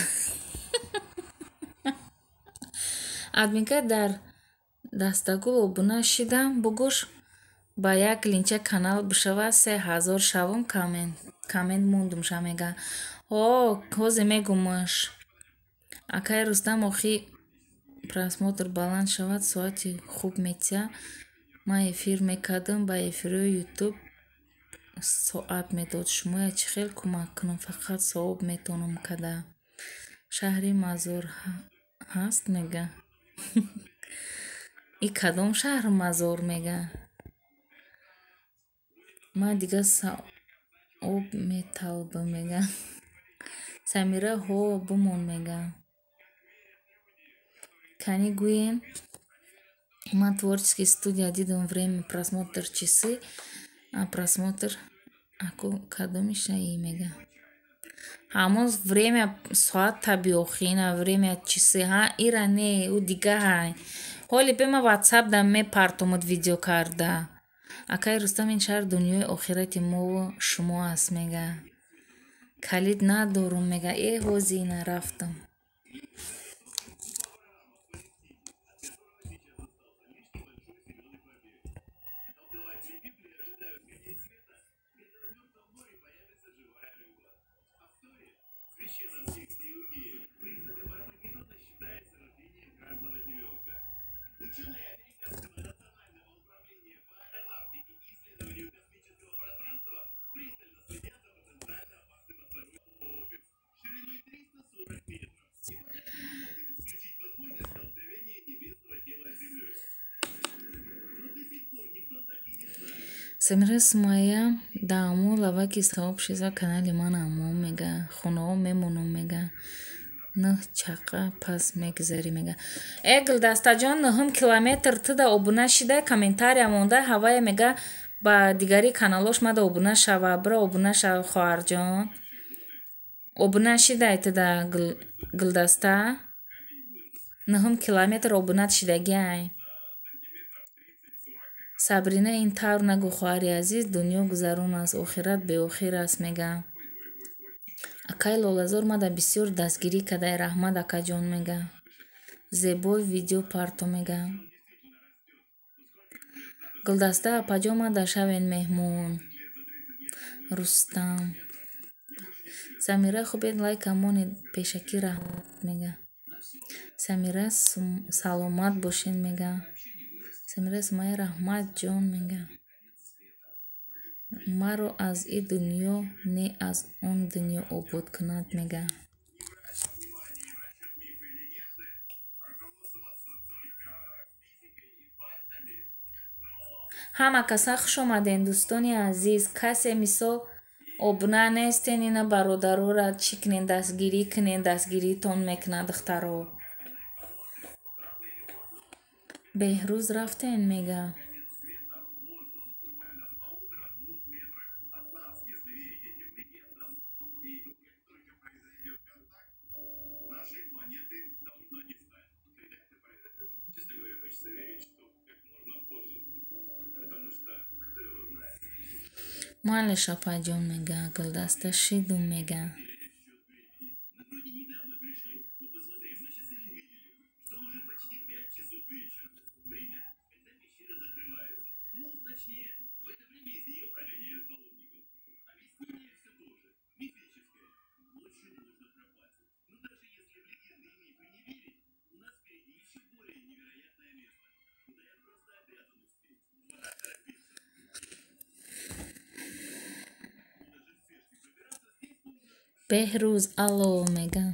Админка дар Дастагул обуна шидам, бугӯш ба як линча канал бишава 3000 шавум коммент мондумша мега. Ҳо, ҳозе мегумаш. Акай Рустам охи просмотр баланд шавад, соати хуб метия. Ман эфир мекардам, ба эфирҳои ютуб соат медод. Шумоя чӣ хел кӯмак кунам? Фақат савоб метавонам када. Шаҳри Мазор ҳаст мега. И кадом шаҳр Мазор мега? Ман дига савоб металбам мега. Самира ҳо бимон мега. Кани гӯем ман творческий студия дидам время просмотр часы, а просмотр аку кадомиша и мега. Ҳамон время соат табиохи ина время часы ҳа ира не ӯ дига ҳай. Ҳоли бема ватсап да мепартомуд видео карда. Акай Рустам ин шаҳр дунёи охирати мову шумо аст мега. Калид надорум мега. Э ҳози ина рафтам. Самира Сумайя дааму лаваки сообщества канали ман аммо мега. Хонаҳо мемонам мега. Нӯҳ чақа пас мегузарӣ мега. Э Гулдастаҷон нӯҳум километр туда обуна шида комментария монда ҳавая мега ба дигари каналош мада обуна шава. Бира обуна шава хоҳарҷон. Обуна шидай туда Гулдаста. Нӯҳум километр обунат шидагиай. Сабрина ин тавр нагӯ хоҳари азиз, дунё гузарон аст, охират беохир аст мега. Акай Лолазор мада бисёр дастгирӣ кадай, раҳмат акаҷон мега. Зебои видео парто мега. Гулдаста апаҷон мада шавен меҳмон. Рустам. Самира хубед лайка монед пешакӣ раҳмат мега. Самира саломат бошед мега. Самира Сумайя раҳмат ҷон мега. Маро аз ин дунё не аз он дунё обод кунад мега. Ҳама каса хуш омаден дӯстони азиз. Касе мисол обуна нестен, ина бародарора чӣ кунен, дастгирӣ кунен, дастгиритон мекунад духтаро. Беҳрӯз рафтен мега. Малеш, апаҷон, мега. Гулдаста шидум, мега. Беҳрӯз, алло, мега.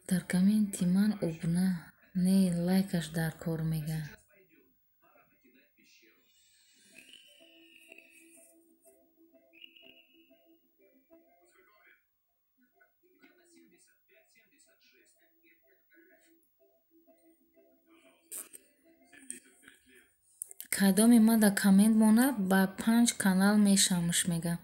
Дар комменти ман обуна не, лайкаш дар кор, мега. Кадоме ман дар коммент монад, ба панҷ канал мешамш, мега.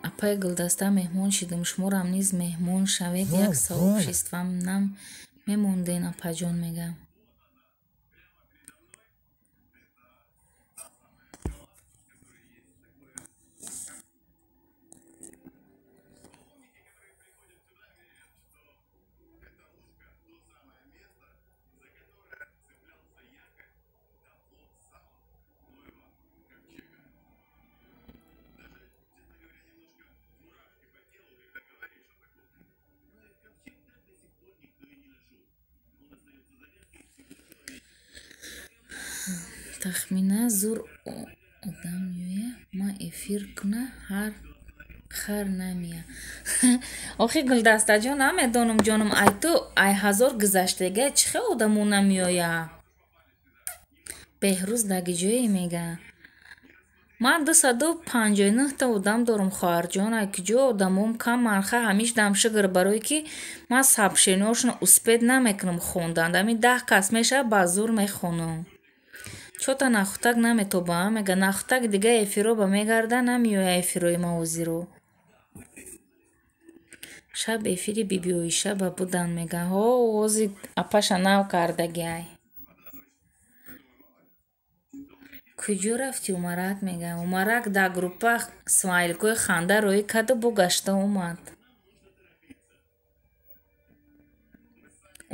Апаи Гулдаста, меҳмон шидум, шуморам низ меҳмон шавед, як сообществам нам мемонден, апаҷон, мега. Тахмина зур одам меоя, ман эфир куна ҳар хар намея. Охи, Гулдастаҷон, намедонам, ҷонам, ай ту ай ҳазор гузаштага чӣ хел одамо намеоя? Беҳрӯз дагиҷое, мега. Ман 259-та одам дорам, хоҳарҷон, ай куҷо одамом кам марха ҳамиш дам шугр, барое ки ман сообщениҳошонро успеть намекунам хондан. Ами 10 кас мешавад, ба зур мехонам. Чота нахутак наметобам, мега. Нахутак дига эфиро ба мегарда, намеоя эфирои мавозиро. Шаб эфири Бибиоиша ба будан, мега. Ҳо, ози апаша нав кардагиай. Куҷо рафти, Умарак, мега. Умарак дар группа смайликҳои ханда роӣ карду бо гашта омад.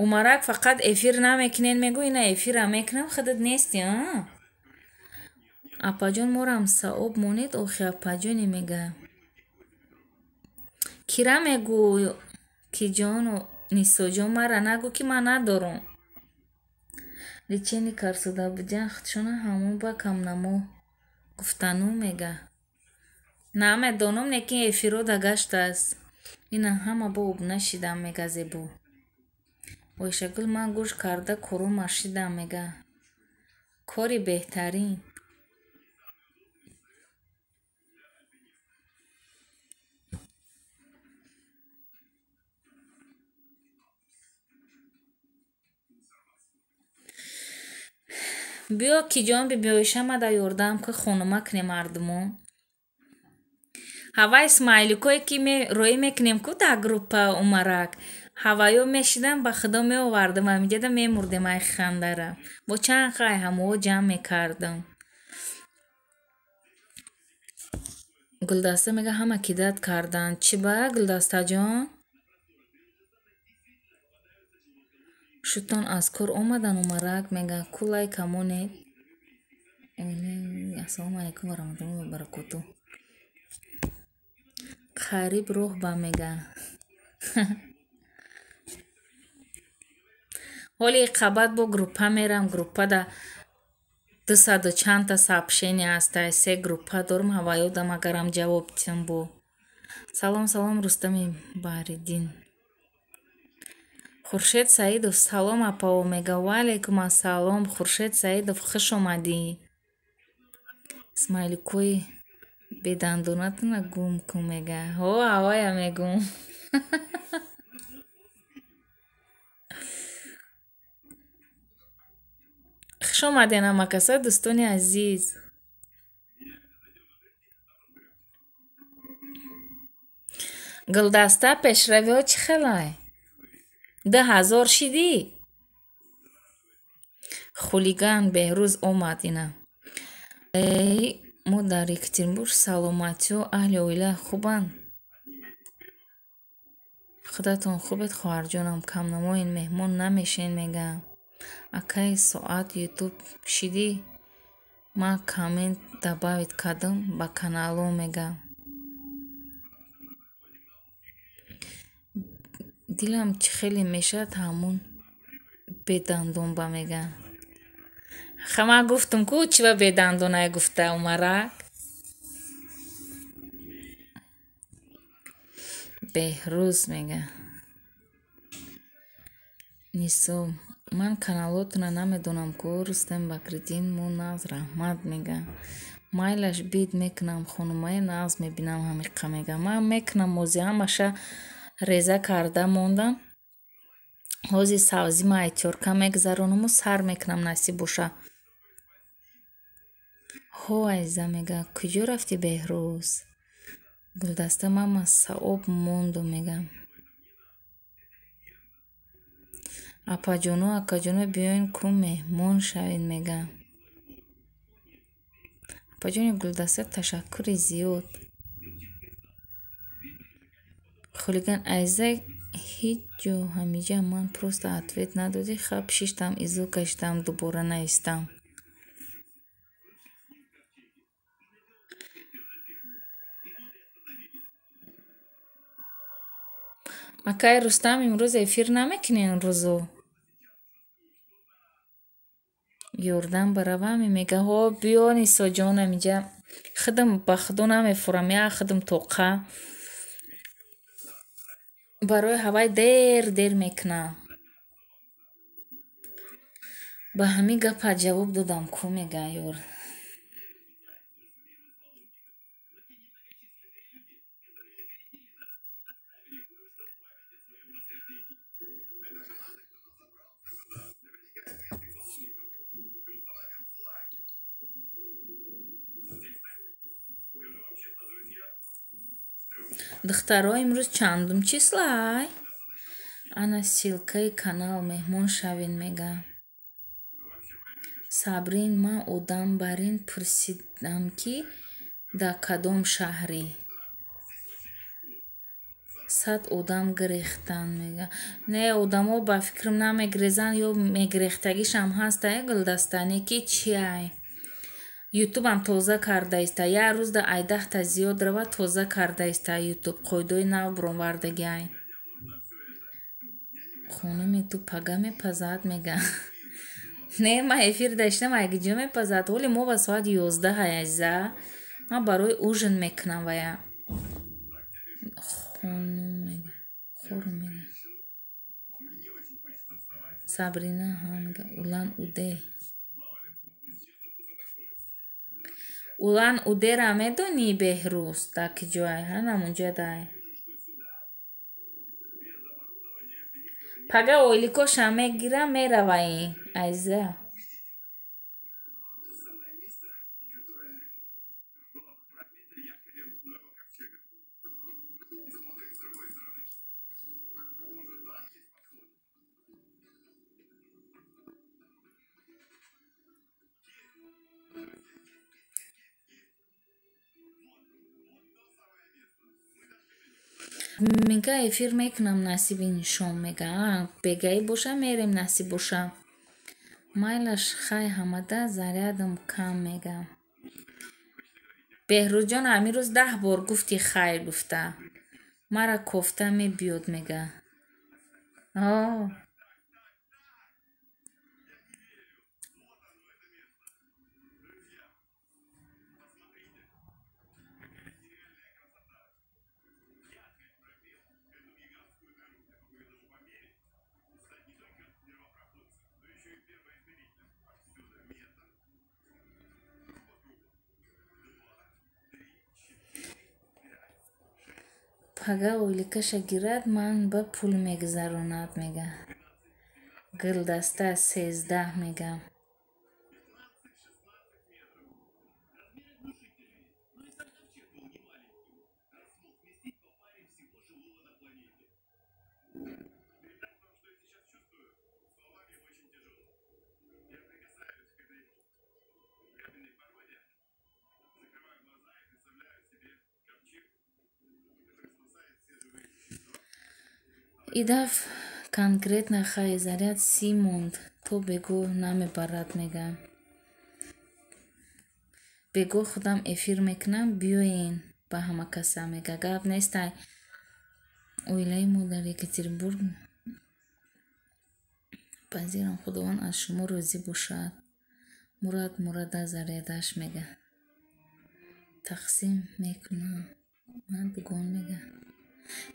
Умарак, фақат эфир намекунен, мегӯ, ина эфира мекунам, худат нести, а? Апаҷон, морам саоб монед, охи, апаҷоне, мега. Кира мегӯ, ки ҷону Нисоҷон, мара нагӯ, ки ман надорам. Лечение карсуда будан худшона ҳамон ба камнамо гуфтану, мега. Намедонам, лекин эфиро да гаштааст. Ина ҳама бо обуна шидам, мега, зебо. Оишагул, ман гӯш карда корома шидам, мега. Кори беҳтарин. Биё, ки ҷон, Бибиоиша, мада ёрдам ки хонума кунем мардумон. Ҳавай смайликое ки роӣ мекунем ку дар группа, Умарак. Ҳаваё мешидам, ба худо меовардам, ҳамиҷада мемурдем ай хандара. Бо чанд хай ҳамоҳо ҷамъ мекардам. Гулдаста мега, ҳама кидат карданд. Чӣ ба, Гулдастаҷон? Шутон аз кор омадан, Умарак, мега. Ку лайка монед. Ассалому алайкум ва раҳматуллоҳи ва баракоту. Қариб роҳ ба, мега. Ҳоли қабат бо группа мерам, группада дусаду чандта сообщение ҳастай, се группа дорам, ҳаваёдам агарам ҷавоб тиҳам бо. Салом, салом, Рустами Баҳриддин. Хуршед Саидов, салом апао, мега. Ва алайкум ассалом, Хуршед Саидов, хуш омадӣ. Смайликои бедандонатона гум кун, мега. Ҳо, ҳавая мегум. Хуш омаден ҳамакаса, дӯстони азиз. Гулдаста, пешравиҳо чӣ хелай? 2000 шидӣ? Хулиган Беҳрӯз омад ина. Мо дар Екатеринбург, саломатиҳо, аҳли оила хубанд? Худатон хубед, хоҳарҷонам? Камнамоен, меҳмон намешен, мега. Акай, соат ютуб шидӣ? Ман коммент добавить кардам ба канало, мега. Дилам чӣ хеле мешавад ҳамун бедандонба, мега. Ха, ман гуфтам ку, чӣ ба бедандонай гуфта Умарак? Беҳрӯз, мега. Нисо, ман каналотона намедонам ку, Рустам Бакриддин, мо нағз, раҳмат, мега. Майлаш бид мекунам, хонумаи нағз мебинам ҳамиқа, мега. Ман мекунам ози ҳамаша реза карда мондам. Ҳози савзима айтёрка мегзаронаму сар мекунам, насиб боша. Ҳо, азиза, мега. Куҷо рафтӣ, Беҳрӯз? Гулдаста, мама саоб мондум, мега. Апаҷону акаҷону, биёен ку меҳмон шавед, мега. Апаҷони Гулдаста, ташаккури зиёд. Хулиган, азиза, ҳеҷ ҷо ҳамиҷа ман просто ответ надодӣ, хаб шиштам, изо кашидам, дубора наистам. Акай Рустам, имрӯз эфир намекунен рӯзо? Ёрдам баравами, мега. Ҳо, биё, Нисоҷон, амиҷа. Худам ба худо намефурам, як худам тоқа. Барои ҳавай дер дер мекунам. Ба ҳамин гапа ҷавоб додам ку, мега ёр. Духтаро, имрӯз чандум числай? Ана ссылкаи канал, меҳмон шавен, мега. Сабрин, ман одам барин пурсидам, ки дар кадом шаҳрӣ. 100 одам гирехтанд, мега. Не, одамо ба фикрам намегирезанд ё мегирехтагишам ҳаст, ай Гулдаста, не ки чиай? Ютубам тоза кардаиста. Як рӯз да айдаҳта зиёд рава, тоза кардаиста ютуб. Қоидаҳои нав буровардагиай. Хонуми ту пага мепазад, мега. Не, ман эфир даштам, ай куҷо мепазад? Ҳоли мо ба соати 11 азиза. Ман барои ужин мекунам вая. Хонум, мега. Хорум, мега. Сабрина, ҳа, мега. Улан Уде. Улан Удера медонӣ, Беҳрӯз? Дар куҷоай? Ҳа, намунҷа дай. Пага ойликоша мегирам, мераваи, азиза. Мега эфир мекунам, насиби нишон, мега. Бегаӣ боша, мерем, насиб боша. Майлаш, хай, ҳамада зарядам кам, мега. Беҳрӯзҷон, ҳамин рӯз 10 бор гуфти хайр гуфта. Мара кофта мебиёд, мега. О. Пага ойликаша гирад, ман ба пул мегузаронад, мега. Гулдаста 13 мега. Идаф конкретно хай заряд 30 монд, то бего намебарад, мега. Бего худам эфир мекунам, биёен ба ҳама каса, мега. Гап нестай. Оилаи мо дар Екатеринбург пазирам, Худованд аз шумо розӣ бошад. Мурад Мурада зарядаш, мега. Тақсим мекунам. Ман дугон, мега.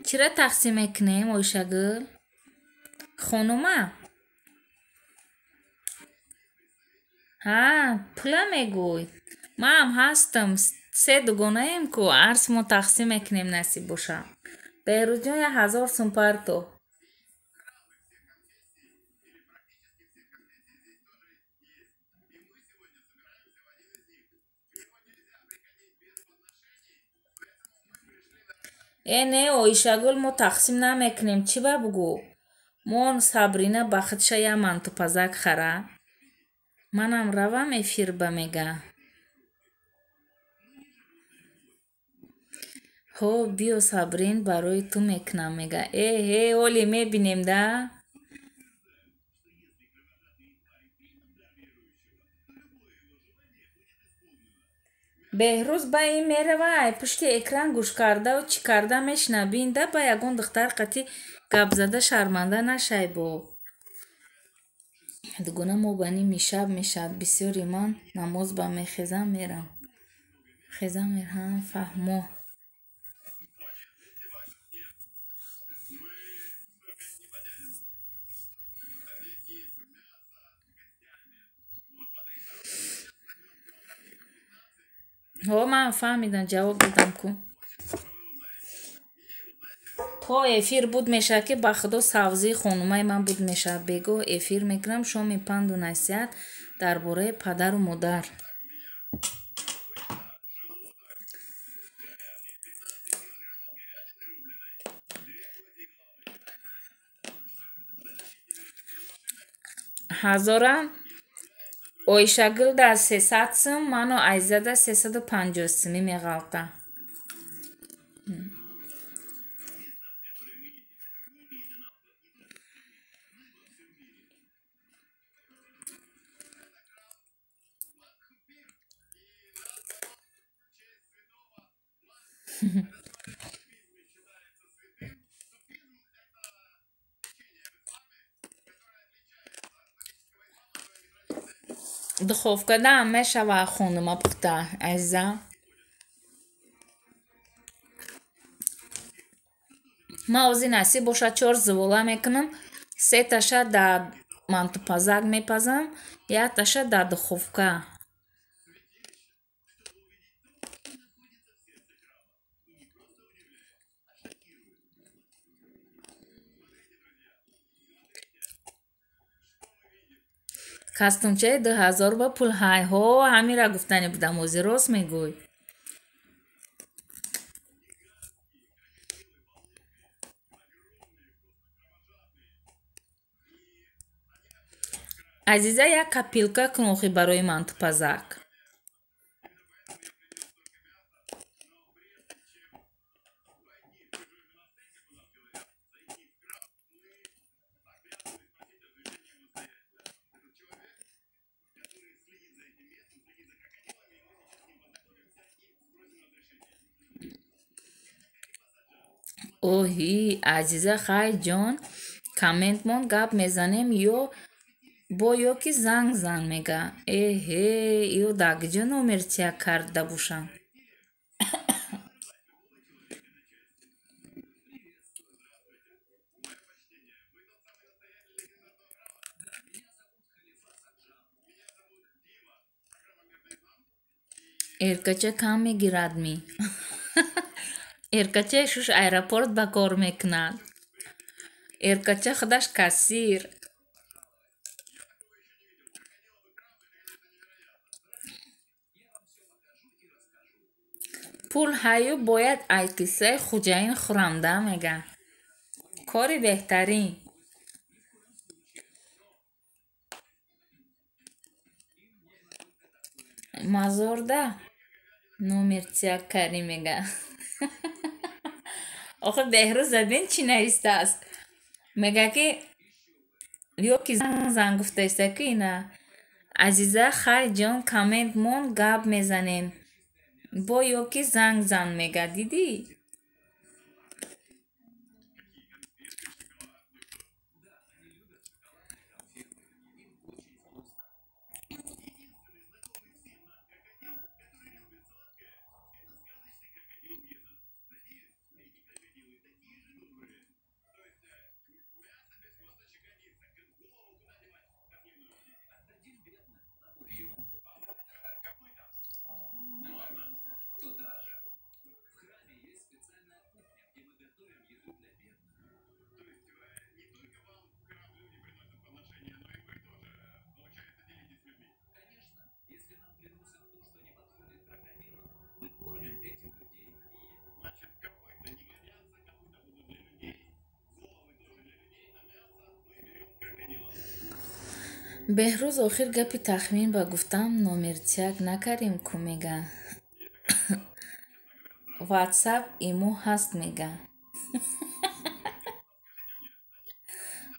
Чира тақсим мекунем, Ойшагул? Хонума? Ҳа, пула мегӯй. Маам ҳастам, се дугонаем ку, арз мо тақсим мекунем, насиб боша. Беҳрӯзҷон, 1000 сум парто. Э не, Оишагул, мо тақсим намекунем, чӣ ба бугӯ? Мо Сабрина ба худша як мантупазак хара. Манам равам эфир ба, мега. Ҳо, биё Сабрин, барои ту мекунам, мега. Э ҳе, ҳоле мебинем да? Беҳрӯз ба ин мерава, ай пушти экран гӯш кардаву чӣ карда мешина, бин да, ба ягон духтар қатӣ гап зада шарманда нашай бо. Дугона мо ба ними шаб мешавад, бисёри ман намоз ба мехезам мерам. Хезам мерам, фаҳмо. Ҳо, ман фаҳмидам, ҷавоб додам ку. То эфир буд мешавад, ки ба худо савзии хонумаи ман буд мешавад. Бегоҳ эфир мекунам, шоми панду насиҳат дар бораи падару модар. Ҳазора Оишагул да 300 сум, ману Айзада 350 сумӣ меғалта. Духовкадаам мешава хонума пухта, азиза. Ман ози насиб бошад 4 зувола мекунам, се таша дар мантупазак мепазам, як таша дар духовка. Кастумчаи 2000 ба пул ҳай. Ҳо, ҳамира гуфтани будам, ози рост мегӯй. Азиза, як копилка кун охи барои мантупазак. Оҳи, Азиза, хай ҷон, коммент мон гап мезанем ё бо ё ки занг зан, мега. Эҳе, ё дар куҷо номер тия карда бошам? Эркача кам мегирад ми? Эркачаи шуш аэропорт ба кор мекунад. Эркача худаш кассир. Пул ҳаю бояд ай киссаи хуҷаин хӯрамда, мега. Кори беҳтарин. Мазорда номертияк карӣ, мега. Охи Беҳрӯз забин чӣ навистааст? Мега ки ё ки зан гуфтаиста ки ина Азиза хай ҷон коммент мон гап мезанем. Бо ё ки занг зан, мега, дидӣ? Беҳрӯз охир гапи тахмин ба гуфтам номертияк накардем ку, мега. Ватсап имо ҳаст, мега.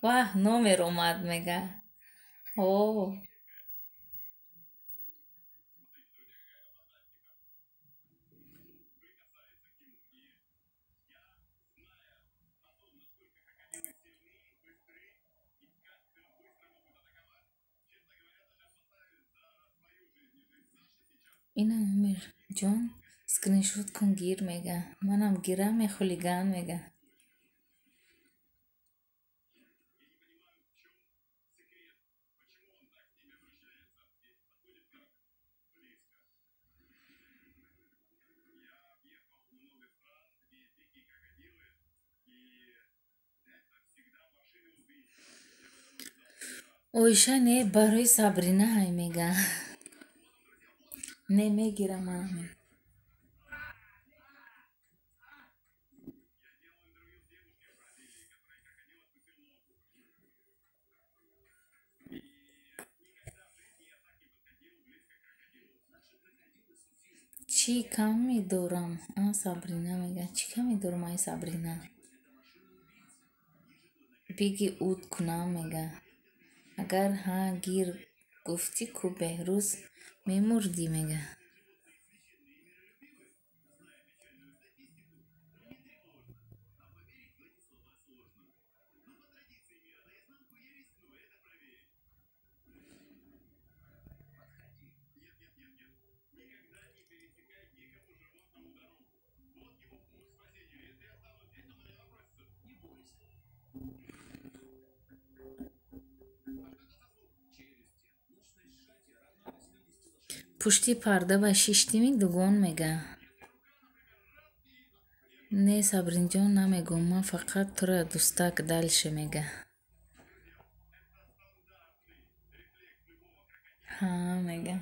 Ваҳ, номер омад, мега. О. Ина номерҷон скриншот кун гир, мега. Манам гирам, хулиган, мега. Оиша не барои Сабрина ҳай, мега. Не мегирам манам. Чӣ кам медорам, а Сабрина, мега. Чӣ кам медорам, ай Сабрина? Биги уд кунам, мега. Агар ҳа гир гуфтӣ ку Беҳрӯз мемурдӣ, мега. Пушти парда ба шиштими дугон, мега. Не, Сабринҷон, намегӯм, ман фақат тура дӯстак дальше, мега. Ҳа, мега.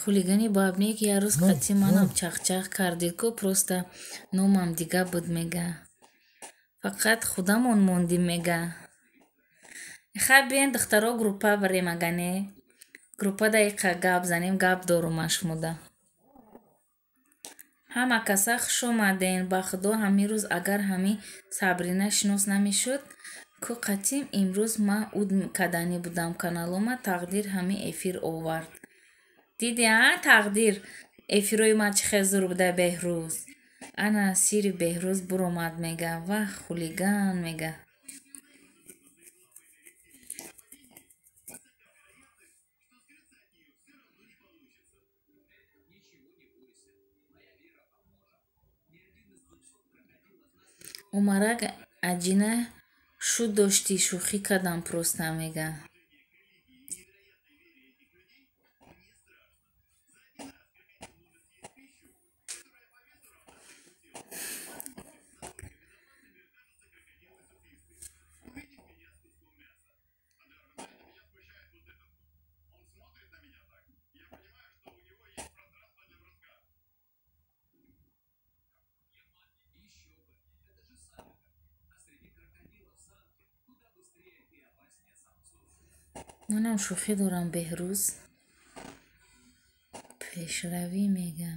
Хулигани бабник як рӯз қатъи манам чахчах кардед ку, просто номам дига буд, мега. Фақат худамон мондим, мега. Хай биен духтаро группа барем, ага не. Группа даиқа гап занем, гап дорум ашмуда. Ҳама каса хуш омаден. Ба худо ҳамин рӯз агар ҳамин Сабрина шинос намешуд, ку қатъим имрӯз ман уд каданӣ будам каналома, тақдир ҳамин эфир овард. Диди, а тақдир эфирои ман чӣ хел зур буда, Беҳрӯз. Ана сири Беҳрӯз буромад мега. Вах, хулиган мега. Умарак аҷина шу доштӣ, шӯхӣ кардам просто мега. Манам шӯхӣ дорам Беҳрӯз. Пешравӣ мега.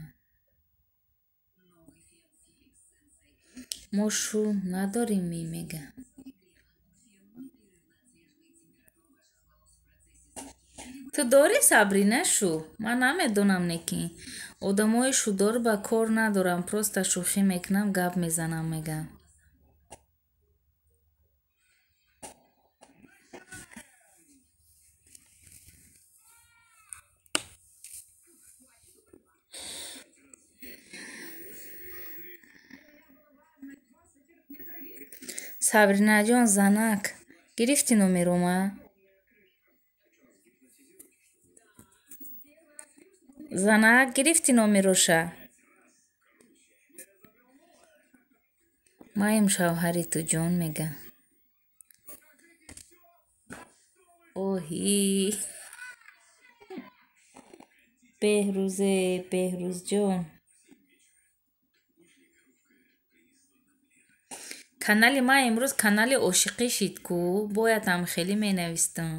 Мо шу надорем ми мега. Ту дорӣ Сабрина шу? Ман намедонам неки. Одамои шудор ба кор надорам, просто шӯхӣ мекунам, гап мезанам мега. Сабринаҷон занак, гирифтӣ номерома? Занак, гирифтӣ номероша? Маем шавҳари ту ҷон мега. Оҳи! Беҳрӯзе, Беҳрӯзҷон. Канали ман имрӯз канали ошиқӣ шид ку, бояд ҳам хеле менавистам.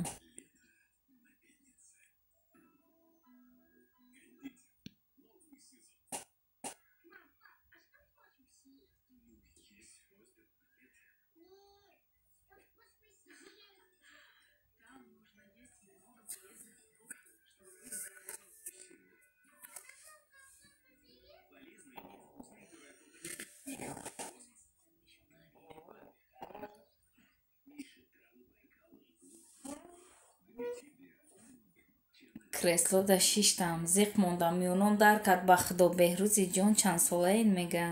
Креслода шиштам, зиқ мондам, миёнон дар кард ба худо. Беҳрӯзи ҷон чанд солаед мега?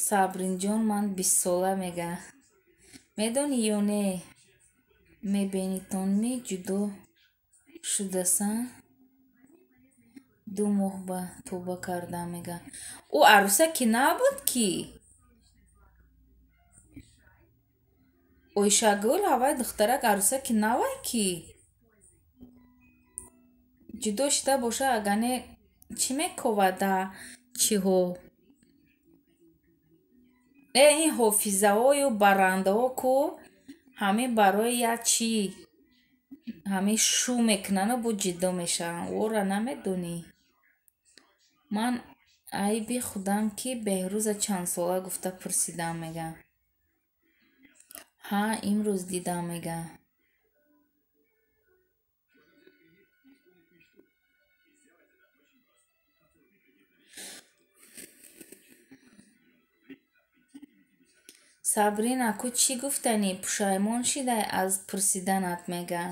Сабринҷон ман бистсола мега. Медонӣ ё не? Мебинитон ми ҷудо шудасан? 2 моҳ ба тоба кардам мега. Ӯ арӯса ки набуд ки? Ойшагул ҳавай духтарак арӯса ки навай ки? Ҷудо шуда боша агане чӣ мековада чиҳо? Ин ҳофизаҳою барандаҳо ку ҳамин барои як чӣ ҳамин шу мекунану бо ҷиддо мешаванд. Ора намедонӣ? Ман айби худам ки Беҳрӯза чандсола гуфта пурсидам мега. Ҳа, имрӯз дидам мега. Сабрина ку чӣ гуфтанӣ? Пушаймон шидай аз пурсиданат мега.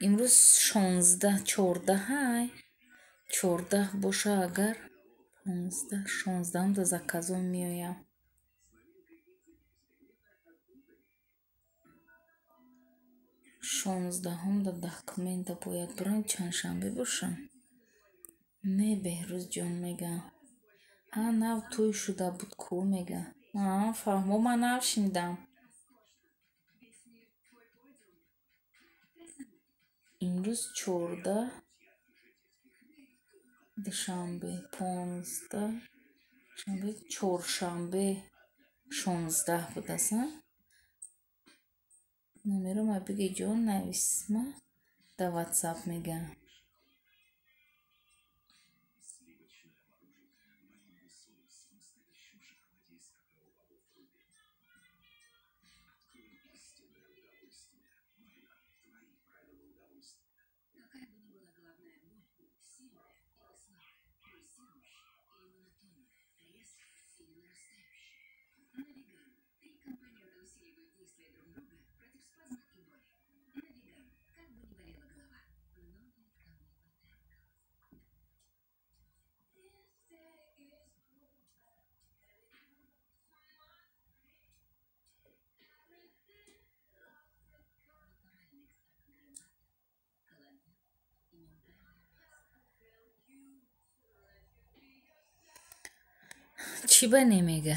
Имрӯз 16, 14 ҳай. 14 боша агар 15, 16 да заказон меоям. 16 да документа бояд бурам, чандшанбе бошам. Не, Беҳрӯзҷон мега. Ҳа, нав тӯй шуда буд ку мега. Фаҳмо, ман нав шунидам. Имрӯз 14, душанбе 15, шанбе, чоршанбе 16 будааст. Номерома биги ҷон нависма да ватсап мега. Чӣ ба немега?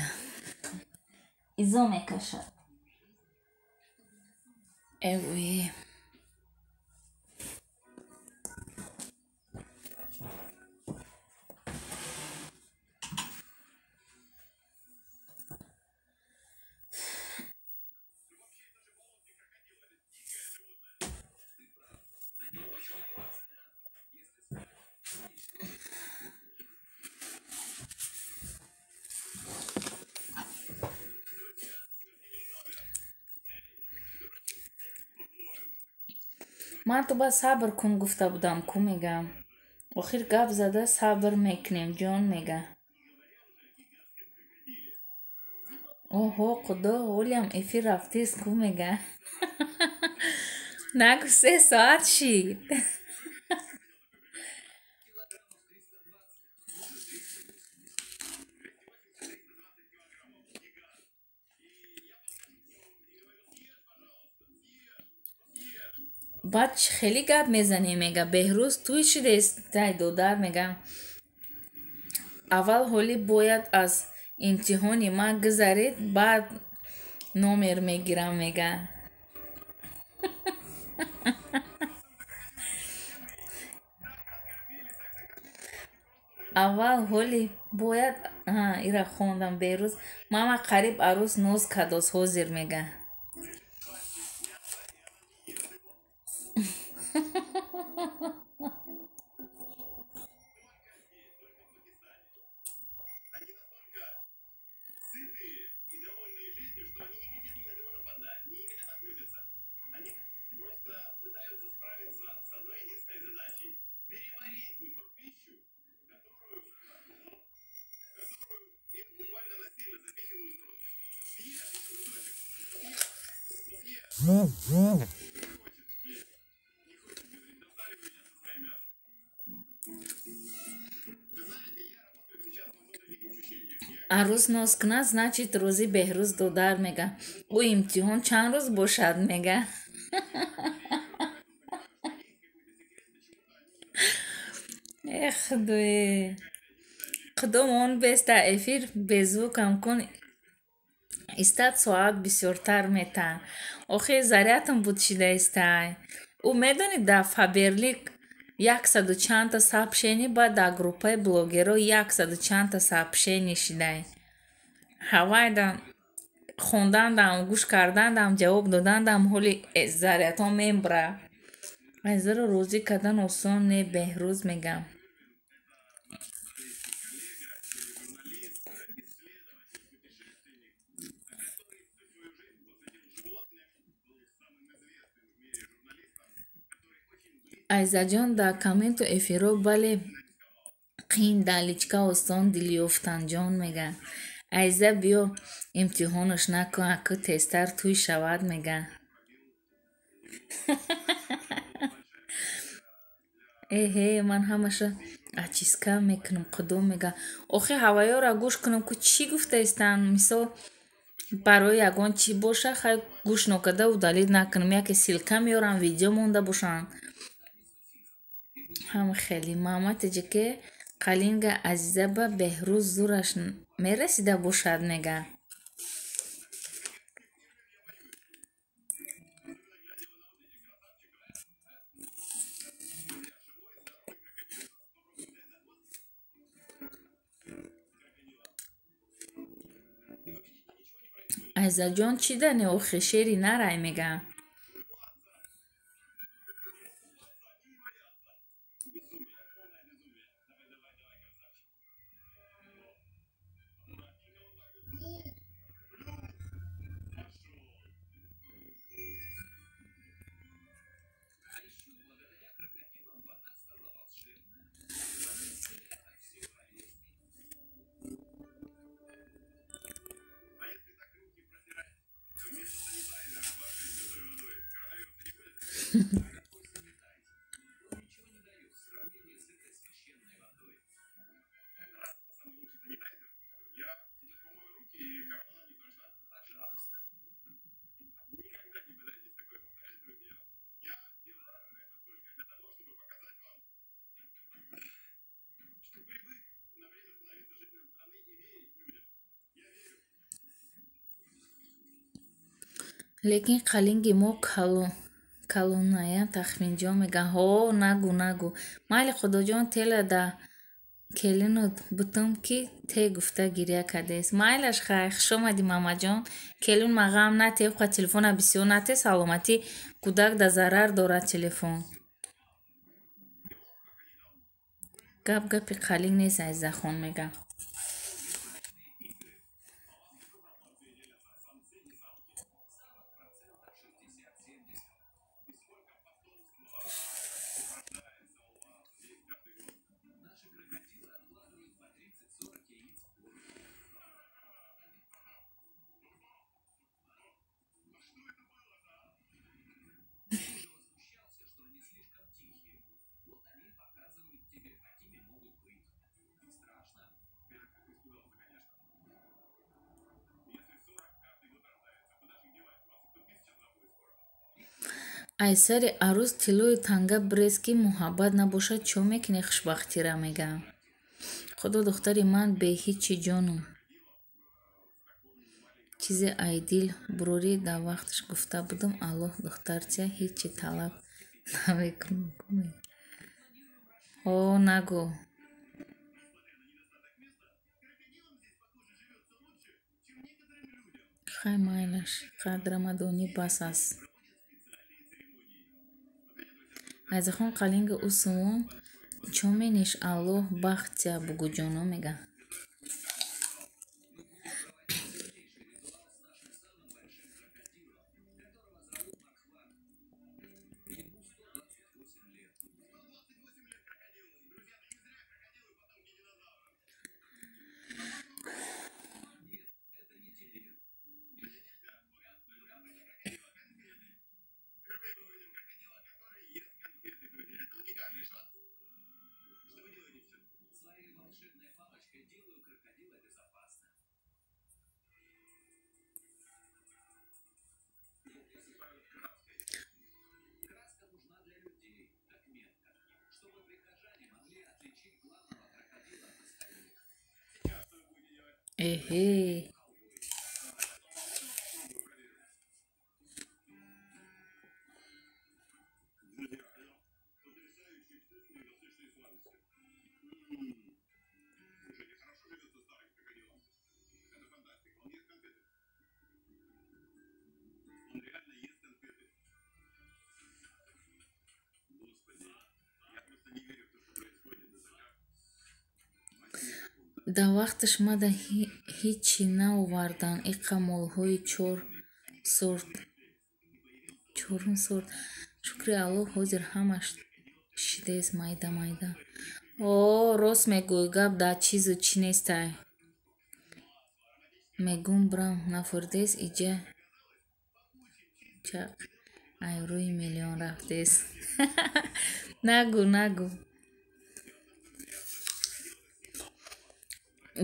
Изо мекашад. Эве. Ман ту ба сабр кун гуфта будам, ку мегам. Охир гап зада сабр мекунем, ҷон мега. Оҳо, худо, ҳолиам эфир рафтист, ку мега. Нагу 3 соат шид. Баъд хеле гап мезанем, мега. Беҳрӯз туй шудест, додар мега. Аввал ҳоли бояд аз имтиҳони ман гузаред, баъд номер мегирам, мега. Аввал ҳоли бояд ира хондам. Беҳрӯз мама қариб арӯс ноз кадос ҳозир, мега. Арӯс ноз кунад, значит рӯзи Беҳрӯз додар, мега. Ӯ имтиҳон чанд рӯз бошад, мега. Э худое, худом он беста эфир беззвукам кун, истад соат бисёртар мета. Охир зарядам буд шида истай. Ӯ медонед, дар Фаберлик 100 чандта сообщение, баъд дар группаи блогерҳо 100 чандта сообщение шидай. Ҳавайда хондандам, гӯш кардандам, ҷавоб додандам, ҳоли зарядҳо мебра. Айзаро розӣ кардан осон не, Беҳрӯз мегам. Айзаҷон дар комменту эфиро бале қин дар личка осон дил ёфтан, ҷон мега. Айза биё имтиҳонаш накун, аку тезтар туй шавад, мега. Эҳе, ман ҳамаша ачиска мекунам, худо мега. Охи ҳаваёра гӯш кунам, ку чӣ гуфтаистанд? Мисол барои ягон чӣ боша, хай гӯш нокарда удалид накунам, яке ссылка меёрам, видео монда бошанд. Ҳам хеле мама таҷике қалинга Азиза ба Беҳрӯз зураш мерасида бошад, мега. Айзаҷон чӣ дане охи шери нарай, мега. Лекин қалинги мо калоная, Тахминҷон мега. Ҳо, нагӯ, нагӯ. Майли, Худоҷон, тела да келину бутум, ки те гуфта гиря кардест. Майлаш, хай, хушомадӣ, Мамаҷон. Келин ма ғам нате, уқа телефона бисёр нате, саломатӣ кӯдак да зарар дорад телефон. Гап гапи қалинг нест, Азизахон мега. Ай сари арӯз тиллою танга бирез, ки муҳаббат набошад, чо мекунӣ хушбахтира, мега. Худо, духтари ман беҳичи, ҷонум. Чизе ай дил бурорӣ, дар вақташ гуфта будум, Аллоҳ духтарча ҳичи талаб намекунад. Ҳо, нагӯ. Хай, майлаш, қадрамадонӣ бас аст. Айзахон, қалинги ӯ сумон чо мениш, Аллоҳ бахт тя, бугӯ, ҷоно, мега. Эҳе. Дар вақташ мада ҳичи наоварданд, иқа молҳои чорум сорт. Шукри Аллоҳ, ҳозир ҳамаш шидест майда-майда. О, рост мегӯй, гап дар чизу чӣ нестай. Мегум брам нафурдест, иҷа чақ ай рӯи миллион рафтест. Нагӯ, нагӯ.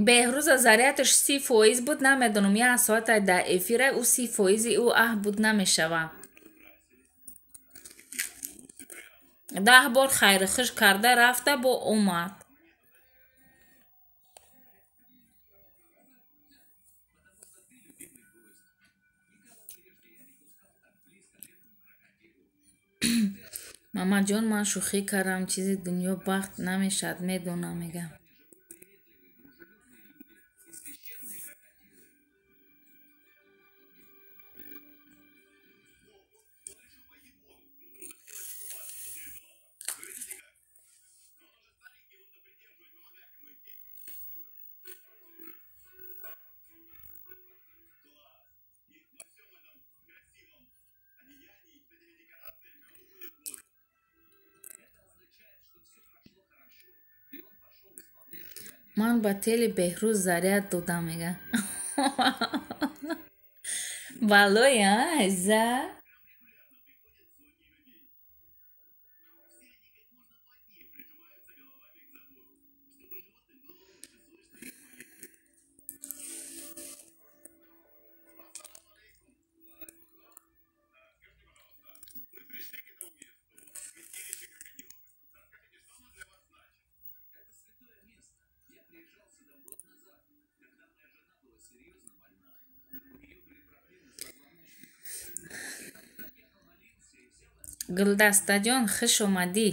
Беҳрӯза зарядаш 30% буд, намедонам, як соата дар эфира, ӯ 30 фоизи ӯ аҳ буд намешава. 10 бор хайрухуш карда рафта, бо омад. Мамаҷон, ман шӯхӣ кардам, чизи дунё бахт намешавад, медонам, мега. Ман ба тели Беҳрӯз заряд додам, мега. Балоя, азиза. Гулдастаҷон, хуш омадӣ.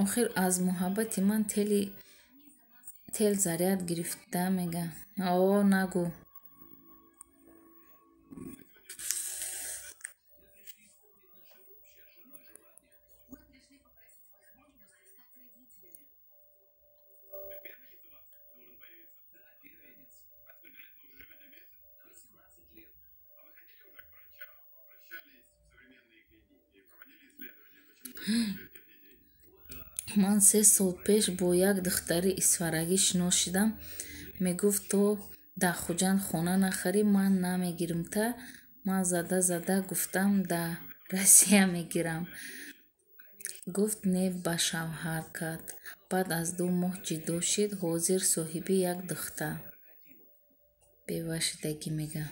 Охир аз муҳаббати ман тел заряд гирифта мега. О, нагӯ. Ман 3 сол пеш бо як духтари исфарагӣ шинос шидам. Мегуфт, то дар Хуҷанд хона нахарӣ, ман намегирам. Та ман зада-зада гуфтам, дар Россия мегирам. Гуфт, не, ба шавҳар кард. Баъд аз 2 моҳ ҷудо шид. Ҳозир соҳиби як духтар. Бева шидагӣ мега.